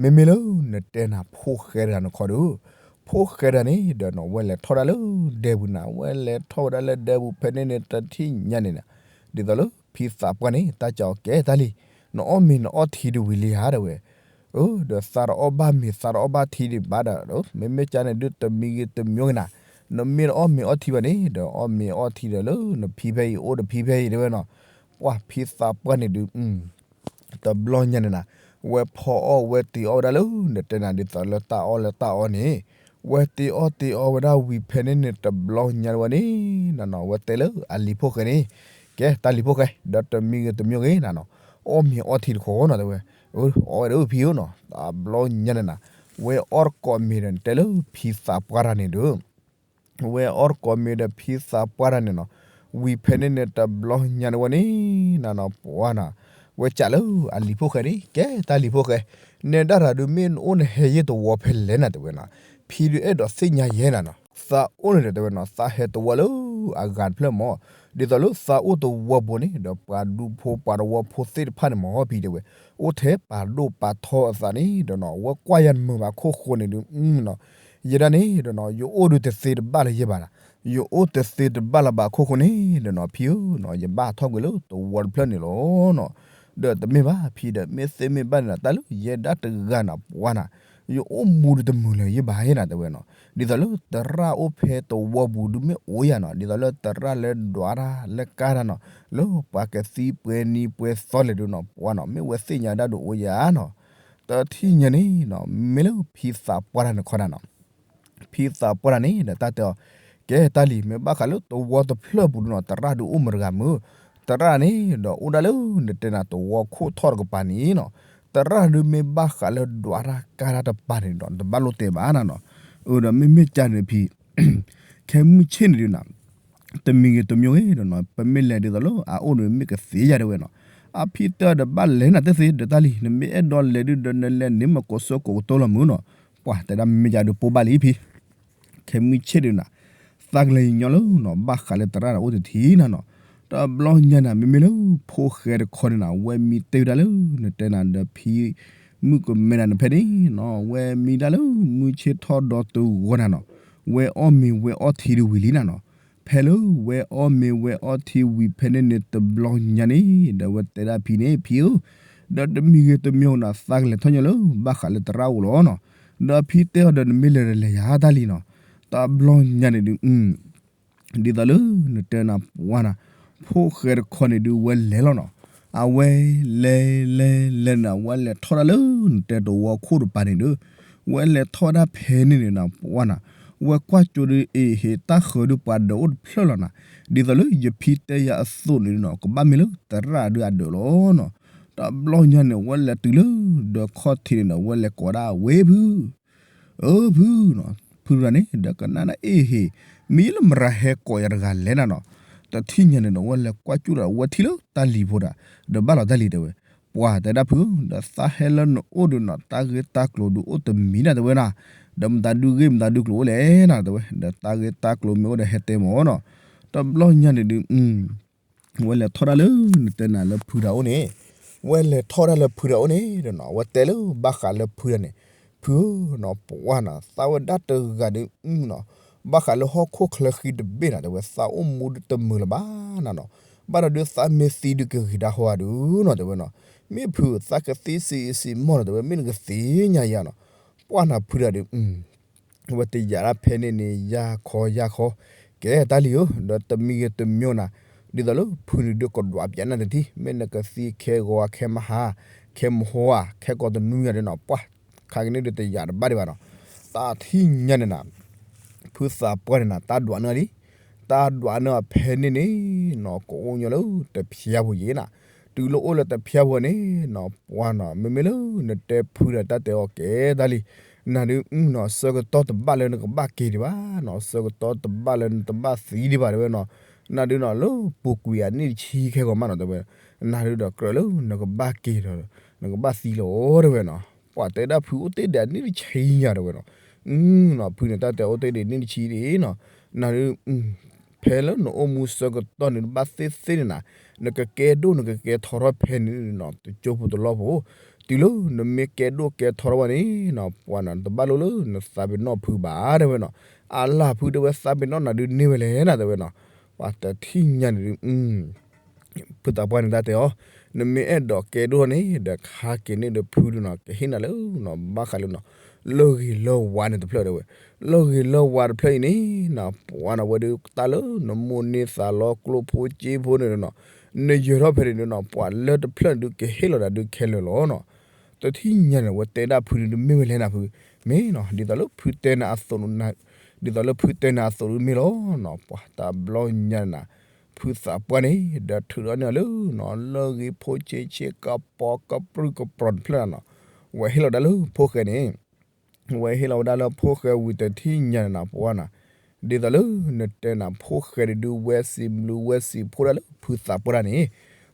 မ့မ့ၢ်လၢနတဲနၤဖိၣ်ဃဲတဂၤနခီဒီး, ဖိၣ်ဃဲတဂၤန့ၣ်ဒီးနီၤ ဝဲလဲၤထီၣ်ဒၣ်လၢဒဲပူၤနၤ ဝဲလဲၤထီၣ်ဝဲဒၣ်လၢဒဲပူၤဖဲန့ၣ်န့ၣ် တထံၣ်ညါန့ၣ်နၤ, ဒ်သိးလၢဖံသးပှၢ်န့ၣ် တၢ်ကီကဲတၢ်လံ, နအီၣ်မ့ၤနအီထံတဝံၤလံဧါတဲဝဲ, အၢ ဒီးသးတအီၣ်ဘၣ်မ့ၤသးတအီၣ်ဘၣ်ထံဒံးဘၣ်ဒီး မ့မ့ၢ်ကန့ၣ်ဒုးတမံၤဂ့ၤတမံၤဂ့ၤနၤ, နမ့ၢ်တအီၣ်မ့ၤအီထံဘၣ်န့ၣ် ဒီးအီၣ်မ့ၤအီထံဒီးလၢနဖံဖဲအံၤအိၣ်ဒီးဖံဖဲအံၤတဲဝဲနီၤ, ပှၢ်ဖံသးပှၢ်န့ၣ်ဒုး တဘျီညါန့ၣ်နၤ, ဝဲဖီအီၣ်ဝဲတ့ၤအီၣ်ဝဲဒၣ်လၢ နတဲနၤဒ်သိးလၢတၢ်အီၣ်လၢတၢ်အီန့ၣ်, ဝဲတ့ၤအီၣ်တ့ၤအီဝဲဒၣ်ဝံၤဖဲန့ၣ်န့ၣ် တဘျီညါဝဲန့ၣ်နၤနီၤ ဝဲတဲလၢအလံၤဖိၣ်ဃဲန့ၣ်, ကဲတၢ်လံၤဖိၣ်ဃဲ ဒီးတမံၤဂ့ၤတမံၤဂ့ၤနၤနီၤ, အီၣ်မ့ၤအီထံတခီနီၤတဲဝဲ, အီၣ်ဝဲဒၣ်ဖံဧၢနီၤ တဘျီညါန့ၣ်နၤ, ဝဲအီၣ်တကိးမ့ၤဒီးနတဲလၢဖံသးပှၢ်တၢ်န့ၣ်ဒီး ဝဲအီၣ်တကိးမ့ၤဒီးဖံသးပှၢ်တၢ်န့ၣ်နီၤ, ဝံၤဖဲန့ၣ်န့ၣ်တဘျီညါန့ၣ်ဝဲန့ၣ်နၤနီၤ ပှၢ်နၤ, ဝဲကးလၢအလံၤဖိၣ်ဃဲန့ၣ် ကဲတၢ်လံၤဖိၣ်ဃဲ, နဲဒၣ်တၢ်ဒုးမ့ၢ်နအိၣ်နဟဲယဲၢ်တဝီဖဲလဲၣ်နၤတဲဝဲနီၤ, ဖံဒုးအဲၣ်ဒိးသ့ၣ်ညါယဲၢ်နၤနီၤ, သးအိၣ်န့ၣ်ဒီးတဲဝဲနီၤ သးဟဲတဝီလၢအဂၤတဖျၢၣ်မး, ဒ်သိးလၢသးအိၣ်တဝီပူၤန့ၣ် ဒီးပှၤဒူဖိပှၤတဝီဖိသ့ၣ်တဖၣ်န့ၣ်မး ဖံတဲဝဲ, အိၣ်ထဲပာ်ဒိၣ်ပာ်ထီအသးန့ၣ်ဒီးနီၤ ဝဲကွၢ်ယၤတမုာ်ဘၣ်ခိၣ်ဃိန့ၣ်ဒုး ယဲဒၣ်န့ၣ်ဒီးနီၤ ယအိၣ်ဒုးတသ့တဘၣ်လၢၤယဲၢ်ဘၣ်နၤ, ယအိၣ်တသ့တဘၣ်လၢၤဘၣ်ခိၣ်ဃိန့ၣ်ဒီးနီၤ ဖံဧၢနီၤ ယဘၣ်ထီၣ်ကွံာ်လၢတဝီတဖျၢၣ်န့ၣ်လီၤနီၤ, ဒီးတမ့ၢ်ဘၣ်ဖံဒီး မ့ၢ်သ့မ့ၢ်ဘၣ်န့ၣ်နၤ တၢ်လၢယဲဒၣ်တဂၤနၤ ပှၢ်နၤ, ယအိၣ်မူဒုးတမုာ်လၢၤယဲၢ်ဘၣ်ယဲၢ်နၤတဲဝဲနီၤ, ဒ်သိးလၢသရၣ်အိၣ်ဖဲတဝီပူၤဒုးမ့ၢ်အိၣ်ယၤနီၤ ဒ်သိးလၢသရၣ်လၢဒွးတၢ်လၢကါတၢ်နီၤ လၢပှၤကသံပှဲၤနံၤပှဲၤသီလဲၣ်ဒုးနီၤ ပှၢ်နီၤ မ့ၢ်ဝဲသ့ၣ်ညါဒၣ်ဒုးအိၣ်ယၤနီၤ, တထံၣ်ညါန့ၣ်နီၤ မ့ၢ်လၢဖံသးပှၢ်တၢ်န့ၣ်ခီဒၣ်နီၤ ဖံသးပှၢ်တၢ်န့ၣ်ဒီးတၢ်တဲအီၤ, ကဲတၢ်လံၤ မ့ၢ်ဘၣ်ဃးလၢတဝီတဖျၢၣ်ပူၤဒုးနီၤ သရၣ်ဒုးအိၣ်မတဂၤမုၢ်, သရၣ်န့ၣ်ဒီးအိၣ်ဒၣ်လၢနတဲနၤတဝီခိၣ်ထီၣ်တကပၤန့ၣ်နီၤ, သရၣ်ဒုးမ့ၢ်ဘၣ်ဃးလၢဒွးတၢ်ကါတၢ်တပၤန့ၣ်ဒီး တဘၣ်လိၣ်တဲဘၣ်နၤနီၤ, အၢဒီးမ့မ့ၢ်ကန့ၣ်ဖံ ခဲမုၢ်ဆ့ၣ်န့ၣ်ဒုးနၤ တမံၤဂ့ၤတမံၤဂ့ၤဒီးနီၤ ပမ့ၢ်လဲၤဒ်သိးလၢအအိၣ်ဒီးမ့ၢ်ကသ့ယၤတဲဝဲနီၤ, အဖံတဲအီၤဒီးဘၣ်လဲၤနၤတသ့ဒီးတၢ်လံၤ နမ့ၢ်အဲၣ်ဒိးလဲၤဒုးဒီးနလဲၤန့ၣ်မ့ၢ်ကိးဆၢကိးကတီၢ်လီၤမုၢ်နီၤ, ပှၤတဲဒၣ်မ့ၢ်ယၤဒုးပိၢ်ဘၣ်လံဖံ ခဲမုၢ်ဆ့ၣ်ဒုးနၤ, သးကလဲၤညီလၢနီၤ ဘၣ်ဃးလၢသရၣ်ဒီးအိၣ်တထံၣ်နၤနီၤ, တဘျီညါနၤ မ့မ့ၢ်လၢဖိၣ်ဃဲတခီန့ၣ်နၤ ဝဲမံတဲဝဲဒၣ်လၢ နတဲနၤဒီးဖံ မုၣ်ကမဲနၤနဖဲန့ၣ်နီၤ ဝဲမံဒၣ်လၢမုၢ်ဆ့ၣ်ထီၣ်ဒီးတဂီၤနၤနီၤ, ဝဲအီၣ်မ့ၤဝဲအီထံဒုးဝံၤလံနၤနီၤ, ဖဲလၢဝဲအီၣ်မ့ၤဝဲအီထံဝံၤဖဲန့ၣ်န့ၣ်တဘျီညါန့ၣ် ဒီးဝဲတဲဒၣ်ဖံန့ၣ် ဖံဧၢ, ဒီးတမံၤဂ့ၤတမံၤနၤ သးကလဲၤထီၣ်ညီလၢဘၣ်ဃးလၢသရၣ်အိၣ်လီၤနီၤ, ဒီးဖံတဲအီၤဒီးနမ့ၢ်လဲၤဒီးလဲၤယၤတၢ်လံနီၤ, တဘျီညါန့ၣ်ဒုး ဒ်သိးလၢနတဲနၤပှၢ်နၤ, ဖိၣ်ဃဲတခီန့ၣ်ဒုးဝဲလဲၤလီၤနီၤ, အဝဲလဲၤလဲၤလဲၤနၤ ဝဲလဲၤထီၣ်ဒၣ်လၢနတဲတဝီခိၣ်တပၤန့ၣ်ဒီး, ဝဲလဲၤထီၣ်ဝဲဒၣ်ဖဲန့ၣ်န့ၣ်နၤပှၢ်နၤ, ဝဲကွၢ်ကၠိဒုးအ့ၣ်ဟ့ၣ်တၢ်ဃၢၤဒုးပှၤဒၢးအိၣ်တဖျၢၣ်လီၤနၤ, ဒ်သိးလၢယဖံတဲယၤအသိးန့ၣ်နီၤ ကဘၣ်မ့ၢ်လၢသရၣ်ဒုးအဒၢးလီၤနီၤ, တဘျီညါန့ၣ် ဝဲလဲၤတုၤလၢဒီးခီၣ်ထံးန့ၣ်ဒီး ဝဲလဲၤကိးဒၣ်ဝဲဖု အၢဖုနီၤ, ဖုတဂၤန့ၣ် ဒီးကနၣ်ဒၣ်အ့ၣ်ဟ့ၣ်, မ့ၢ်ယလၢမရၤဟဲကိးယၤတဂၤလဲၣ်နၤနီၤ, တထံၣ်ညါန့ၣ်ဒီး ဝဲလဲၤကွၢ်ကၠူၣ်ဒီး ဝဲထံၣ်လၢတၢ်လံၤဖိဒၣ်, ဒီးဘၣ်လီၤတၢ်လံၤတဲဝဲ, ပှၤတဲဒၣ်ဖု, ဒီးသးဟဲလၢနအိၣ်ဒီးနီၤ တၢ်ဂ့ၢ်တၢ်ကျိၤဒုးအိၣ်တမံၤနၤတဲဝဲနၤ, ဒီးမတၤဒုးဂ့ၢ်မတၤဒုးကျိၤအိၣ်လဲၣ်နၤတဲဝဲ, ဒီးတၢ်ဂ့ၢ်တၢ်ကျိၤမ့ၢ်အိၣ်ဒီးဟဲတဲမၢ်နီၤ. တဘျီညါန့ၣ်ဒုး ဝဲလဲၤထီၣ်ဒၣ်လၢနတဲနၤလၢဖုတၢ်အိၣ်န့ၣ်, ဝဲလဲၤထီၣ်ဒၣ်လၢဖုတၢ်အိၣ်န့ၣ်ဒီးနီၤ အဝဲတဲလၢဘၣ်ဃးလၢဖုတၢ်န့ၣ်, ဖုဧၢနီၤ ပှၢ်နၤ သးဝဲဒၣ်တဂၤဒုးနီၤ, ဘၣ်ဃးလၢဟီၣ်ခိၣ်ချၢဃံတဘ့ၣ်နၤတဲဝဲ သးအိၣ်မူဒုးတမုာ်လၢၤဘၣ်နၤနီၤ, ဘၣ်ဒီးဒုးသးမ့ၢ်သံဒုးကဂ့ၤဒၣ်ဟီဧါဒုးနီၤတဲဝဲနီၤ, မ့ၢ်ဖုသးကသံစံးစံးမီၢ်နီၤတဲဝဲ မ့ၢ်နကသ့ၣ်ညါယၤနီၤ, ပှၢ်နၤဖုတၢ်ဒုး ဝဲတယာ်ဒၣ်ဖဲန့ၣ်န့ၣ် ယၢ်ခီယၢ်ခီ, ကဲတၢ်လံဧၢ, ဒီးတမံၤဂ့ၤတမံၤနၤ, ဒ်သိးလၢဖုန့ၣ်ဒုးကဒွးပျးနၤတထံၣ်, မ့ၢ်နကသံခဲဂီၤခဲမဟါ, ခဲမဟါဧါ, ခဲကိးတနွံဂၤဒုးနီၤ, ပှၢ်ခါက့ၤန့ၣ်ဒုးတယာ်တဘၣ်ဒံးဘၣ်နီၤ, တၢ်ထံၣ်ညါန့ၣ်နၤ, ဖုသးပှၢ်န့ၣ်နၤ တၢ်ဒွးန့ၢ်အီၤလံ, တၢ်ဒွးန့ၢ်အီၤဖဲန့ၣ်န့ၣ်နီၤ ကအိၣ်ညီလၢတဖၠါပူၤယံၤနၤ, တုၤလၢအိၣ်လၢတဖၠါပူၤန့ၣ်နီၤ ပှၢ်နီၤ မ့မ့ၢ်လၢနတဲဖုဒီးတၢ်တဲအီၤကဲတၢ်လံ, နၤဒုးနီၤ ဆၢကတီၢ်တဘၣ်လၢနကဘၣ်က့ၤဒံးဘၣ်နီၤ, ဆၢကတီၢ်တဘၣ်လၢနတဘၣ်သံဒံးဘၣ်တဲဝဲနီၤ, နၤဒုးနီၤ လၢပူၤကွံာ်အနံၣ်တဆံခဲဂီၤမးနီၤတဲဝဲ, နၤဒုးဒီးကြၢးလၢနကဘၣ်က့ၤဒီး နကဘၣ်သံလီၤတဲဝဲနီၤ, ပှၢ်တဲဒၣ်ဖုအိၣ်တ့ၢ်ဒီးအနံၣ်တဆံညါတဲဝဲနီၤ, နီၤ ဖုန့ၣ်တၢ်တဲအိၣ်တ့ၢ်ဒံးနံၣ်တဆံဒံးနီၤ, နၤဒုး ဖဲလၢနအိၣ်မူဆၢကတီၢ်န့ၣ် နဘၣ်သ့ၣ်သ့ၣ်န့ၣ်နၤ, နကကဲဒိၣ်နကကဲထီထီၣ်ဖဲန့ၣ်နီၤ တကၠိဖိတလီၢ်ဖိ, တုၤလၢနမ့ၢ်ကဲဒိၣ်ကဲထီထီၣ်ဘၣ်န့ၣ်နီၤ ပှၢ်နီၤ နတဘၣ်လိၣ်လၢနသးပ့ၤနီၣ်ဖုဘၣ်တဲဝဲနီၤ, အလၢ်ဖုတဲဝဲသးပ့ၤနီၣ်နၤဒုးန့ၢ်ဝဲလဲၣ်နၤတဲဝဲနီၤ, ပှၢ်တထံၣ်ညါန့ၣ်ဒုး ဖုသးပှၢ်န့ၣ်တၢ်တဲအီၤ, နမ့ၢ်အဲၣ်ဒိးကဲဒိၣ်န့ၣ် ဒီးခါက့ၤန့ၣ်ဒီးဖုဒုးနီၤ ကဟ့ၣ်နၤလၢနီၤ ဘၣ်ဃးလၢနီၤ လၢဂ့ၤလၢဝါန့ၣ်တဖျၢၣ်တဲဝဲ, လၢဂ့ၤလၢဝါတဖျၢၣ်အံၤန့ၣ်နီၤ ပှၢ်နီၤဝဲဒုးတၢ်လၢနမိၢ်န့ၢ်သးလီကျိဖိက့ဖိန့ၣ်နီၤ, နယၢၤထီၣ်ဖဲန့ၣ်ဒုးနီၤ ပှၢ်လၢတဖျၢၣ်န့ၣ်ဒုးကဟ့ၣ်လီၤဒၣ်ဒုးခဲလၢာ်လီၤနီၤ, တထံၣ်ညါန့ၣ် ဝဲတဲဒၣ်ဖုန့ၣ်ဒုးမ့ၢ်ဝဲလဲၣ်နၤဖု, မ့ၢ်နီၤ ဒ်သိးလၢဖုတဲနၤအသိး ဒ်သိးလၢဖုတဲနၤအသိးဒုးမ့ၢ်လီၤနီၤ, ပှၢ်တဘျီညါန့ၣ်နၤ ဖုသးပှၢ်န့ၣ် ဒီးထုးဒီးန့ၢ်အီၤလၢနီၤ လၢဂ့ၤဖိဆ့ဆ့ကပီၤကပြုၢ်ကပြီၤတဖျၢၣ်နၤနီၤ, ဝဲဟ့ၣ်လီၤဒၣ်လၢဖိၣ်ဃဲန့ၣ် ဝဲဟ့ၣ်လီၤဝဲဒၣ်လၢဖိၣ်ဃဲဝံၤတထံၣ်ညါန့ၣ်နၤ ပှၢ်နၤ, ဒ်သိးလၢနတဲနၤဖိၣ်ဃဲဒုးဝဲစံးဘျုးဝဲစံးဖှိၣ်ဒၣ်လၢဖုသးပှၢ်တၢ်န့ၣ်,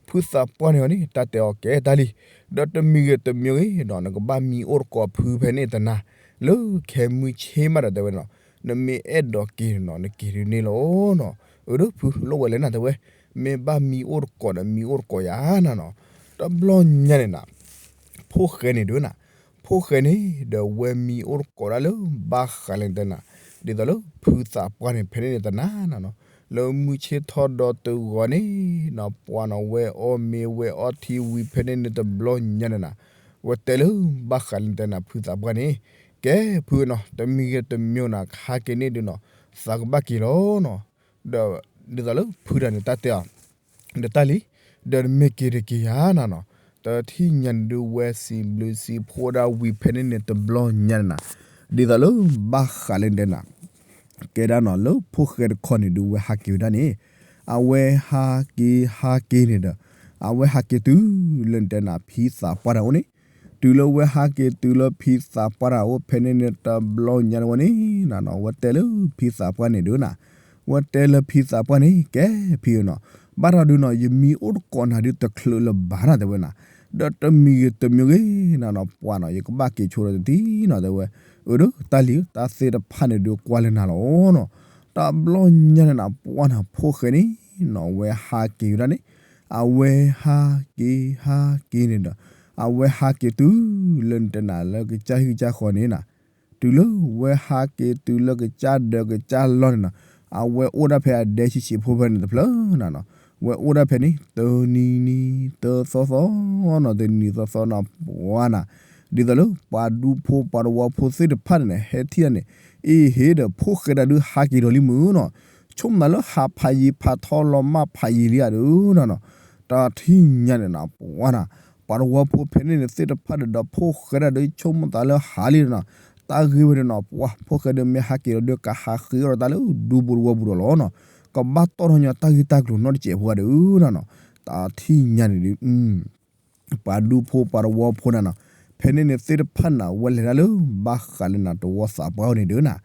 ဖုသးပှၢ်န့ၣ်အီၤန့ၣ် တၢ်တဲအီၤကဲတၢ်လံ, ဒီးတမံၤဂ့ၤတမံၤဂ့ၤဒီး နကဘၣ်မံအိၣ်တကိးဖုဖဲန့ၣ်တနၤ, လၢခဲမုၢ်ဆ့ၣ်မးဒီးတဲဝဲနီၤ, နမ့ၢ်အဲၣ်ဒိးက့ၤနီၤ နက့ၤဒုးန့ၢ်လီၤနီၤ, အၢ ဒီးဖုလိၣ်ဝဲလဲၣ်နၤတဲဝဲ, မ့ၢ်ဘၣ်မံအိၣ်တကိးဒီးမံအိၣ်တကိးယၤနၤနီၤ, တဘျီညါန့ၣ်နၤ ဖိၣ်ဃဲန့ၣ်ဒုးနၤ, ဖိၣ်ဃဲန့ၣ် ဒီးဝဲမံအိၣ်တကိးဒၣ်လၢဘၣ်ဃးလၢနတဲနၤ, ဒ်သိးလၢဖုသးပှၢ်န့ၣ် ဖဲန့ၣ်န့ၣ်တနၤနၤနီၤ, လၢမုၢ်ဆ့ၣ်ထီၣ်ဒီတဂီၤန့ၣ်နီၤ ပှၢ်နီၤ ဝဲအီၣ်မ့ၤဝဲအီထံဝံၤဖဲန့ၣ်န့ၣ်တဘျီညါန့ၣ်နၤ, ဝဲတဲလၢဘၣ်ဃးလၢနတဲနၤ ဖုသးပှၢ်န့ၣ်, ကဲဖုနီၤ တမံၤဂ့ၤတမံၤနၤ ခါက့ၤန့ၣ်ဒုးနီၤ သးကဘၣ်က့ၤလီၤနီၤ, ဒီးဒ်သိးလၢဖုတၢ်န့ၣ် တၢ်တဲအီၤ ဒီးတၢ်လံ, ဒီးနမ့ၢ်က့ၤတက့ၤယၤနၤနီၤ, တထံၣ်ညါန့ၣ်ဒုး ဝဲစံးဘျုးစံးဖှိၣ်ဒၣ်ဝံၤဖဲန့ၣ်န့ၣ်တဘျီညါန့ၣ်နၤ, ဒ်သိးလၢဘၣ်ဃးလၢနတဲနၤ, ကဲဒၣ်နီၤ လၢဖိၣ်ဃဲတခီန့ၣ်ဒုး ဝဲဟးက့ၤဝဲဒၣ်န့ၣ်, အဝဲဟးက့ၤဟးက့ၤန့ၣ်ဒီး အဝဲဟးက့ၤတုၤလၢနတဲနၤ ဖံသးပှၢ်တၢ်အိၣ်န့ၣ်, တုၤလၢဝဲဟးက့ၤတုၤလၢဖံသးပှၢ်တၢ်အိၣ် ဖဲန့ၣ်န့ၣ်တဘျီညါန့ၣ်ဝဲန့ၣ်နၤနီၤ ဝဲတဲလၢဖံသးပှၢ်န့ၣ်ဒုးနၤ, ဝဲတဲလၢဖံသးပှၢ်န့ၣ် ကဲဖံဧၢနီၤ, ဘၣ်တၢ်ဒုးနီၤ ယမံအိၣ်တကိးနၤဒုးတချုးလၢၤဘၣ်နၤတဲဝဲနၤ, ဒီးတမံၤဂ့ၤတမံၤဂ့ၤနၤနီၤ ပှၢ်နီၤ ယကဘၣ်က့ၤဆိဒီးတထံၣ်နီၤတဲဝဲ, အၢ ဒီးတၢ်လံၤဧၢ တၢ်သ့ၣ်တဖၣ်န့ၣ်ဒုးကွၢ်လၢနၤလီၤနီၤ, တဘျီညါန့ၣ်နၤ ပှၢ်နၤ ဖိၣ်ဃဲန့ၣ်နီၤ ဝဲဟးက့ၤဝဲဒၣ်န့ၣ်, အဝဲဟးက့ၤဟးက့ၤန့ၣ်ဒီး အဝဲဟးက့ၤတုၤလၢနတဲနၤလၢကစၢ်ဟံၣ်ကစၢ်ဃီန့ၣ်နၤ, တုၤလၢဝဲဟးက့ၤတုၤလၢကစၢ်ဒၢးကစၢ်လီၢ်န့ၣ်နီၤ, အဝဲအိၣ်ဒၣ်ဖဲအဒဲဆံးဆံးဖိဖဲန့ၣ်တဖျၢၣ်နၤနီၤ, ဝဲအိၣ်ဒၣ်ဖဲန့ၣ် တနံၤနံၤ တသီသီနီၤ တနံၤသီသီနီၤ ပှၢ်နၤ, ဒ်သိးလၢပှၤဒူဖိပှၤတဝီဖိသ့ၣ်တဖၣ်န့ၣ် ဟဲထံၣ်ဒၣ်န့ၣ်, အ့ဟ့ဒီး ဖိၣ်ဃဲတၢ်ဒုးဟးက့ၤဒီးလံမုၢ်နီၤ, ဆိကမိၣ်သးလၢဟးဖးယံၤဖးထီလီၤမၢ်ဖးယံၤလံဧါဒုးနၤနီၤ, တၢ်ထံၣ်ညါန့ၣ်နၤ ပှၢ်နၤ ပှၤတဝီဖိဖဲန့ၣ်န့ၣ်သ့ၣ်တဖၣ်ဒီး ဒီးဖိၣ်ဃဲတၢ်ဒုး ဆိကမိၣ်သးလၢဟးလံနီၤ, တၢ်ဂ့ၢ်ဝဲန့ၣ်နီၤ ပှၢ် ဖိၣ်ဃဲဒုးမ့ၢ်ဟးက့ၤဒီး ကဟးဃ့အီၣ်ဒီးတၢ်လၢဒူပူၤတဝီပူၤဒီးလီၤနီၤ, ကဘၣ်တီၢ်ထီၣ်ညီတၢ်ဂ့ၢ်တၢ်ကျိၤနီတစဲးဖိဧါဒုးနၤနီၤ, တၢ်ထံၣ်ညါန့ၣ်ဒုး ပှၤဒူဖိပှၤတဝီဖိနၤနီၤ, ဖဲန့ၣ်န့ၣ်သ့ၣ်တဖၣ်နၤ ဝဲလဲၤဒၣ်လၢဘၣ်ဃးလၢနၤတဝီသးပှၢ်န့ၣ်ဒုးနၤ,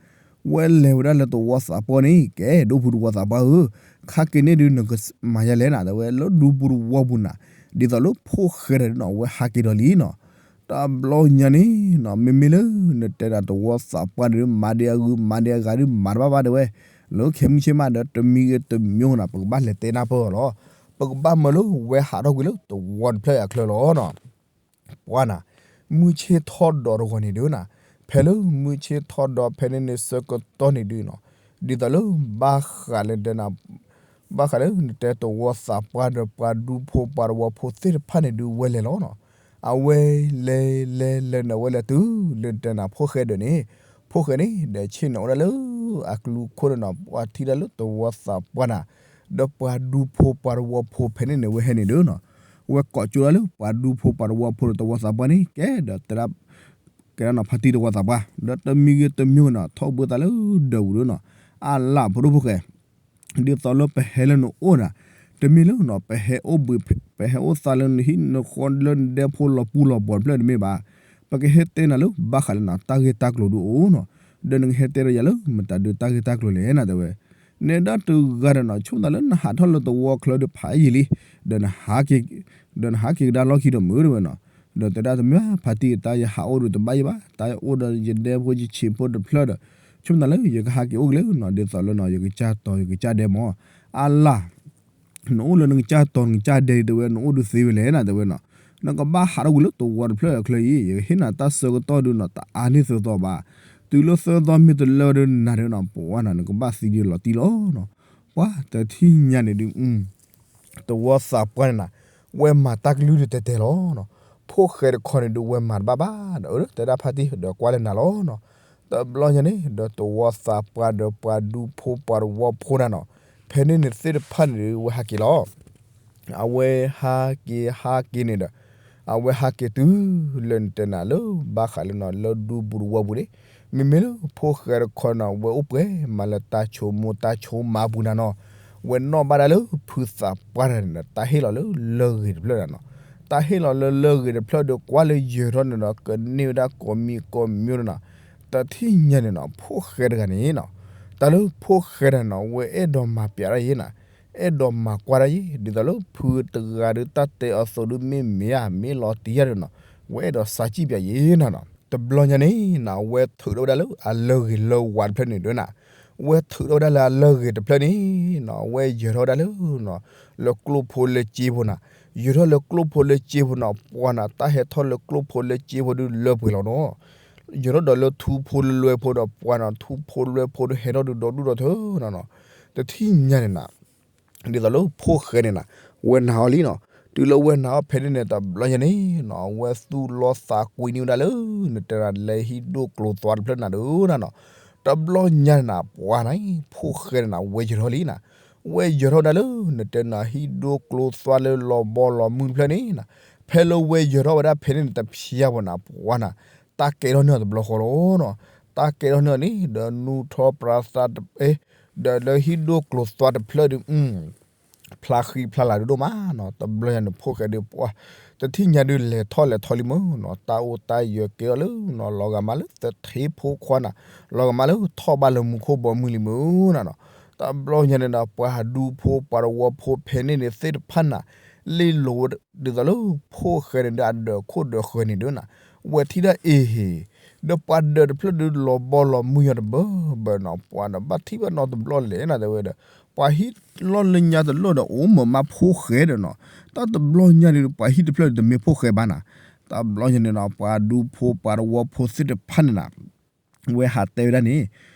ဝဲလဲၤဝဲဒၣ်လၢတဝီသးပှၢ်န့ၣ် ကဲဒိၣ်ဖုတဝီသးပှၢ်ဧၢ, ခါက့ၤန့ၣ်ဒုး နကမၤယၤလဲၣ်နၤ တဲဝဲလၢဒူပူၤတဝီပူၤနၤ, ဒ်သိးလၢဖိၣ်ဃဲတၢ်ဒုးနီၤ ဝဲဟးက့ၤဒီးလံနီၤ, တဘျီညါန့ၣ်နီၤ မ့မ့ၢ်လၢနတဲဒၣ်သဝီသးပှၢ်န့ၣ်ဒုး မၤဒံးအဂုၤမၤဒံးအဂၤဒုး မၤတဘၣ်ဘၣ်တဲဝဲ, လၢခဲမုၢ်ဆ့ၣ်မးဒီးတမံၤဂ့ၤတမံၤဂ့ၤနီၤ ပကဘၣ်လဲၤတဲနၢ်ပၢၢ်အီၤလီၤ. ပကဘၣ်မၢလၢဝဲဟးထီၣ်ကွံာ်လၢသဝီတဖျၢၣ်အချၢလီၤနီၤ. ပှၤနၤ, မုၢ်ဆ့ၣ်ထီၣ်ဒီးတဂီၤန့ၣ်ဒုးနၤ, ဖဲလၢမုၢ်ဆ့ၣ်ထီၣ်ဒီးဖဲန့ၣ်န့ၣ်ဆၢကတီၢ်န့ၣ်ဒုးနီၤ, ဒ်သိးလၢဘၣ်ဃးလၢနတဲ ဘၣ်ဃးလၢနတဲသဝီသးပှၢ်ဒီးပှၤဒူဖိပှၤသဝီဖိသ့ၣ်တဖၣ်န့ၣ်ဒုးဝဲလဲၤလီၤနီၤ. အဝဲလဲၤလဲၤလဲၤန့ၣ် အဝဲလဲၤတုၤလၢနတဲနၤဖိၣ်ဃဲဒၢးန့ၣ်, ဖိၣ်ဃဲန့ၣ်ဒီးဆ့ၣ်နီၤအိၣ်ဒၣ်လၢအကလူခိၣ်န့ၣ်နီၤ, ပှၤထံၣ်ဒၣ်လၢသဝီသးပှၢ်နၤ ဒီးပှၤဒူဖိပှၤသဝီဖိဖဲန့ၣ်န့ၣ် ဝဲဟဲန့ၣ်ဒုးနီၤ, ဝဲကိးကၠိဒၣ်လၢပှၤဒူဖိပှၤသဝီဖိဒီးသဝီသးပှၢ်န့ၣ် ကဲဒီးတဲဒၣ် ကဲဒၣ်နီၤ ဖါတံၢ်သဝီသးပှၢ် ဒီးတမံၤဂ့ၤတမံၤဂ့ၤနီၤ ထီၣ်ဘှံးသးလၢဒၢးပူၤဒုးနီၤ, အလၢ်ဖိဒိၣ်ဖိၣ်ဃဲ ဒ်သိးလၢပဟဲလၢနအိၣ်နၤ, တမ့ၢ်လၢနီၤ ပဟဲအိၣ်ဘှံး ပဟဲအိၣ်သးလၢနဟံၣ်နဃီလၢနဒဲဖိလီၤပူၤလီၤဘီၣ်တဖျၢၣ်တမ့ၢ်ဘၣ်. ပကဟဲတဲနၤလၢဘၣ်ဃးလၢနတၢ်ဂ့ၢ်တၢ်ကျိၤဒုးအိၣ်နီၤ, ဒီးနကဟဲတဲဒီးယၤလၢမတၤဒုးတၢ်ဂ့ၢ်တၢ်ကျိၤလဲၣ်နၤတဲဝဲ နဲဒၣ်တဂၤဒီးနီၤ ဆိကမိၣ်သးလၢနဟးထီၣ်လၢသဝီချၢဒီးဖးယံာ်လံ, ဒီးနဟးက့ၤ ဒီးနဟးက့ၤကဒါလီၢ်ခံဒီးမုာ်တဲဝဲနီၤ, ဒီးတဲဒၣ်တမ့ၢ်ဘၣ် ဖါတံၢ်အတၢ် ယဟးအိၣ်ဒီးတဘၣ်ယံာ်ဘၣ်, တၢ်အိၣ်ဒီးယဒဲဖိယဆံးဖိတဖျၢၣ်ဒီး ဆိကမိၣ်သးလၢယကဟးက့ၤအိၣ်က့ၤလၢနီၤ ဒ်သိးလၢနီၤ ယကစၢ်တီၤယကစၢ်ဒဲမၢ်, အလၢ် နအိၣ်လၢနကစၢ်တီၤနကစၢ်ဒဲဒ်တဲဝဲ နအိၣ်ဒုးသ့ဝဲလဲၣ်နၤတဲဝဲနီၤ, နကဘၣ်ဟးထီၣ်ကွံာ်လၢသဝီတဖျၢၣ်အချၢအံၤ ယကဟ့ၣ်နၤတၢ်ဆၢကတီၢ်ဒုးနီၤ တအါန့ၢ်သၢသီဘၣ်, တုၤလၢသၢသီမ့ၢ်တလၢာ်ဒီးနၤဒုးနီၤ ပှၤနၤ နကဘၣ်သံဒုးလီၤတံၢ်လီၤနီၤ, ပှၤတထံၣ်ညါန့ၣ်ဒုး သဝီသးပှၢ်န့ၣ်နၤ, ဝဲမၤတၢ်ကလုၢ်ဒုးတဲတဲလီၤနီၤ, ဖိၣ်ဃဲတခီန့ၣ်ဒုး ဝဲမၤတဘၣ်ဘၣ်ဒီး အၢ တဲဒၣ်ဖါတံၢ်ဒီးကွၢ်လၢနၤလီၤနီၤ, တဘျီညါန့ၣ် ဒီးသဝီသးပှၢ်ဒီးပှၤဒူဖိပှၤသဝီဖိနၤနီၤ, ဖဲန့ၣ်န့ၣ်သ့ၣ်တဖၣ်န့ၣ်ဒုး ဝဲဟးက့ၤလီၤ အဝဲဟးက့ၤဟးက့ၤန့ၣ်ဒီး အဝဲဟးက့ၤတုၤလၢနတဲနၤလၢဘၣ်ဃးလၢနီၤ လၢဒူပူၤသဝီပူၤန့ၣ်, မ့မ့ၢ်လၢဖိၣ်ဃဲတခီနီၤ ဝဲအိၣ်ပှဲၤမးလၢတၢ်ဆိကမိၣ်တၢ်ဆိကမးပူၤနၤနီၤ, ဝဲနီၣ်ဘၣ်ဒၣ်လၢဖုသးပှၢ်တဂၤန့ၣ်ဒီး တၢ်ဟ့ၣ်လီၤလၢလၢၢ်ဂ့ၤတဖျၢၣ်နၤနီၤ, တၢ်ဟ့ၣ်လီၤလၢလၢၢ်ဂ့ၤတဖျၢၣ်ဒီး ကွၢ်လၢယၢၤထီၣ်န့ၣ်ဒီး ကန့ၢ်ဝဲဒၣ်ကိးမံၤကိးမံၤနၤနီၤ, တထံၣ်ညါန့ၣ်နီၤ ဖိၣ်ဃဲတဂၤန့ၣ်နီၤ, တၢ်လၢဖိၣ်ဃဲတဂၤနီၤ ဝဲအဲၣ်ဒိးမၤပျးတၢ်ယဲနၤ, အဲၣ်ဒိးမၤကွၢ်တၢ်ယဲ ဒ်သိးလၢဖုတဂၤဒီး တၢ်တဲအီၤသိးဒုး မ့ၢ်မ့ၢ်ဧါ မ့ၢ်လီၤတံၢ်ဧါဒီးနီၤ, ဝဲအဲၣ်ဒိးစးစံၣ်ပျးယဲနၤနီၤ, တဘျီညါန့ၣ်နီၤ ဝဲထုးထီၣ်ဝဲဒၣ်လၢအလၢၢ်ဂ့ၤလၢဝါတဖျၢၣ်န့ၣ်ဒုးနၤ, ဝဲထုးထီၣ်ဝဲဒၣ်လၢအလၢၢ်ဂ့ၤတဖျၢၣ်န့ၣ်နီၤ ဝဲယၢၤထီၣ်ဝဲဒၣ်လၢ လၢကျိၣ်ဖိလၢစ့ဖိနၤ, ယၢၤထီၣ်လၢကျိၣ်ဖိလၢစ့ဖိနီၤ ပှၤနၤ တၢ်ဟဲထီၣ်လၢကျိၣ်ဖိလၢစ့ဖိဒုးလၢပှဲၤလီၤနီၤ, ယၢၤထီၣ်ဒီးလၢထူဖိလၢလွဲဖိဒီး ပှၤနၤ ထူဖိလွဲဖိဒုးဟဲထီၣ်ဒုးဒီဒူၣ်ဒီထၢနၤနီၤ, တထံၣ်ညါန့ၣ်နၤ ဒ်သိးလၢဖိၣ်ဃဲန့ၣ်နၤ ဝဲနာ်အီၤလံနီၤ, တုၤလၢဝဲနာ်အီၤဖဲန့ၣ်န့ၣ် တဘျီညါန့ၣ်နီၤ ဝဲသူၣ်လီသးကွံန့ၢ်ဝဲဒၣ်လၢ နတဲနၤလၢဟံၣ်ဒိၣ်ကျိၤသွါတဖျၢၣ်နၤဒုးနၤနီၤ, တဘျီညါန့ၣ်နၤ ပှၤနၤ ဖိၣ်ဃဲန့ၣ်နၤ ဝဲယၢၤထီၣ်လံနၤ, ဝဲယၢၤထီၣ်ဝဲဒၣ်လၢနတဲနၤဟံၣ်ဒိၣ်ကျိၤသွါလၢလီၤဘီလီၤမုၢ်တဖျၢၣ်န့ၣ်နၤ, ဖဲလၢဝဲယၢၤထီၣ်ဝဲဒၣ်ဖဲန့ၣ်န့ၣ် တဖျါဘၣ်နၤ ပှၤနၤ တၢ်ကဲထီၣ်န့ၢ်အီၤတဘျီဃီလီၤနီၤ, တၢ်ကဲထီၣ်န့ၢ်အီၤန့ၣ် ဒီးနူထီၣ်ပြါသးတအဲ, ဒီးလၢဟံၣ်ဒိၣ်ကျိၤသွါတဖျၢၣ်ဒုး ဖျါဃံဖျါလၤဒုးဒိၣ်မးနီၤ, တဘျီညါန့ၣ် ဖိၣ်ဃဲဒုးပှၤ တထံၣ်ညါဒုး လဲၤထီၣ်လဲၤထီလံမုၢ်နီၤ, တၢ်အိၣ်တၢ်ယၢၤကဲထီၣ်လၢနီၤ လီၤဂာ်မးလၢသထ့ဖိခွါနၤ, လီၤဂာ်မးလၢထီၣ်ဘးလၢမူခိၣ်ဘီမုၢ်လံမုၢ်နၤနီၤ, တဘျီညါန့ၣ်ဒီး ပှၤဒူဖိပှၤသဝီဖိဖဲန့ၣ်န့ၣ်သ့ၣ်တဖၣ်နၤ, လ့ၣ်လိၤဒ်သိးလၢဖိၣ်ဃဲန့ၣ်ဒီး အဒၢးခိၣ်ဒၢးဃၢၤန့ၣ်ဒုးနၤ, ဝဲထံၣ်ဒၣ်အ့ဟ့ၣ်, ဒီးပှၤဒၢးတဖျၢၣ်ဒုး လီၤဘီလီၤမုၢ်ညီတဘၢဘၢနီၤ, ပှၤဒီးဘၣ်ထံၣ်ဘၣ်နီတဘျီလဲၣ်နၤ တဲဝဲဒီး ပှၤဟံၣ်လီၢ်လၢညါတလီၢ်ဒီး အိၣ်မၢမးဖိၣ်ဃဲဒီးနီၤ, တၢ်တဘျီညါန့ၣ် ပှၤဟံၣ်တဖျၢၣ်န့ၣ် တမ့ၢ်ဖိၣ်ဃဲဘၣ်နၤ, တဘျီညါန့ၣ်နီၤ ပှၤဒူဖိပှၤသဝီဖိသ့ၣ်တဖၣ်န့ၣ်နၤ ဝဲဟးတဲဝဲဒၣ်န့ၣ်,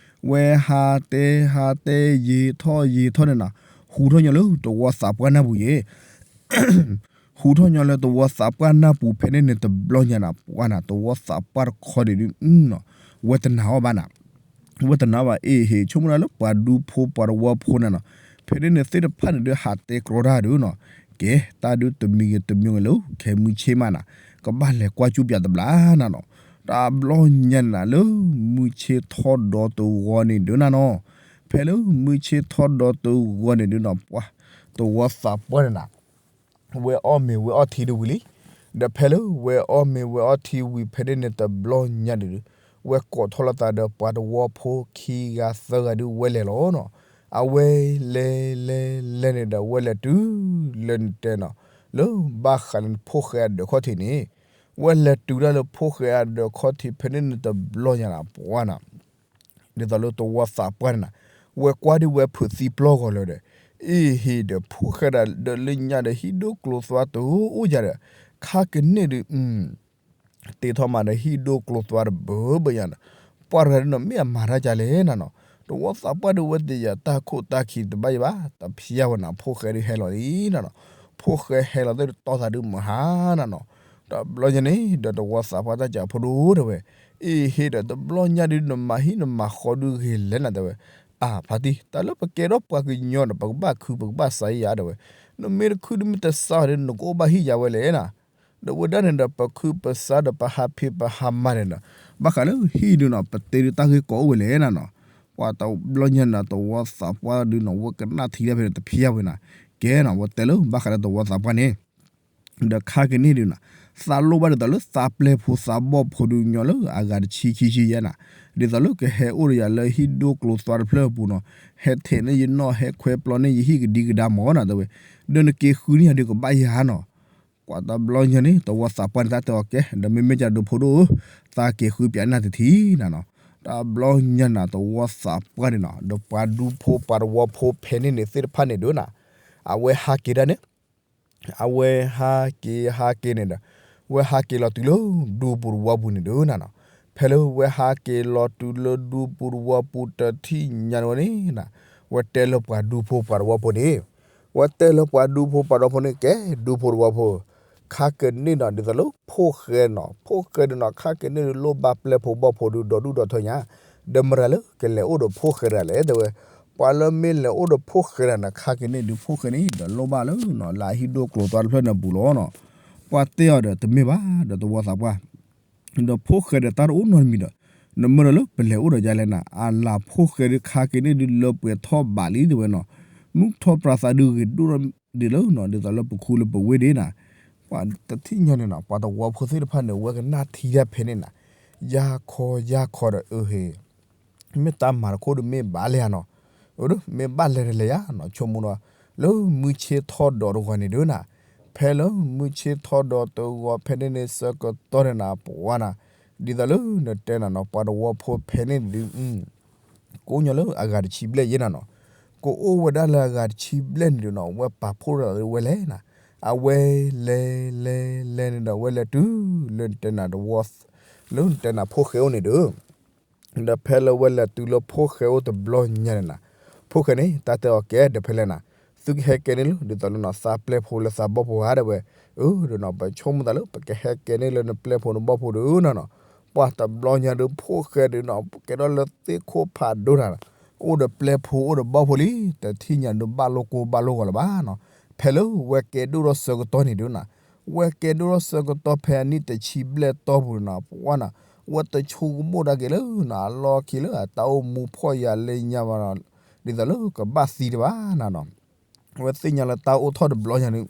ဝဲဟးတဲဟးတဲယံာ်ထီၣ်ယံာ်ထီၣ်န့ၣ်နၤ, ဟူးထီၣ်ညီလၢသဝီသးပှၢ်နၢ်ပူၤယဲ, ဟူးထီၣ်ညီလၢသဝီသးပှၢ်နၢ်ပူၤဖဲန့ၣ်န့ၣ် တဘျီညါနၤ ပှၤနၤ သဝီသးပှၢ်တခီဒံးဒုးနီၤ, ဝဲတနာ်အီၤဘၣ်နၤ, ဝဲတနာ်ဘၣ် အ့ဟ့ၣ် ဆိကမိၣ်ဒၣ်လၢပှၤဒူဖိပှၤသဝီဖိနၤနီၤ, ဖဲန့ၣ်န့ၣ်သ့ၣ်တဖၣ်န့ၣ်ဒုး ဟးတဲကြီတၢ်ဒုးနီၤ, ကဲ တၢ်ဒုးတမံၤဂ့ၤတမံၤဂ့ၤလၢ ခဲမုၢ်ဆ့ၣ်မးနၤ, ကဘၣ်လဲၤကွၢ်ကၠူပၠးတဘျါနၤနီၤ, တဘျီညါန့ၣ်နၤ လၢမုၢ်ဆ့ၣ်ထီၣ်ဒီးတဂီၤန့ၣ်ဒုးနၤနီၤ, ဖဲလၢမုၢ်ဆ့ၣ်ထီၣ်ဒီးတဂီၤန့ၣ်ဒုးနီၤ ပှၤ သဝီသးပှၢ်န့ၣ်နၤ ဝဲအီၣ်မ့ၤဝဲအီထံဒုးဝံၤလံ, ဒီးဖဲလၢဝဲအီၣ်မ့ၤဝဲအီထံဝံၤဖဲန့ၣ်န့ၣ် တဘျီညါဒုး ဝဲကိးထီၣ်လိာ်သးဒီးပှၤသဝီဖိခံဂၤသၢဂၤဒုးဝဲလဲၤလီၤနီၤ, အဝဲလဲၤလဲၤလဲၤန့ၣ်ဒီး ဝဲလဲၤတုၤလၢနတဲနီၤ လၢဘၣ်ဃးလၢနဖိၣ်ဃဲအဒၢးခီၣ်ထံးန့ၣ်, ဝဲလဲၤတုၤဒၣ်လၢဖိၣ်ဃဲအဒၢးခီၣ်ထံးဖဲန့ၣ်န့ၣ်တဘျီညါနီၤ ပှၤနီၤ ဒ်သိးလၢတဝီသးပှၢ်န့ၣ်နီၤ ဝဲကွၢ်ဒ်ဝဲဖုးသံပျီၢ်ဂီၤလၢၤဒီး အ့ဟ့ဒီးဖိၣ်ဃဲဒီးလၢညါဒီးဟံၣ်ဒိၣ်ကျိသွါတအိၣ်ယၤဒီး ခါကန့ၢ်ဒုး တ့ထီၣ်မးဒီးဟံၣ်ဒိၣ်ကျိသွါတဘၢဘၢယၤနီၤ ပှၤတဂၤဒ်နီၤ မ့ၢ်အမၤတၢ်ကလဲၣ်နၤနီၤ တဝီသးပှၢ်ဒုးဝဲတယာ်တၢ်ခိၣ်တၢ်ခံတဘၣ်ယဘၣ် တဖျါဝဲနီၤ ဖိၣ်ဃဲဒုးဟဲလီၤလံနၤနီၤ ဖိၣ်ဃဲဟဲလီၤသ့ၣ်တီသးဒုးမုၢ်ဟါနၤနီၤ တဘျီညါန့ၣ် ဒီးတဝီသးပှၢ်တၢ်ကးဖိဒိၣ်တဲဝဲ အ့ဟ့ဒီးတဘျီညါဒုးနမၤဟံၣ်နမၤဃီဒုးဂ့ၤလဲၣ်နၤတဲဝဲ အၢ ဖါတံၢ် တၢ်လၢပကဲထီၣ်ပှၤကညီဒီး ပကဘၣ်ခုပကဘၣ်စးယၤတဲဝဲ နမ့ၢ်တခုဒုးမ့ၢ်တစးဘၣ်ဒီး နကအိၣ်ဘၣ်ဟံၣ်ယၤဝဲလဲၣ်နၤ ဒီးဝဲဒၣ်န့ၣ်ဒီး ပခုပစးဒီးပဟးဖံးပဟးမၤန့ၣ်ဒီး ဘၣ်ဃးလၢဟံၣ်ဒုးနီၤ ပတဲဒုးတၢ်ဂ့ၢ်ကီအိၣ်ဝဲလဲၣ်နၤနီၤ ပှၤတဘျီညါန့ၣ် တဝီသးပှၢ်ဒုးနီၤ ဝဲကနၣ်ထံတၢ်ဖဲန့ၣ်တဖျါဝဲနၤ ကဲနီၤ ဝဲတဲလၢဘၣ်ဃးလၢတဝီသးပှၢ်န့ၣ် ဒီးခါကန့ၢ်ဒုးနီၤ သးလိၣ်ဘၣ်ဒ်သိးလၢသးပျဲၢ်ဖိသးဘီၣ်ဖိဒုးညီလၢအဂၤတဆံခံဆံယဲနၤ ဒ်သိးလၢကဟဲအိၣ်ဒီးယၤလၢဟံၣ်ဒိၣ်ကျိသွါတဖျၢၣ်အပူၤနီၤ ဟဲထဲးန့ၢ်ယနီၣ် ဟဲခွဲပျီန့ၢ်ယဟံၣ်ကဒံကဒါမၢ်နၤတဲဝဲ ဒီးနက့ၤဃုန့ၢ်ယၤဒုးကဘၣ်ယၤနီၤ ကွၢ်တဘျီညါန့ၣ် တဝီသးပှၢ်န့ၣ် တၢ်တဲအီၤကဲ ဒီးမ့မ့ၢ်ကဒုးဖိဒိၣ်ဧၢ သးက့ၤဃုပၠးနၢ်တထံၣ်နၤနီၤ တဘျီညါနၤ တဝီသးပှၢ်န့ၣ်နီၤ ဒီးပှၤဒူဖိပှၤတဝီဖိဖဲန့ၣ်န့ၣ်သ့ၣ်တဖၣ်န့ၣ်ဒုးနၤ အဝဲဟးက့ၤဒၣ်န့ၣ် အဝဲဟးက့ၤဟးက့ၤန့ၣ်ဒီး ဝဲဟးက့ၤလီၤတုၤလၢဒူပူၤတဝီပူၤန့ၣ်ဒုးနၤနီၤ ဖဲလၢဝဲဟးက့ၤလီၤတုၤလၢဒူပူၤတဝီပူၤတထံၣ်ညါန့ၣ်ဝဲန့ၣ် ဝဲတဲလၢပှၤဒူဖိပှၤတဝီဖိန့ၣ် ဝဲတဲလၢပှၤဒူဖိပှၤတဝီဖိန့ၣ် ကဲဒူဖိတဝီဖိ ခါကန့ၢ်နီၤ ဒ်သိးလၢဖိၣ်ဃဲနီၤ ဖိၣ်ဃဲဒုးနီၤ ခါကန့ၢ်ဒုးလိၣ်ဘၣ်ပျဲၢ်ဖိဘီၣ်ဖိဒုးဒီဒူၣ်ဒီထၢညါ ဒီးမတၤလၢကလဲၤအိၣ်ဒီးဖိၣ်ဃဲတဂၤလဲၣ်တဲဝဲ ပှၤလၢမ့ၢ်လဲၤအိၣ်ဒီးဖိၣ်ဃဲတဂၤန့ၣ် ခါကန့ၢ်ဒုးဖိၣ်ဃဲန့ၣ် ဒီးလိၣ်ဘၣ်လၢနီၤ လၢအဟံၣ်ဒိၣ်ကျိသွါတဖျၢၣ်န့ၣ်အပူၤလီၤနီၤ ပှၤတဲအီၤဒီးတမ့ၢ်ဘၣ် ဒီးတဝီသးပှၢ် ဒီးဖိၣ်ဃဲဒီးတၢ်တအိၣ်နီတမံၤဒီး နမ့ၢ်ဒီးလၢပလဲၤအိၣ်ဒီးယၤလဲၣ်နၤ အလၤဖိၣ်ဃဲဒုးခါက့ၤန့ၢ်ဒုးလၢပှဲၤထီၣ်ဘးလံတဲဝဲနီၤ မုၢ်ထီၣ်ပြးသးဒုးဂ့ၤဒိၣ်ဒံးလၢနီၤ ဒ်သိးလၢပခူလၢပဝ့ၢ်ဒၣ်နၤ ပှၤတထံၣ်ညါန့ၣ်နီၤ ပှၤတဝီဖိသ့ၣ်တဖၣ်န့ၣ် ဝဲကနၣ်ထံတၢ်ဖဲန့ၣ်နၤ ယါခီယါခီဒီးအဟ့ မ့ၢ်တၢ်မၤတခိၣ်ဒုးမ့ၢ်ဘၣ်လဲၣ်ဧါနီၤ မ့ၢ်ဘၣ်လဲၣ်တလဲၣ်ဧါနီၤ ဆိကမိၣ်ဒီး လၢမုၢ်ဆ့ၣ်ထီၣ်ဒီးတဂီၤန့ၣ်ဒုးနၤ ဖဲလၢမုၢ်ဆ့ၣ်ထီၣ်ဒီးတဂီၤဖဲန့ၣ်န့ၣ်ဆၢကတီၢ်န့ၣ်နၤ ပှၤနီၤ ဒ်သိးလၢနတဲနၤနီၤ ပှၤတဝီဖိဖဲန့ၣ်ဒုး ကိးညီလၢအဂၤတဆံဘျဲၣ်ယဲနၤနီၤ ကအိၣ်ဝဲဒၣ်လၢအဂၤတဆံဘျဲၣ်န့ၣ်ဒုးနီၤ ဝဲပာ်ဖှိၣ်ဒီးဝဲလဲၤနၤ အဝဲလဲၤလဲၤလဲၤန့ၣ်ဒီး ဝဲလဲၤတုၤလၢနတဲနၤတဝီ လၢနတဲနၤဖိၣ်ဃဲအိၣ်န့ၣ်ဒုး ဒီးဖဲလၢဝဲလဲၤတုၤလၢဖိၣ်ဃဲအိၣ်တဘျီညါန့ၣ်နၤ ဖိၣ်ဃဲန့ၣ် တၢ်တဲအီၤကဲဒီးဖဲလဲၣ်နၤ သုကဟဲကဲန့ၣ်လၢ ဒ်သိးလၢနီၤ သးပျဲၢ်ဖိလၢသးဘီၣ်ဖိဧါတဲဝဲ အၢ ဒီးနီၤ ပဆိကမိၣ်သးလၢပကဟဲကဲန့ၣ်လၢနပျဲၢ်ဖိနဘီၣ်ဖိဒုးနၤနီၤ ပှၤတဘျီညါဒုးဖိၣ်ဃဲဒုးနီၤ ကဲထီၣ်လၢသ့ၣ်ခိၣ်ဖးဒိၣ်တၢ် အိၣ်ဒီးပျဲၢ်ဖိအိၣ်ဒီးဘီၣ်ဖိလံ တထံၣ်ညါဒုးဘၣ်လိာ်ကိၢ်ဘၣ်လိာ်ဂီၤလၢၤဘၣ်နီၤ ဖဲလၢဝဲကဲဒိၣ်ထီၣ်ဆၢကတီၢ်န့ၣ်ဒုးနၤ ဝဲကဲဒိၣ်ထီၣ်ဆၢကတီၢ်ဖဲအနံၣ်တဆံဘျဲၣ်တီၢ်ပူၤန့ၣ်နီၤ ပှၤနီၤ ဝဲတဆိကမိၣ်ဒၣ်က့ၤလၢနီၤ အလီၢ်ခံလၢအတၢ်အိၣ်မူဖှီၣ်ယာ်လၢညါဘၣ်နီၤ ဒ်သိးလၢကဘၣ်သံတဘၣ်နၤနီၤ ဝဲသ့ၣ်ညါလၢတၢ်အိၣ်ထီၣ်တဘျီညါန့ၣ်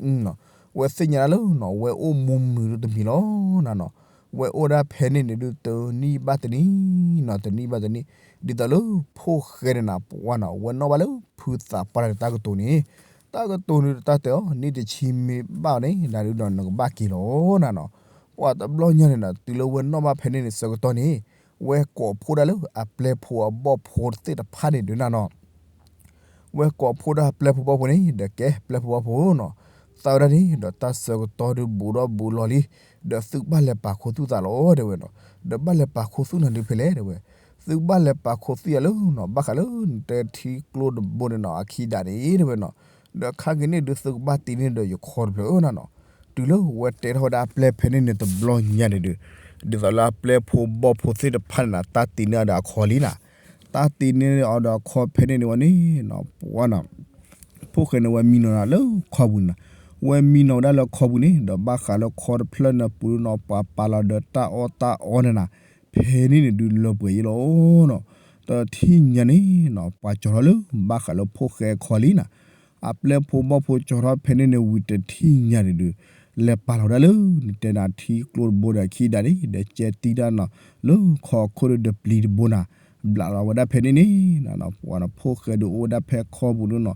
ဝဲသ့ၣ်ညါလၢနီၤ ဝဲအိၣ်မူမုာ်ဒ်တမံၤလီၤနၤနီၤ ဝဲအိၣ်ဒၣ်ဖဲန့ၣ်န့ၣ်ဒုး တနံၣ်ဘၣ်တနံၣ်နီၤ တနံၣ်ဘၣ်တနံၣ် ဒ်သိးလၢဖိၣ်ဃဲန့ၣ်နၤ ပှၤနီၤ ဝဲနီၣ်ဘၣ်လၢဖုသးပှၢ်တၢ်ကတိၤန့ၣ် တၢ်ကတိၤန့ၣ်တၢ်တဲအီၤ နံၣ်တဆံမ့ၢ်ဘၣ်န့ၣ် နၤဒုးဒီးနကဘၣ်က့ၤလီၤနၤနီၤ ပှၤတဘျီညါန့ၣ်နီၤ တုၤလၢဝဲနီၣ်ဘၣ်ဖဲန့ၣ်န့ၣ် ဆၢကတီၢ်န့ၣ် ဝဲကိးဖှိၣ်ဒၣ်လၢအပျဲၢ်ဖိအဘီၣ်ဖိသ့ၣ်တဖၣ်န့ၣ်ဒုးနၤနီၤ ဝဲကိးဖှိၣ်ဒၣ်ပျဲၢ်ဖိဘီၣ်ဖိန့ၣ် ဒီးကဲပျဲၢ်ဖိဘီၣ်ဖိနီၤ သးဝဲဒၣ်န့ၣ် ဒီးတၢ်ဆၢကတီၢ်ဒုးဘူးဒီးဘူးလီၤလံ ဒီးသုကဘၣ်လဲၤပာ်ခူသူၣ်သးလီၤတဲဝဲနီၤ ဒီးဘၣ်လဲၤပာ်ခူသူၣ်နၤဒုးဖဲလဲၣ်တဲဝဲ သုကဘၣ်လဲၤပာ်ခူသူၣ်ယၤလၢနီၤ ဘၣ်ဃးလၢနတဲထံကျိတဘိန့ၣ်နီၤ အခံဒၣ်န့ၣ်တဲဝဲနီၤ ဒီးခါက့ၤန့ၣ်ဒုးသုကဘၣ်တ့န့ၢ်ဒီးယခီတဖျၢၣ်ဧၢနၤနီၤ တုၤလၢဝဲတဲထီၣ်ဝဲဒၣ်အပျဲၢ်ဖဲန့ၣ်န့ၣ်တဘျီညါန့ၣ်ဒုး ဒ်သိးလၢအပျဲၢ်ဖိဘီၣ်ဖိသ့ၣ်တဖၣ်န့ၣ်နၤ တၢ်တ့န့ၢ်အီၤဒီးအခီလံနၤ တၢ်တ့န့ၢ်အီၤဒီးအခီဖဲန့ၣ်န့ၣ်ဝဲန့ၣ်နီၤ ပှၤနီၤ ဖိၣ်ဃဲန့ၣ်ဝဲမံနီၤလၢခီပူၤန့ၣ်နီၤ ဝဲမံနီၤဝဲဒၣ်လၢခီပူၤန့ၣ် ဒီးဘၣ်ဃးလၢခီတဖျၢၣ်န့ၣ်ပူၤန့ၣ်နီၤ ပှၤပာ်လီၤဒီးတၢ်အီၣ်တၢ်အီန့ၣ်နၤ ဖဲန့ၣ်န့ၣ်ဒုးလၢပှဲၤယဲလီၤနီၤ တထံၣ်ညါန့ၣ်နီၤ ပှၤကၠီထီၣ်လၢဘၣ်ဃးလၢဖိၣ်ဃဲအခီလံနၤ အပျဲၢ်ဖိဘီၣ်ဖိကၠီထီၣ်ဖဲန့ၣ်န့ၣ်ဝံၤတထံၣ်ညါန့ၣ်ဒုး လဲၤပာ်လီၤဝဲဒၣ်လၢ နတဲနၤထံကျိတဘိဒီးအခံဒၣ်န့ၣ် ဒီးကဲတံၢ်တၢ်နီၤ လၢခီခိၣ်ဒုးဒီးပျံၤတဘိနၤ ဘျးလီၤဝဲဒၣ်ဖဲန့ၣ်န့ၣ် ပှၤနီၤ ဖိၣ်ဃဲဒုးအိၣ်ဝဲဒၣ်ဖဲခီပူၤဒုးနီၤ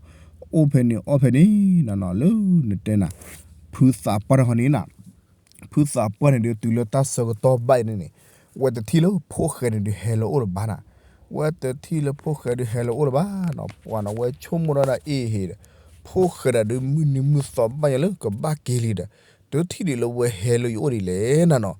အိၣ်ဖဲန့ၣ်အီၣ်ဖဲန့ၣ်နၤနီၤ လၢနတဲနၤ ဖုသးပှၢ်တခီန့ၣ်နၤ ဖုသးပှၢ်န့ၣ်ဒုး တုၤလၢတၢ်ဆၢကတီၢ်ဘၣ်အံၤန့ၣ်န့ၣ်, ဝဲတထံၣ်လၢဖိၣ်ဃဲန့ၣ်ဒုးဟဲလၢအအိၣ်လၢၤဘၣ်နၤ, ဝဲတထံၣ်လၢဖိၣ်ဃဲဒုးဟဲလၢအအိၣ်လၢၤဘၣ်နီၤ, ပှၤနီၤ ဝဲဆိကမိၣ်ဒၣ်ဒၣ်အ့ၣ်ဟ့ၣ်ဒီး, ဖိၣ်ဃဲဒၣ်ဒုးမုၢ်နံၤမုၢ်သီဘၣ်ညါလၢကဘၣ်က့ၤလံဒီး, တထံၣ်ဒံးလၢဝဲဟဲလၢယအိၣ်ဒ်လဲၣ်နၤနီၤ,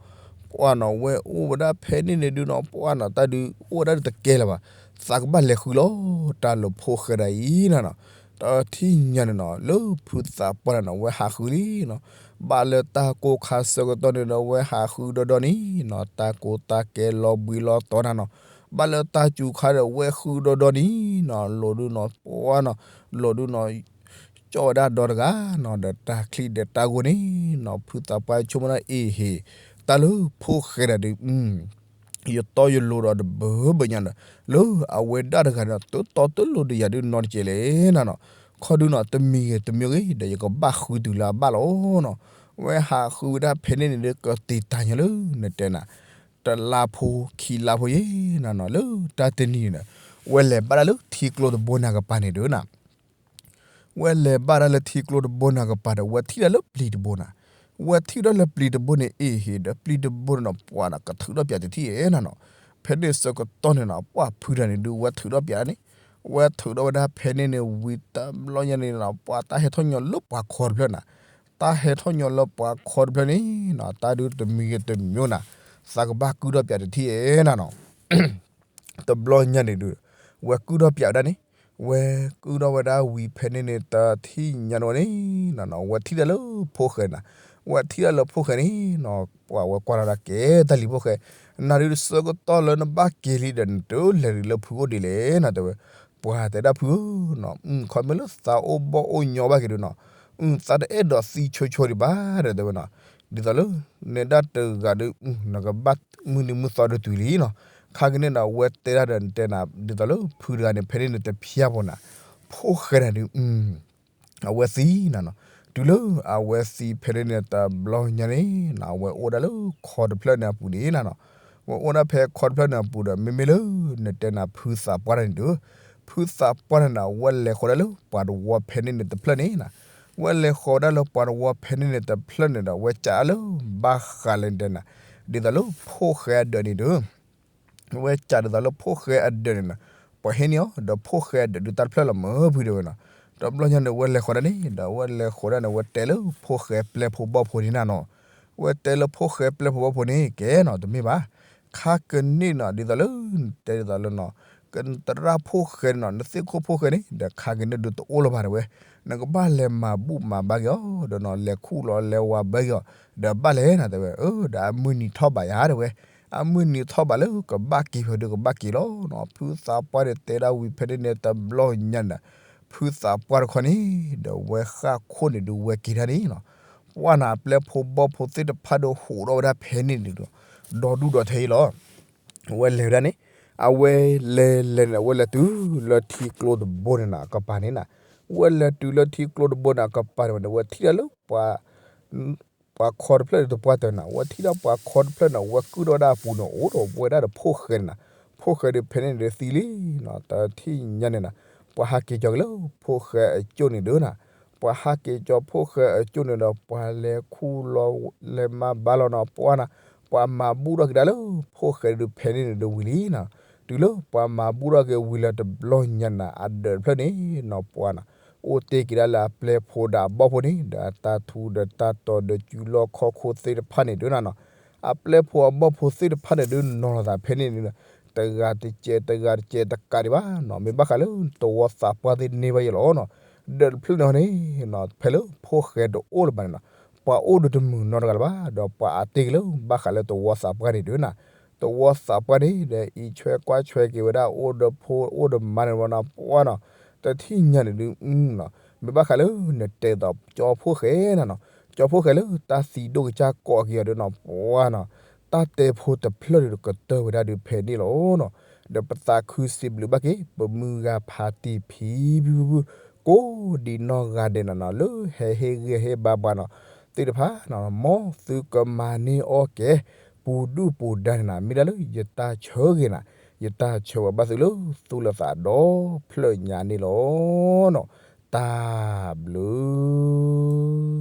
ပှၤနီၤ ဝဲအိၣ်ဝဲဒၣ်ဖဲန့ၣ်န့ၣ်ဒုးနီၤ ပှၤနီၤ တၢ်ဒုးအိၣ်ဝဲဒၣ်ဒုးတကဲလၢၤဘၣ်, သးကဘၣ်လဲၤဃုလီၤ တၢ်လၢဖိၣ်ဃဲဒၣ်အံၤနၤနီၤ, တထံၣ်ညါန့ၣ်နီၤ လၢဖုသးပှၢ်န့ၣ်နီၤ ဝဲဟးဃုလံနီၤ, ဘၣ်လၢတၢ်ကိၢ်ခါဆၢကတီၢ်န့ၣ်ဒီး ဝဲဟးဃုဒီဒီန့ၣ်နီၤ, တၢ်ကိၢ်တၢ်ကဲလီၤဘှံးလီၤတီၤနၤနီၤ, ဘၣ်လၢတၢ်စူၤခါဒီး ဝဲဃုဒီဒီန့ၣ်နီၤ, လိၤဒုးနီၤ ပှၤနီၤ, လိၤဒုးနီၤ ကၠီၣ်ဝဲဒၣ်ဒီတဂၤနီၤ, ဒီးတၢ်ချံဒီးတၢ်ဂိၢ်န့ၣ်နီၤ, ဖုသးပှၢ်ဆိကမိၣ်ဒၣ်အ့ၣ်ဟ့ၣ်, တၢ်လၢဖိၣ်ဃဲဒၣ်ဒုး ယတီယလိၤဒီးတဘၢဘၢညါဒီး, လၢအဝဲဒၣ်တဂၤန့ၣ် တတီတလိၤဒီးယၤဒုးနီတကဲးလဲၣ်နၤနီၤ, ခီဒုးနီၤ တမံၤဂ့ၤတမံၤဂ့ၤ ဒီးယကဘၣ်ဃုတုၤလၢအဘၣ်လီၤနီၤ, ဝဲဟးဃုဝဲဒၣ်ဖဲန့ၣ်န့ၣ်ဒီး ကသံၣ်တၢ်ညါလၢနတဲနၤ, တလါဖိခံလါဖိယ့ၣ်နၤနီၤ, လၢတၢ်တနံၤန့ၣ်ဒီး ဝဲလဲၤဘၣ်ဒၣ်လၢထံကျိတဘိန့ၣ်အကပၤန့ၣ်ဒုးနၤ ဝဲလဲၤဘၣ်ဒၣ်လၢထံကျိတဘိန့ၣ်အကပၤဒီး ဝဲထံၣ်ဒၣ်လၢပျံၤတဘိနၤ, ဝဲထံၣ်ဒၣ်လၢပျံၤတဘိန့ၣ်အ့ၣ်ဟ့ၣ်ဒီး ပျံၤတဘိန့ၣ်နီၤ ပှၤနီၤ ကထုးထီၣ်ပၠးတထံၣ်ဧဲနၤနီၤ, ဖဲန့ၣ်ဆၢကတီၢ်န့ၣ်နီၤ ပှၤဖုတဂၤန့ၣ်ဒုး ဝဲထုးထီၣ်ပၠးန့ၣ်, ဝဲထုးထီၣ်ဝဲဒၣ်ဖဲန့ၣ်န့ၣ် ဝံၤတဘျီညါန့ၣ်နီၤ ပှၤတၢ်ဟဲထီၣ်ညီလၢပှၤခီတဖျၢၣ်နၤ, တၢ်ဟဲထီၣ်ညီလၢပှၤခီတဖျၢၣ်န့ၣ်နီၤ တၢ်ဒုးတမံၤဂ့ၤတမံၤနၤ, သးကဘၣ်ကုၢ်ထီၣ်ပၠးတထံၣ်ဧဲနၤနီၤ တဘျီညါန့ၣ်ဒုး ဝဲကုၢ်ထီၣ်ပၠးဝဲဒၣ်န့ၣ်, ဝဲကုၢ်ထီၣ်ဝဲဒၣ်ဝံၤဖဲန့ၣ်န့ၣ် တထံၣ်ညါန့ၣ်ဝဲန့ၣ်နီၤ ဝဲထံၣ်ဒၣ်လၢဖိၣ်ဃဲနၤ, ဝဲထံၣ်ဒၣ်လၢဖိၣ်ဃဲန့ၣ်နီၤ ပှၤဝဲကွၢ်လီၤဒၣ်ကဲတၢ်လံၤဖိၣ်ဃဲ, နၤဒုးဆၢကတီၢ်လၢနဘၣ်က့ၤလံဒီး နတလဲၤဒုးလၢဖုအိၣ်ဒ်လဲၣ်နီၤ တဲဝဲ, ပှၤတဲဒၣ်ဖုဧၢနီၤ ခီမ့ၢ်လၢသးအိၣ်ဘီၣ်အိၣ်ညီဘၣ်က့ၤဒုးနီၤ, သးတအဲၣ်ဒိးသံဆိဆိဒံးဘၣ်ဒီးတဲဝဲနီၤ, ဒ်သိးလၢ နဲဒၣ်တဂၤဒီး နကဘၣ်မုၢ်နံၤမုၢ်သီဒီးတုၤလံနီၤ, ခါက့ၤန့ၣ်ဒီး အဝဲတဲဒၣ်ဒီးတဲနၤ ဒ်သိးလၢဖုတဂၤန့ၣ် ဖဲန့ၣ်န့ၣ်တဖျါဖိနၤ, ဖိၣ်ဃဲနၤဒုး အဝဲသံနၤနီၤ, တုၤလၢအဝဲသံဖဲန့ၣ်န့ၣ် တဘျီညါန့ၣ်နီၤ အဝဲအိၣ်ဒၣ်လၢခီတဖျၢၣ်န့ၣ်အပူၤန့ၣ်နၤနီၤ, ဝဲအိၣ်ဒၣ်ဖဲခီတဖျၢၣ်န့ၣ်အပူၤဒီး မ့မ့ၢ်လၢ နတဲနၤဖုသးပှၢ်တဂၤန့ၣ်ဒီး, ဖုသးပှၢ်န့ၣ်ဒီး အဝဲလဲၤဃီၤဒၣ်လၢပှၤတဝီဖဲန့ၣ်န့ၣ်တဖျၢၣ်န့ၣ်နၤ, ဝဲလဲၤဃီၤဒၣ်လၢပှၤတဝီဖဲန့ၣ်န့ၣ်တဖျၢၣ်န့ၣ်ဒီး ဝဲစံးလၢ ဘၣ်ဃးလဲၣ်နတဲနၤ, ဒ်သိးလၢဖိၣ်ဃဲအဒၢးန့ၣ်ဒီး ဝဲစံးဒ်သိးလၢဖိၣ်ဃဲအဒၢးန့ၣ်နီၤ, ပှၤဟ့ၣ်န့ၢ်အီၤ ဒီးဖိၣ်ဃဲအဒၢးဒုးတၢ်တဖျၢၣ်လီၤမၢ်ဖုတဲဝဲနီၤ, တဘျီညါန့ၣ် ဝဲလဲၤဃီၤဒၣ်န့ၣ် ဒီးဝဲလဲၤဃီၤဒၣ်န့ၣ် ဝဲတဲလၢဖိၣ်ဃဲပျဲၢ်ဖိဘီၣ်ဖိန့ၣ်နၤနီၤ, ဝဲတဲလၢဖိၣ်ဃဲပျဲၢ်ဖိဘီၣ်ဖိန့ၣ် ကဲနီၤ တမ့ၢ်ဘၣ်, ခါကန့ၣ်နီၤ ဒ်သိးလၢ တဲဒ်သိးလၢနီၤ ကသရၣ်ဖိၣ်ဃဲန့ၣ်နီၤ နသ့ၣ်ခိၣ်ဖိၣ်ဃဲန့ၣ် ဒီးခါကန့ၣ်ဒုးတအိၣ်လၢၤဘၣ်တဲဝဲ, နကဘၣ်လဲၤမၤဘူၣ်မၤဘါက့ၤအီၤ ဒီးနီၤ လဲၤခူၣ်လီၤလဲၤဝါဘၢက့ၤအီၤ ဒီးဘၣ်လဲၣ်နၤတဲဝဲ, ဒီးအမုၢ်နံၤထီၣ်ဘးယၤတဲဝဲ, အမုၢ်နံၤထီၣ်ဘးလၢကဘၣ်က့ၤဖဲဒုးကဘၣ်က့ၤလီၤနီၤ, ဖုသးပှၢ်န့ၣ်တဲဒၣ်ဝံၤဖဲန့ၣ်န့ၣ်တဘျီညါန့ၣ်ဒီး ဖုသးပှၢ်တခီန့ၣ် ဒီးဝဲဃၣ်ခိၣ်န့ၣ်ဒုးဝဲက့ၤဒၣ်န့ၣ်နီၤ, ပှၢ်နၤအပျဲၢ်ဖိဘီၣ်ဖိသ့ၣ်တဖၣ်ဒီးဟူးထီၣ်ဝဲဒၣ်ဖဲန့ၣ်န့ၣ်ဒီး ဒီဒူၣ်ဒီထၢအံၤလီၤ ဝဲလဲၤဝဲဒၣ်န့ၣ် အဝဲလဲၤလဲၤန့ၣ် အဝဲလဲၤတုၤလၢထံကျိတဘိန့ၣ်နီၤ အကပၤန့ၣ်နီၤ, ဝဲလဲၤတုၤလၢထံကျိတဘိန့ၣ် အကပၤန့ၣ်ဝဲန့ၣ် ဝဲထံၣ်ဒၣ်လၢ ပှၤခီတဖျၢၣ်ဒီးတပှၢ်တၢၢ်နီၤ, ဝဲထံၣ်ဒၣ်ပှၤခီတဖျၢၣ်န့ၣ် ဝဲကုၢ်ထီၣ်ဝဲဒၣ်အပူၤန့ၣ် အိၣ်ဒီးဝဲဒၣ်ဒီးဖိၣ်ဃဲန့ၣ်နီၤ, ဖိၣ်ဃဲဒီးဖဲန့ၣ်န့ၣ်ဒီးသံလံနီၤ, တထံၣ်ညါန့ၣ်နီၤ, ပှၤဟးက့ၤကၠီက့ၤလၢဖိၣ်ဃဲအကၠိၣ်န့ၣ်ဒုးနီၤ, ပှၤဟးက့ၤကၠီဖိၣ်ဃဲအကၠိၣ်န့ၣ်ဒီး ပှၤလဲၤခူၣ်လီၤ လဲၤမၤဘါလီၤနီၤ ပှၢ်နီၤ, ပှၤမၤဘူၣ်ထီၣ်က့ၤဒၣ်လၢ ဖိၣ်ဃဲဒုးဖဲန့ၣ်န့ၣ်ဒီးဝံၤလံနီၤ, တုၤလၢပှၤမၤဘူၣ်ထီၣ်က့ၤဝံၤလၢတဘျီညါန့ၣ်နီၤ အဒၢးတဖျၢၣ်န့ၣ်နီၤ ပှၢ်နီၤ အိၣ်တ့ၢ်က့ၤဒၣ်လၢအပျဲၢ်ဖိဒီးအဘီၣ်ဖိန့ၣ် ဒီးအတၢ်ထူဒီးတၢ်တီၤဒီးစုလီၢ်ခီၣ်ခိၣ်သ့ၣ်တဖၣ်န့ၣ်ဒုးနီၤ, အပျဲၢ်ဖိအဘီၣ်ဖိသ့ၣ်တဖၣ်န့ၣ်ဒုးနီၤလီၤသးဖဲန့ၣ်န့ၣ် တဂၤတစဲး တဂၤတစဲးတကးဒံးဘၣ်နီၤ, မ့ၢ်ဘၣ်ဃးလၢတဝီသးပှၢ်သ့ၣ်န့ၢ်ဘၣ်ယဲလီၤနီၤ, ဒၢးတဖျၢၣ်န့ၣ်ဟီန့ၣ်နီၤ ဖဲလၢဖိၣ်ဃဲတအိၣ်လၢၤဘၣ်န့ၣ်နီၤ, ပှၤအိၣ်ဒီးတမုာ်နီတဂၤလၢၤဘၣ် ဒီးပှၤအါတ့ၢ်က့ၤလၢဘၣ်ဃးလၢတဝီသးပှၢ်န့ၣ်ဒုးနီၤ, တဝီသးပှၢ်န့ၣ်ဒီး အံးဆွဲကွၢ်ဆွဲက့ၤဝဲဒၣ် အိၣ်ဒီးဖိအိၣ်ဒီးမါန့ၣ်ဝဲနီၤ ပှၢ်နီၤ, တထံၣ်ညါန့ၣ်ဒုးနီၤ, မ့ၢ်ဘၣ်ဃးလၢနတဲသိးကၠီဖိၣ်ဃဲနီၤနီၤ, ကၠီဖိၣ်ဃဲလၢတၢ်သံဒိၣ်ကစၢ်ကိးက့ၤအီၤဒုးနီၤ ပှၢ်နီၤ, တၢ်တဲဖိတဖျၢၣ်ဒုးကတၢၢ်ဝဲဒၣ်ဒုးဖဲန့ၣ်လီၤနီၤ, ဒီးပသးခုစံးဘျုးဘၣ်က့ၤ ပမုၢ်ဂၤဖးတံၢ်ဖံဖုဖုဖု ကိးဒံးနီၢ်ဂၤဒဲးနီၤနီၤ လၢဟဲဟ့ၣ်ဂံၢ်ဟ့ၣ်ဘါပှၤနီၤ သ့ၣ်တဖၣ်နီၤ မ်သုကမၤန့ၢ်အီၣ်ကဲ ပူၤဒုၣ်ပူၤဒါန့ၣ်နီၤ မ့ၢ်ဒၣ်လၢယတၢ်ဆၢဂ့ၤနီၤ ယတၢ်ဆၢဝဲဘၣ်သုလၢသူၣ်လၢသးဒီဖျၢၣ်ညါန့ၣ်လီၤနီၤ, တၢ်ဘျုး